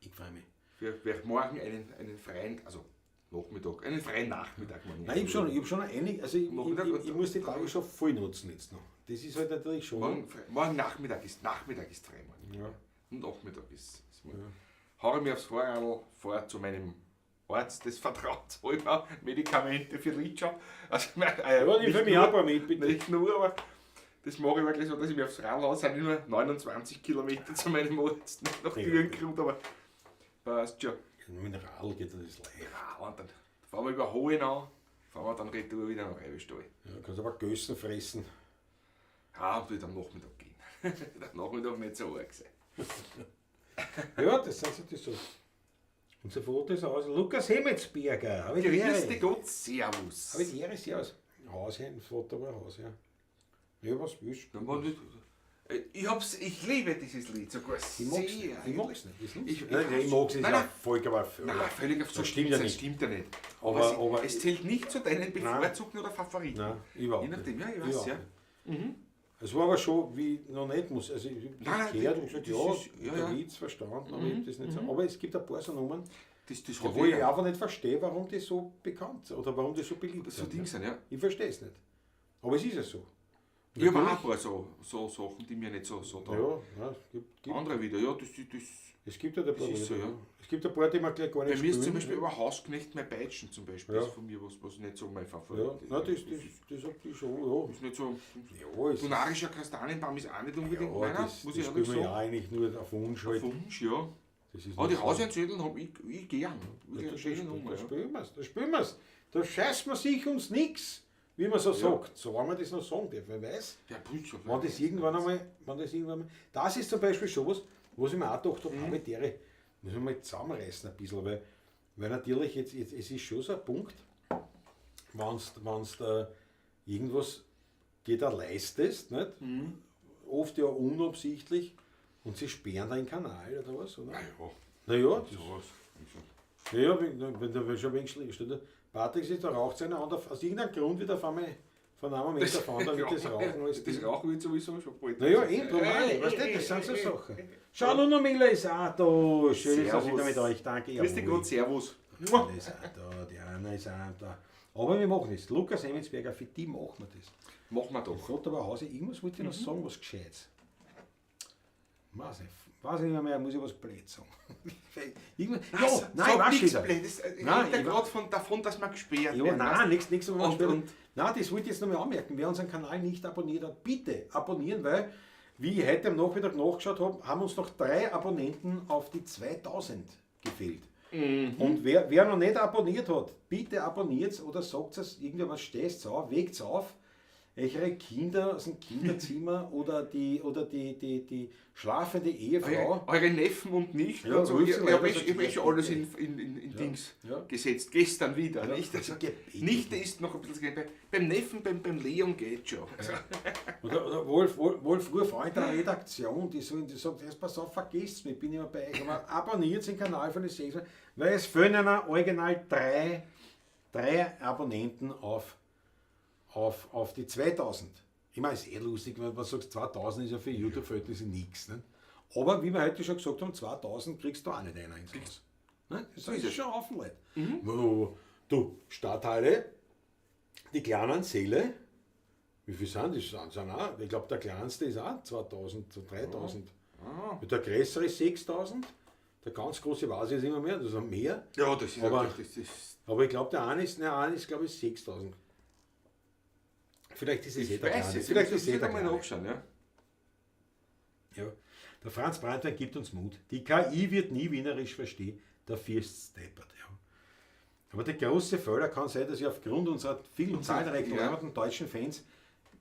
Ich freue mich. Wir werden morgen einen freien, also Nachmittag, einen freien Nachmittag morgen. Nein, ich habe schon, einig, also Nachmittag ich muss die Tage schon voll nutzen jetzt noch. Das ist halt natürlich schon. Morgen Nachmittag ist frei. Morgen. Ja. Und Nachmittag ist morgen. Ja. Hau ich mir aufs Fahrrad, fahr zu meinem Arzt des Vertrauens, hol mir Medikamente für Litschau. Also, Ja, nimm für mich auch ein paar mit, bitte. Nicht nur, aber das mache ich wirklich so, dass ich mir aufs Rad hau. Es sind nur 29 Kilometer zu meinem Arzt, nicht nach Ja. Dürnkrut, aber passt schon. Mineral geht das ist leicht. Ja, und dann fahren wir über Hohenau, fahren wir dann retour wieder nach Reibestall. Ja, kannst aber Gössen fressen. Ja, und wird am Nachmittag gehen. Am Nachmittag nicht so arg sein. Ja, das sind so die so. Unser Foto ist aus. Lukas Hemmetsberger. Habe ich die Grüß Ehre. dich Gott, Servus. Habe ich die Ehre, Servus. Haus, Foto war Haus, ja. Ja, was willst Ja, du? man, ich liebe dieses Lied sogar Ich mag's sehr. nicht. Ich mag's nicht. Ist lustig. Ich- Nein, ich mag's nicht. Nein, Ja, nein. vollkommen völlig. Nein, völlig auf so Das stimmt ja das nicht. stimmt ja nicht. Aber- Aber, aber- es zählt nicht zu deinen bevorzugten oder Favoriten. Nein, überhaupt Je nachdem, nicht. ja, ich weiß, Überhaupt ja. nicht. Es war aber schon, wie ich noch nicht muss. Also ich hab das Nein, nein, gehört und gesagt, das ja, ist- ja, der ja. Witz verstanden, aber ich hab das nicht so. Aber es gibt ein paar so Nummern, Das hat wo ich jeder. einfach nicht verstehe, warum die so bekannt sind oder warum die so beliebt So sind. Ding sind, ja. Ich verstehe es nicht. Aber es ist ja so. Ich habe auch ein paar so Sachen, die mir nicht so da. Ja, ja, es gibt, Andere wieder, ja, das es gibt ja ein paar, Das ist so, ja. Es gibt ein paar, die man gleich gar Bei nicht mir ist zum spielen. Beispiel aber Hausknecht mein Peitschen zum Beispiel, Ja. ist von mir was nicht so mein Favorit. Ja, nein, das hab ich schon, ja. Ist nicht so. Ja, es ist, Donarischer Kastanienbaum ist auch nicht unbedingt ja, meiner, das, muss das ich ehrlich spielen wir ja sagen. eigentlich nur auf Wunsch halt. Wunsch, ja. Das ist Aber die nicht so. Hauseinzettel habe ich gern. Wirklich Ja, eine schöne Nummer. Da Ja. spielen wir's, da spielen wir's. Da scheißt man sich ums nix, wie man so sagt. Solange man das noch sagen darf, wer weiß. Ja, Putz, Wenn das irgendwann einmal, wenn das irgendwann einmal, das ist zum Beispiel sowas, was ich mir auch gedacht habe, mhm. Dere, muss man mal zusammenreißen ein bisschen, weil natürlich jetzt, es ist schon so ein Punkt, wenn's da irgendwas dir da leistest, nicht? Oft ja unabsichtlich, und sie sperren da den Kanal oder was, oder? Na ja, Naja, das, sowas. ja, wenn da schon ein wenig schlecht steht. Patrick ist, da raucht einer an, aus irgendeinem Grund wird auf einmal von einem Moment auf anderen wird das Rauchen alles Das Rauchen wird sowieso schon bald. Naja, eben, drum meine ich, weißt du, das sind so Sachen. Schau, Nuno Miller ist auch da. Schön ist das wieder mit euch, danke. Grüß dich Jawohl. Gott, Servus. Anna ist auch da, die Anna ist auch da. Aber wir machen das. Lukas Emmetsberger, für die machen wir das. Machen wir doch. Gott, aber Hause, irgendwas wollte ich noch sagen, was Gescheites. Weiß nicht, weiß ich nicht mehr, muss ich was blöd sagen. Irgendwas, ja, nein, ich weiß nichts schon wieder. Blödes. Nein, Nein, ja ich gerade davon, dass wir gesperrt Ja, werden. nein, nichts, nichts. Nein, das wollte ich jetzt nochmal anmerken. Wer unseren Kanal nicht abonniert hat, bitte abonnieren, weil, wie ich heute am Nachmittag nachgeschaut habe, haben uns noch 3 Abonnenten auf die 2000 gefehlt. Und wer noch nicht abonniert hat, bitte abonniert oder sagt es irgendwie was, steht's auf, wegt's auf. Eure Kinder aus dem Kinderzimmer oder die schlafende Ehefrau. Eure Neffen und Nichten. Ja, und so. ruft Ich sie habe weiter, sagt, eh schon alles in Dings gesetzt. Gestern wieder. Ja. Nicht? Also, Gebet. Nichte ist noch ein bisschen. Beim Neffen, beim Leon geht schon. Also, Oder Wolf, ruf an in der Redaktion, die sagt, erst pass auf, vergesst mich, ich bin immer bei euch. Aber abonniert den Kanal von den 6, weil es fehlen einer original drei Abonnenten auf die 2000. Ich meine, es ist eh lustig, wenn man sagt, 2000 ist ja für YouTube-Verhältnisse nichts. Ne? Aber wie wir heute schon gesagt haben, 2000 kriegst du auch nicht einer ins Haus. Ne? Das ist schon ein Haufen Leute. Mhm. Du, Stadthalle, die kleinen Säle, wie viel sind das? Sind auch, ich glaube, der kleinste ist auch 2000, 3000. Ah. Der größere ist 6000. Der ganz große weiß ich jetzt immer mehr, das sind mehr. Ja, das ist aber, natürlich, das ist aber ich glaube, der eine ist, glaube ich, 6000. Vielleicht ist es eh der Kleine. Vielleicht ist eh der mal Kleine. Nachschauen, ja. Ja. Der Franz Brandwein gibt uns Mut. Die KI wird nie wienerisch verstehen. Dafür ist es deppert. Ja. Aber der große Fehler kann sein, dass ich aufgrund unserer vielen zahlreichen ja. deutschen Fans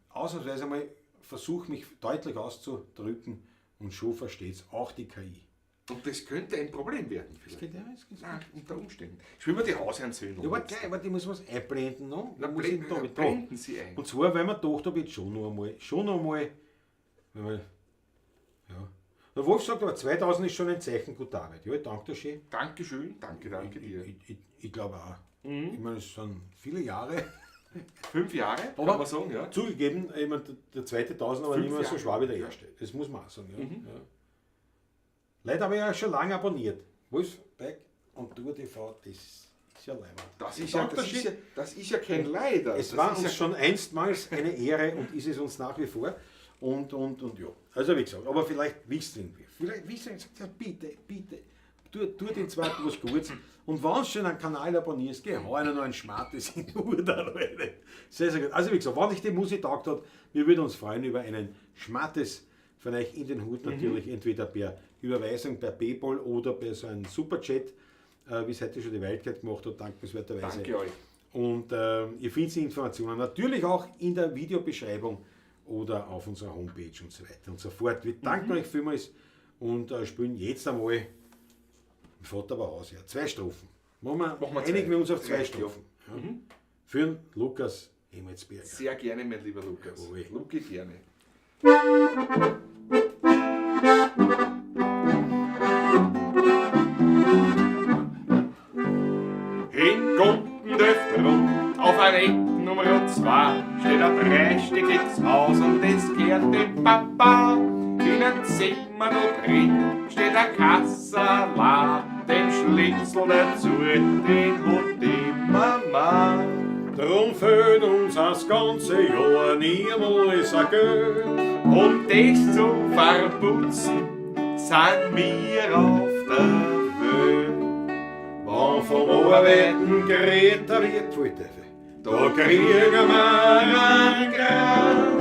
ausnahmsweise einmal versuche, mich deutlich auszudrücken und schon versteht es auch die KI. Und das könnte ein Problem werden. Das geht, ja, das geht. Nein, unter Umständen. Spielen wir die Hausherren-Söhne. Ja, aber gleich, aber die muss man einblenden. No? Na, blenden Sie ein. Und zwar, weil man gedacht habe, jetzt schon noch einmal. Wenn wir, ja. Der Wolf sagt aber, 2000 ist schon ein Zeichen guter Arbeit. Ja, ich danke dir schön. Dankeschön, danke dir. Ich glaube auch. Mhm. Ich meine, es sind viele Jahre. 5 Jahre, aber kann man sagen, ja. Zugegeben, ich meine, der zweite Tausender war nicht mehr so schwer wie der erste. Das muss man auch sagen. Ja. Mhm. Ja. Leute habe ich ja schon lange abonniert. Wolf, Bike und Tour TV, das ist ja leibend. Das ist ja kein Leider. Es war uns schon einstmals eine Ehre und ist es uns nach wie vor. Und ja. Also wie gesagt, aber vielleicht wissen wir. Vielleicht wissen wir, sagt ja, bitte, bitte, tu den zweiten was Gutes. Und wenn du schon einen Kanal abonnierst, geh hau einer noch ein Schmartes in die Uhr da rein. Sehr, sehr gut. Also wie gesagt, wenn dich die Musik taugt hat, wir würden uns freuen über einen Schmartes von euch in den Hut natürlich, entweder per Überweisung, per PayPal oder per so einem Superchat, wie es heute schon die Wildcard gemacht hat, dankenswerterweise. Danke euch. Und ihr findet die Informationen natürlich auch in der Videobeschreibung oder auf unserer Homepage und so weiter und so fort. Wir danken euch vielmals und spielen jetzt einmal im Vater aber aus, ja, 2 Strophen. Einigen wir uns auf 2 Strophen. Ja. Mhm. Für den Lukas Hemetsberger. Sehr gerne, mein lieber Lukas. Luki, gerne. In Gumpendöfter auf ein Eck Nummer 2 steht ein dreistöckiges Haus und das gehört dem Papa. In einem Zimmer noch drin steht ein Kassala, den Schlitzel dazu, den hat die Mama. Drum fehlt uns das ganze Jahr niemals ein Geld. Um das zu verputzen, sind wir auf der Welt. Wenn vom Arbeiten geredet wird, pfui Teufel, da kriegen wir einen Grad,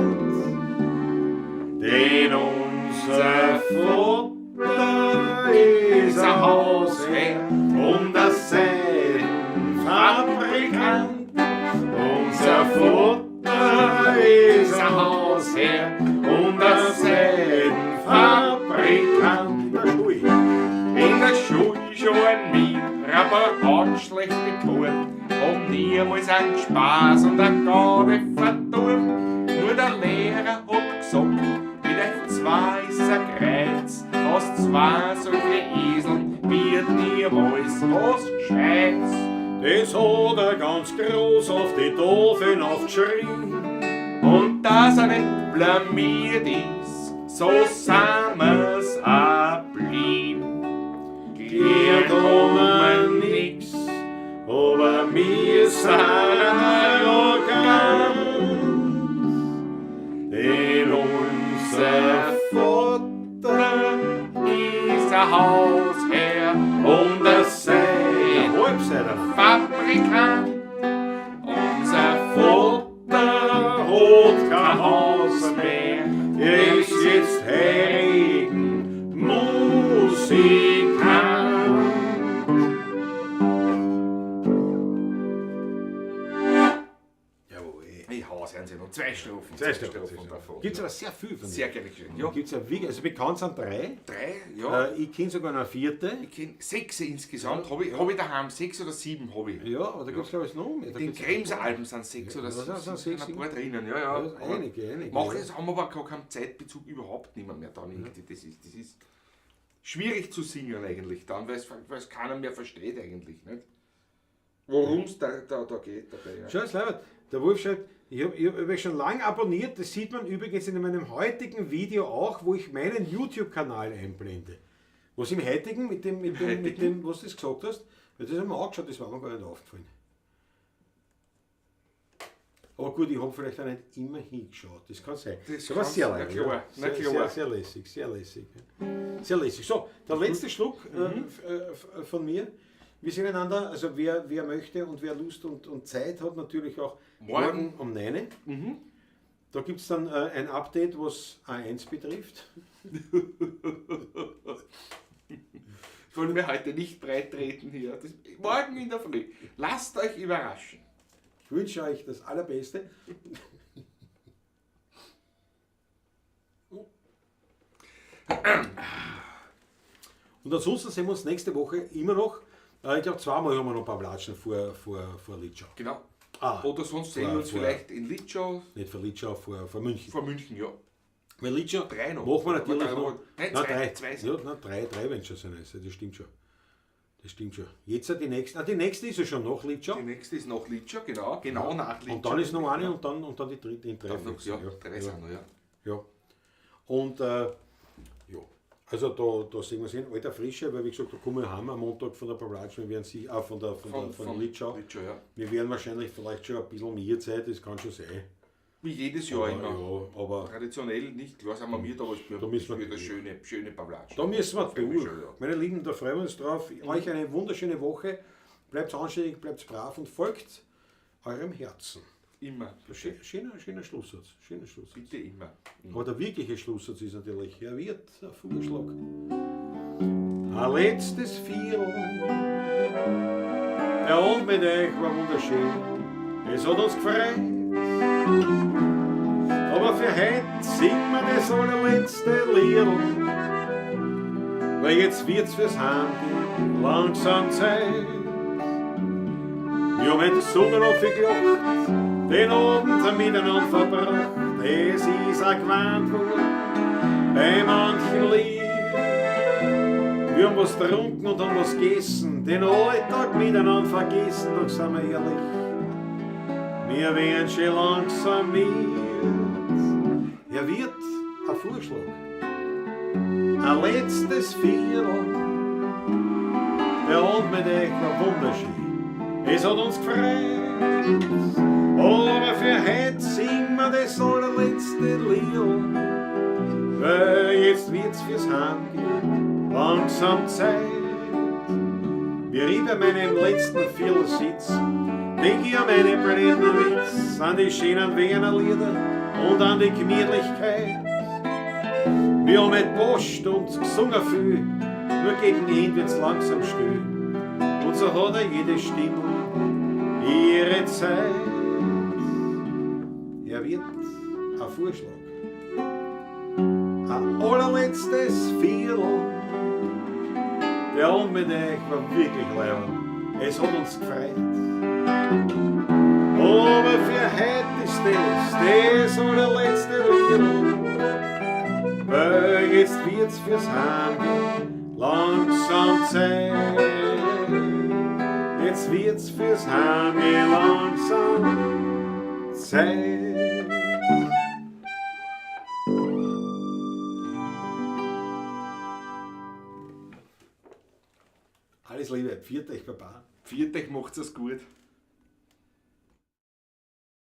denn unser Vater ist ein Hausherr und ein Seidenfabrikant. Unser Vater ist ein Hausherr und ein Seidenfabrikant. In der Schule. In der Schule schon ein Mier, aber hat schlechte Tour. Und niemals einen Spaß und eine Gabe verdorben. Nur der Lehrer hat gesagt, mit euch zwei ist ein Kreuz. Aus zwei solche Eseln wird niemals was Gescheites. Das hat er ganz groß auf die Tafeln aufgeschrieben. Und dass er nicht blamiert ist, so sind wir's auch blieb. Wir kommen nix, aber wir sind arrogant. Denn unser Vater ist ein Hausherr und ein Seidenfabrikant. Unser Vater hat kein Haus mehr, er ist jetzt Heiligen Musikant. Ich hau's einen noch. Zwei Strophen. Zwei Strophen davon. Gibt es aber sehr viel von Sehr denen. gerne geschehen. Ja. Gibt es ja wirklich, also bekannt sind drei. Drei, ja. Ich kenne sogar noch eine vierte. Ich kenn sechs insgesamt. Habe ich, hab ich daheim. Sechs oder sieben habe ich. Ja, aber da gibt es glaube ich noch mehr. Da Den gibt's- Kremser-Alben sind sechs oder Ja, sieben. das sind sind sechs, ein paar drinnen. Ja, ja. Ja, einige, einige, Mach ja. es, haben wir aber gar keinen Zeitbezug überhaupt nicht mehr dann irgendwie. Das ist schwierig zu singen eigentlich dann, weil es keiner mehr versteht eigentlich. Nicht? Worum es da geht dabei. Ja. Schau, ist leibend. Der Wolf schreibt, ich habe ich hab euch schon lange abonniert, das sieht man übrigens in meinem heutigen Video auch, wo ich meinen YouTube-Kanal einblende. Was im heutigen, mit dem, was du das gesagt hast, weil das haben wir angeschaut, das war mir gar nicht aufgefallen. Aber gut, ich habe vielleicht auch nicht immer hingeschaut, das kann sein. Das Das war kann sehr sein, leibend, na klar, ja. na Sehr, klar. sehr, sehr lässig, sehr lässig. ja. Sehr lässig. So, der letzte Schluck von mir. Wir sehen einander, also wer möchte und wer Lust und Zeit hat, natürlich auch Morgen. morgen um 9 Uhr. Da gibt es dann ein Update, was A1 betrifft. Wollen wir heute nicht breit treten hier. Das, morgen in der Früh. Lasst euch überraschen. Ich wünsche euch das Allerbeste. Und ansonsten sehen wir uns nächste Woche immer noch. Ich glaube, zweimal haben wir noch ein paar Platschen vor Litschau. Genau. Ah, Oder sonst sehen wir uns vielleicht in Litschau. Nicht vor Litschau, vor München. Vor München, ja. Weil Litschau Drei noch. machen wir natürlich Aber drei, noch. Nein, Nein, zwei, drei. zwei sind. Ja, nein, drei wenn es schon sein ist. Das stimmt schon. Das stimmt schon. Jetzt die nächste. Ah, die nächste ist ja schon nach Litschau. Die nächste ist nach Litschau, genau. Genau nach Litschau. Und dann ist noch eine und dann die dritte in drei. Dann noch, ja, drei ja. sind noch, ja. Ja. Und ja, also da sehen wir es in alter Frische, weil wie gesagt, da kommen wir heim am Montag von der Pavlatsch, wir werden sich auch von Litschau. Litschau, ja. Wir werden wahrscheinlich vielleicht schon ein bisschen mehr Zeit, das kann schon sein. Wie jedes Jahr Aber, immer. ja, aber Traditionell nicht, klar sind wir mir da, aber es Da müssen wir wird eine schöne Pavlatsch. da müssen wir durch. Schon, ja. Meine Lieben, da freuen wir uns drauf. Euch eine wunderschöne Woche. Bleibt anständig, bleibt brav und folgt eurem Herzen. Immer. Schöner, schöner Schlusssatz. Schöner Schlusssatz. Bitte immer. Aber der wirkliche Schlusssatz ist natürlich, Herr Wirt, ein Vorschlag. Ein letztes Viertel. Der Abend mit euch war wunderschön. Es hat uns gefreut. Aber für heute singen wir das allerletzte Lied. Weil jetzt wird's fürs Heimgehen langsam Zeit. Wir haben heute gesungen und viel gelacht, den Abend miteinander verbracht. Es ist auch geweint worden bei manchen Lied. Wir haben was getrunken und haben was gegessen, den Alltag miteinander vergessen, doch sind wir ehrlich, wir werden schon langsam mit. Er wird ein Vorschlag, ein letztes Viertel. Der Abend mit euch war wunderschön, es hat uns gefreut. Aber für heute singen wir das allerletzte Lied, weil jetzt wird's fürs Heimgehen langsam Zeit. Wie ich bei meinem letzten Viertel sitz, denk ich an meine blöden Witz, an die schönen Wiener Lieder und an die Gemütlichkeit. Wir haben mit Post und gesungen viel, nur gegen Ende wird's langsam still. Und so hat er jede Stimmung ihre Zeit. Er wird ein Vorschlag, ein allerletztes Viertel. Der Abend mit euch war wirklich leibend. Es hat uns gefreut. Aber für heute ist das allerletzte Lied. Weil jetzt wird's fürs Heimgehen langsam Zeit. Jetzt wird's fürs Heimgehen langsam Zeit. Alles Liebe, pfiat euch, Baba. Pfiat euch, macht's es gut.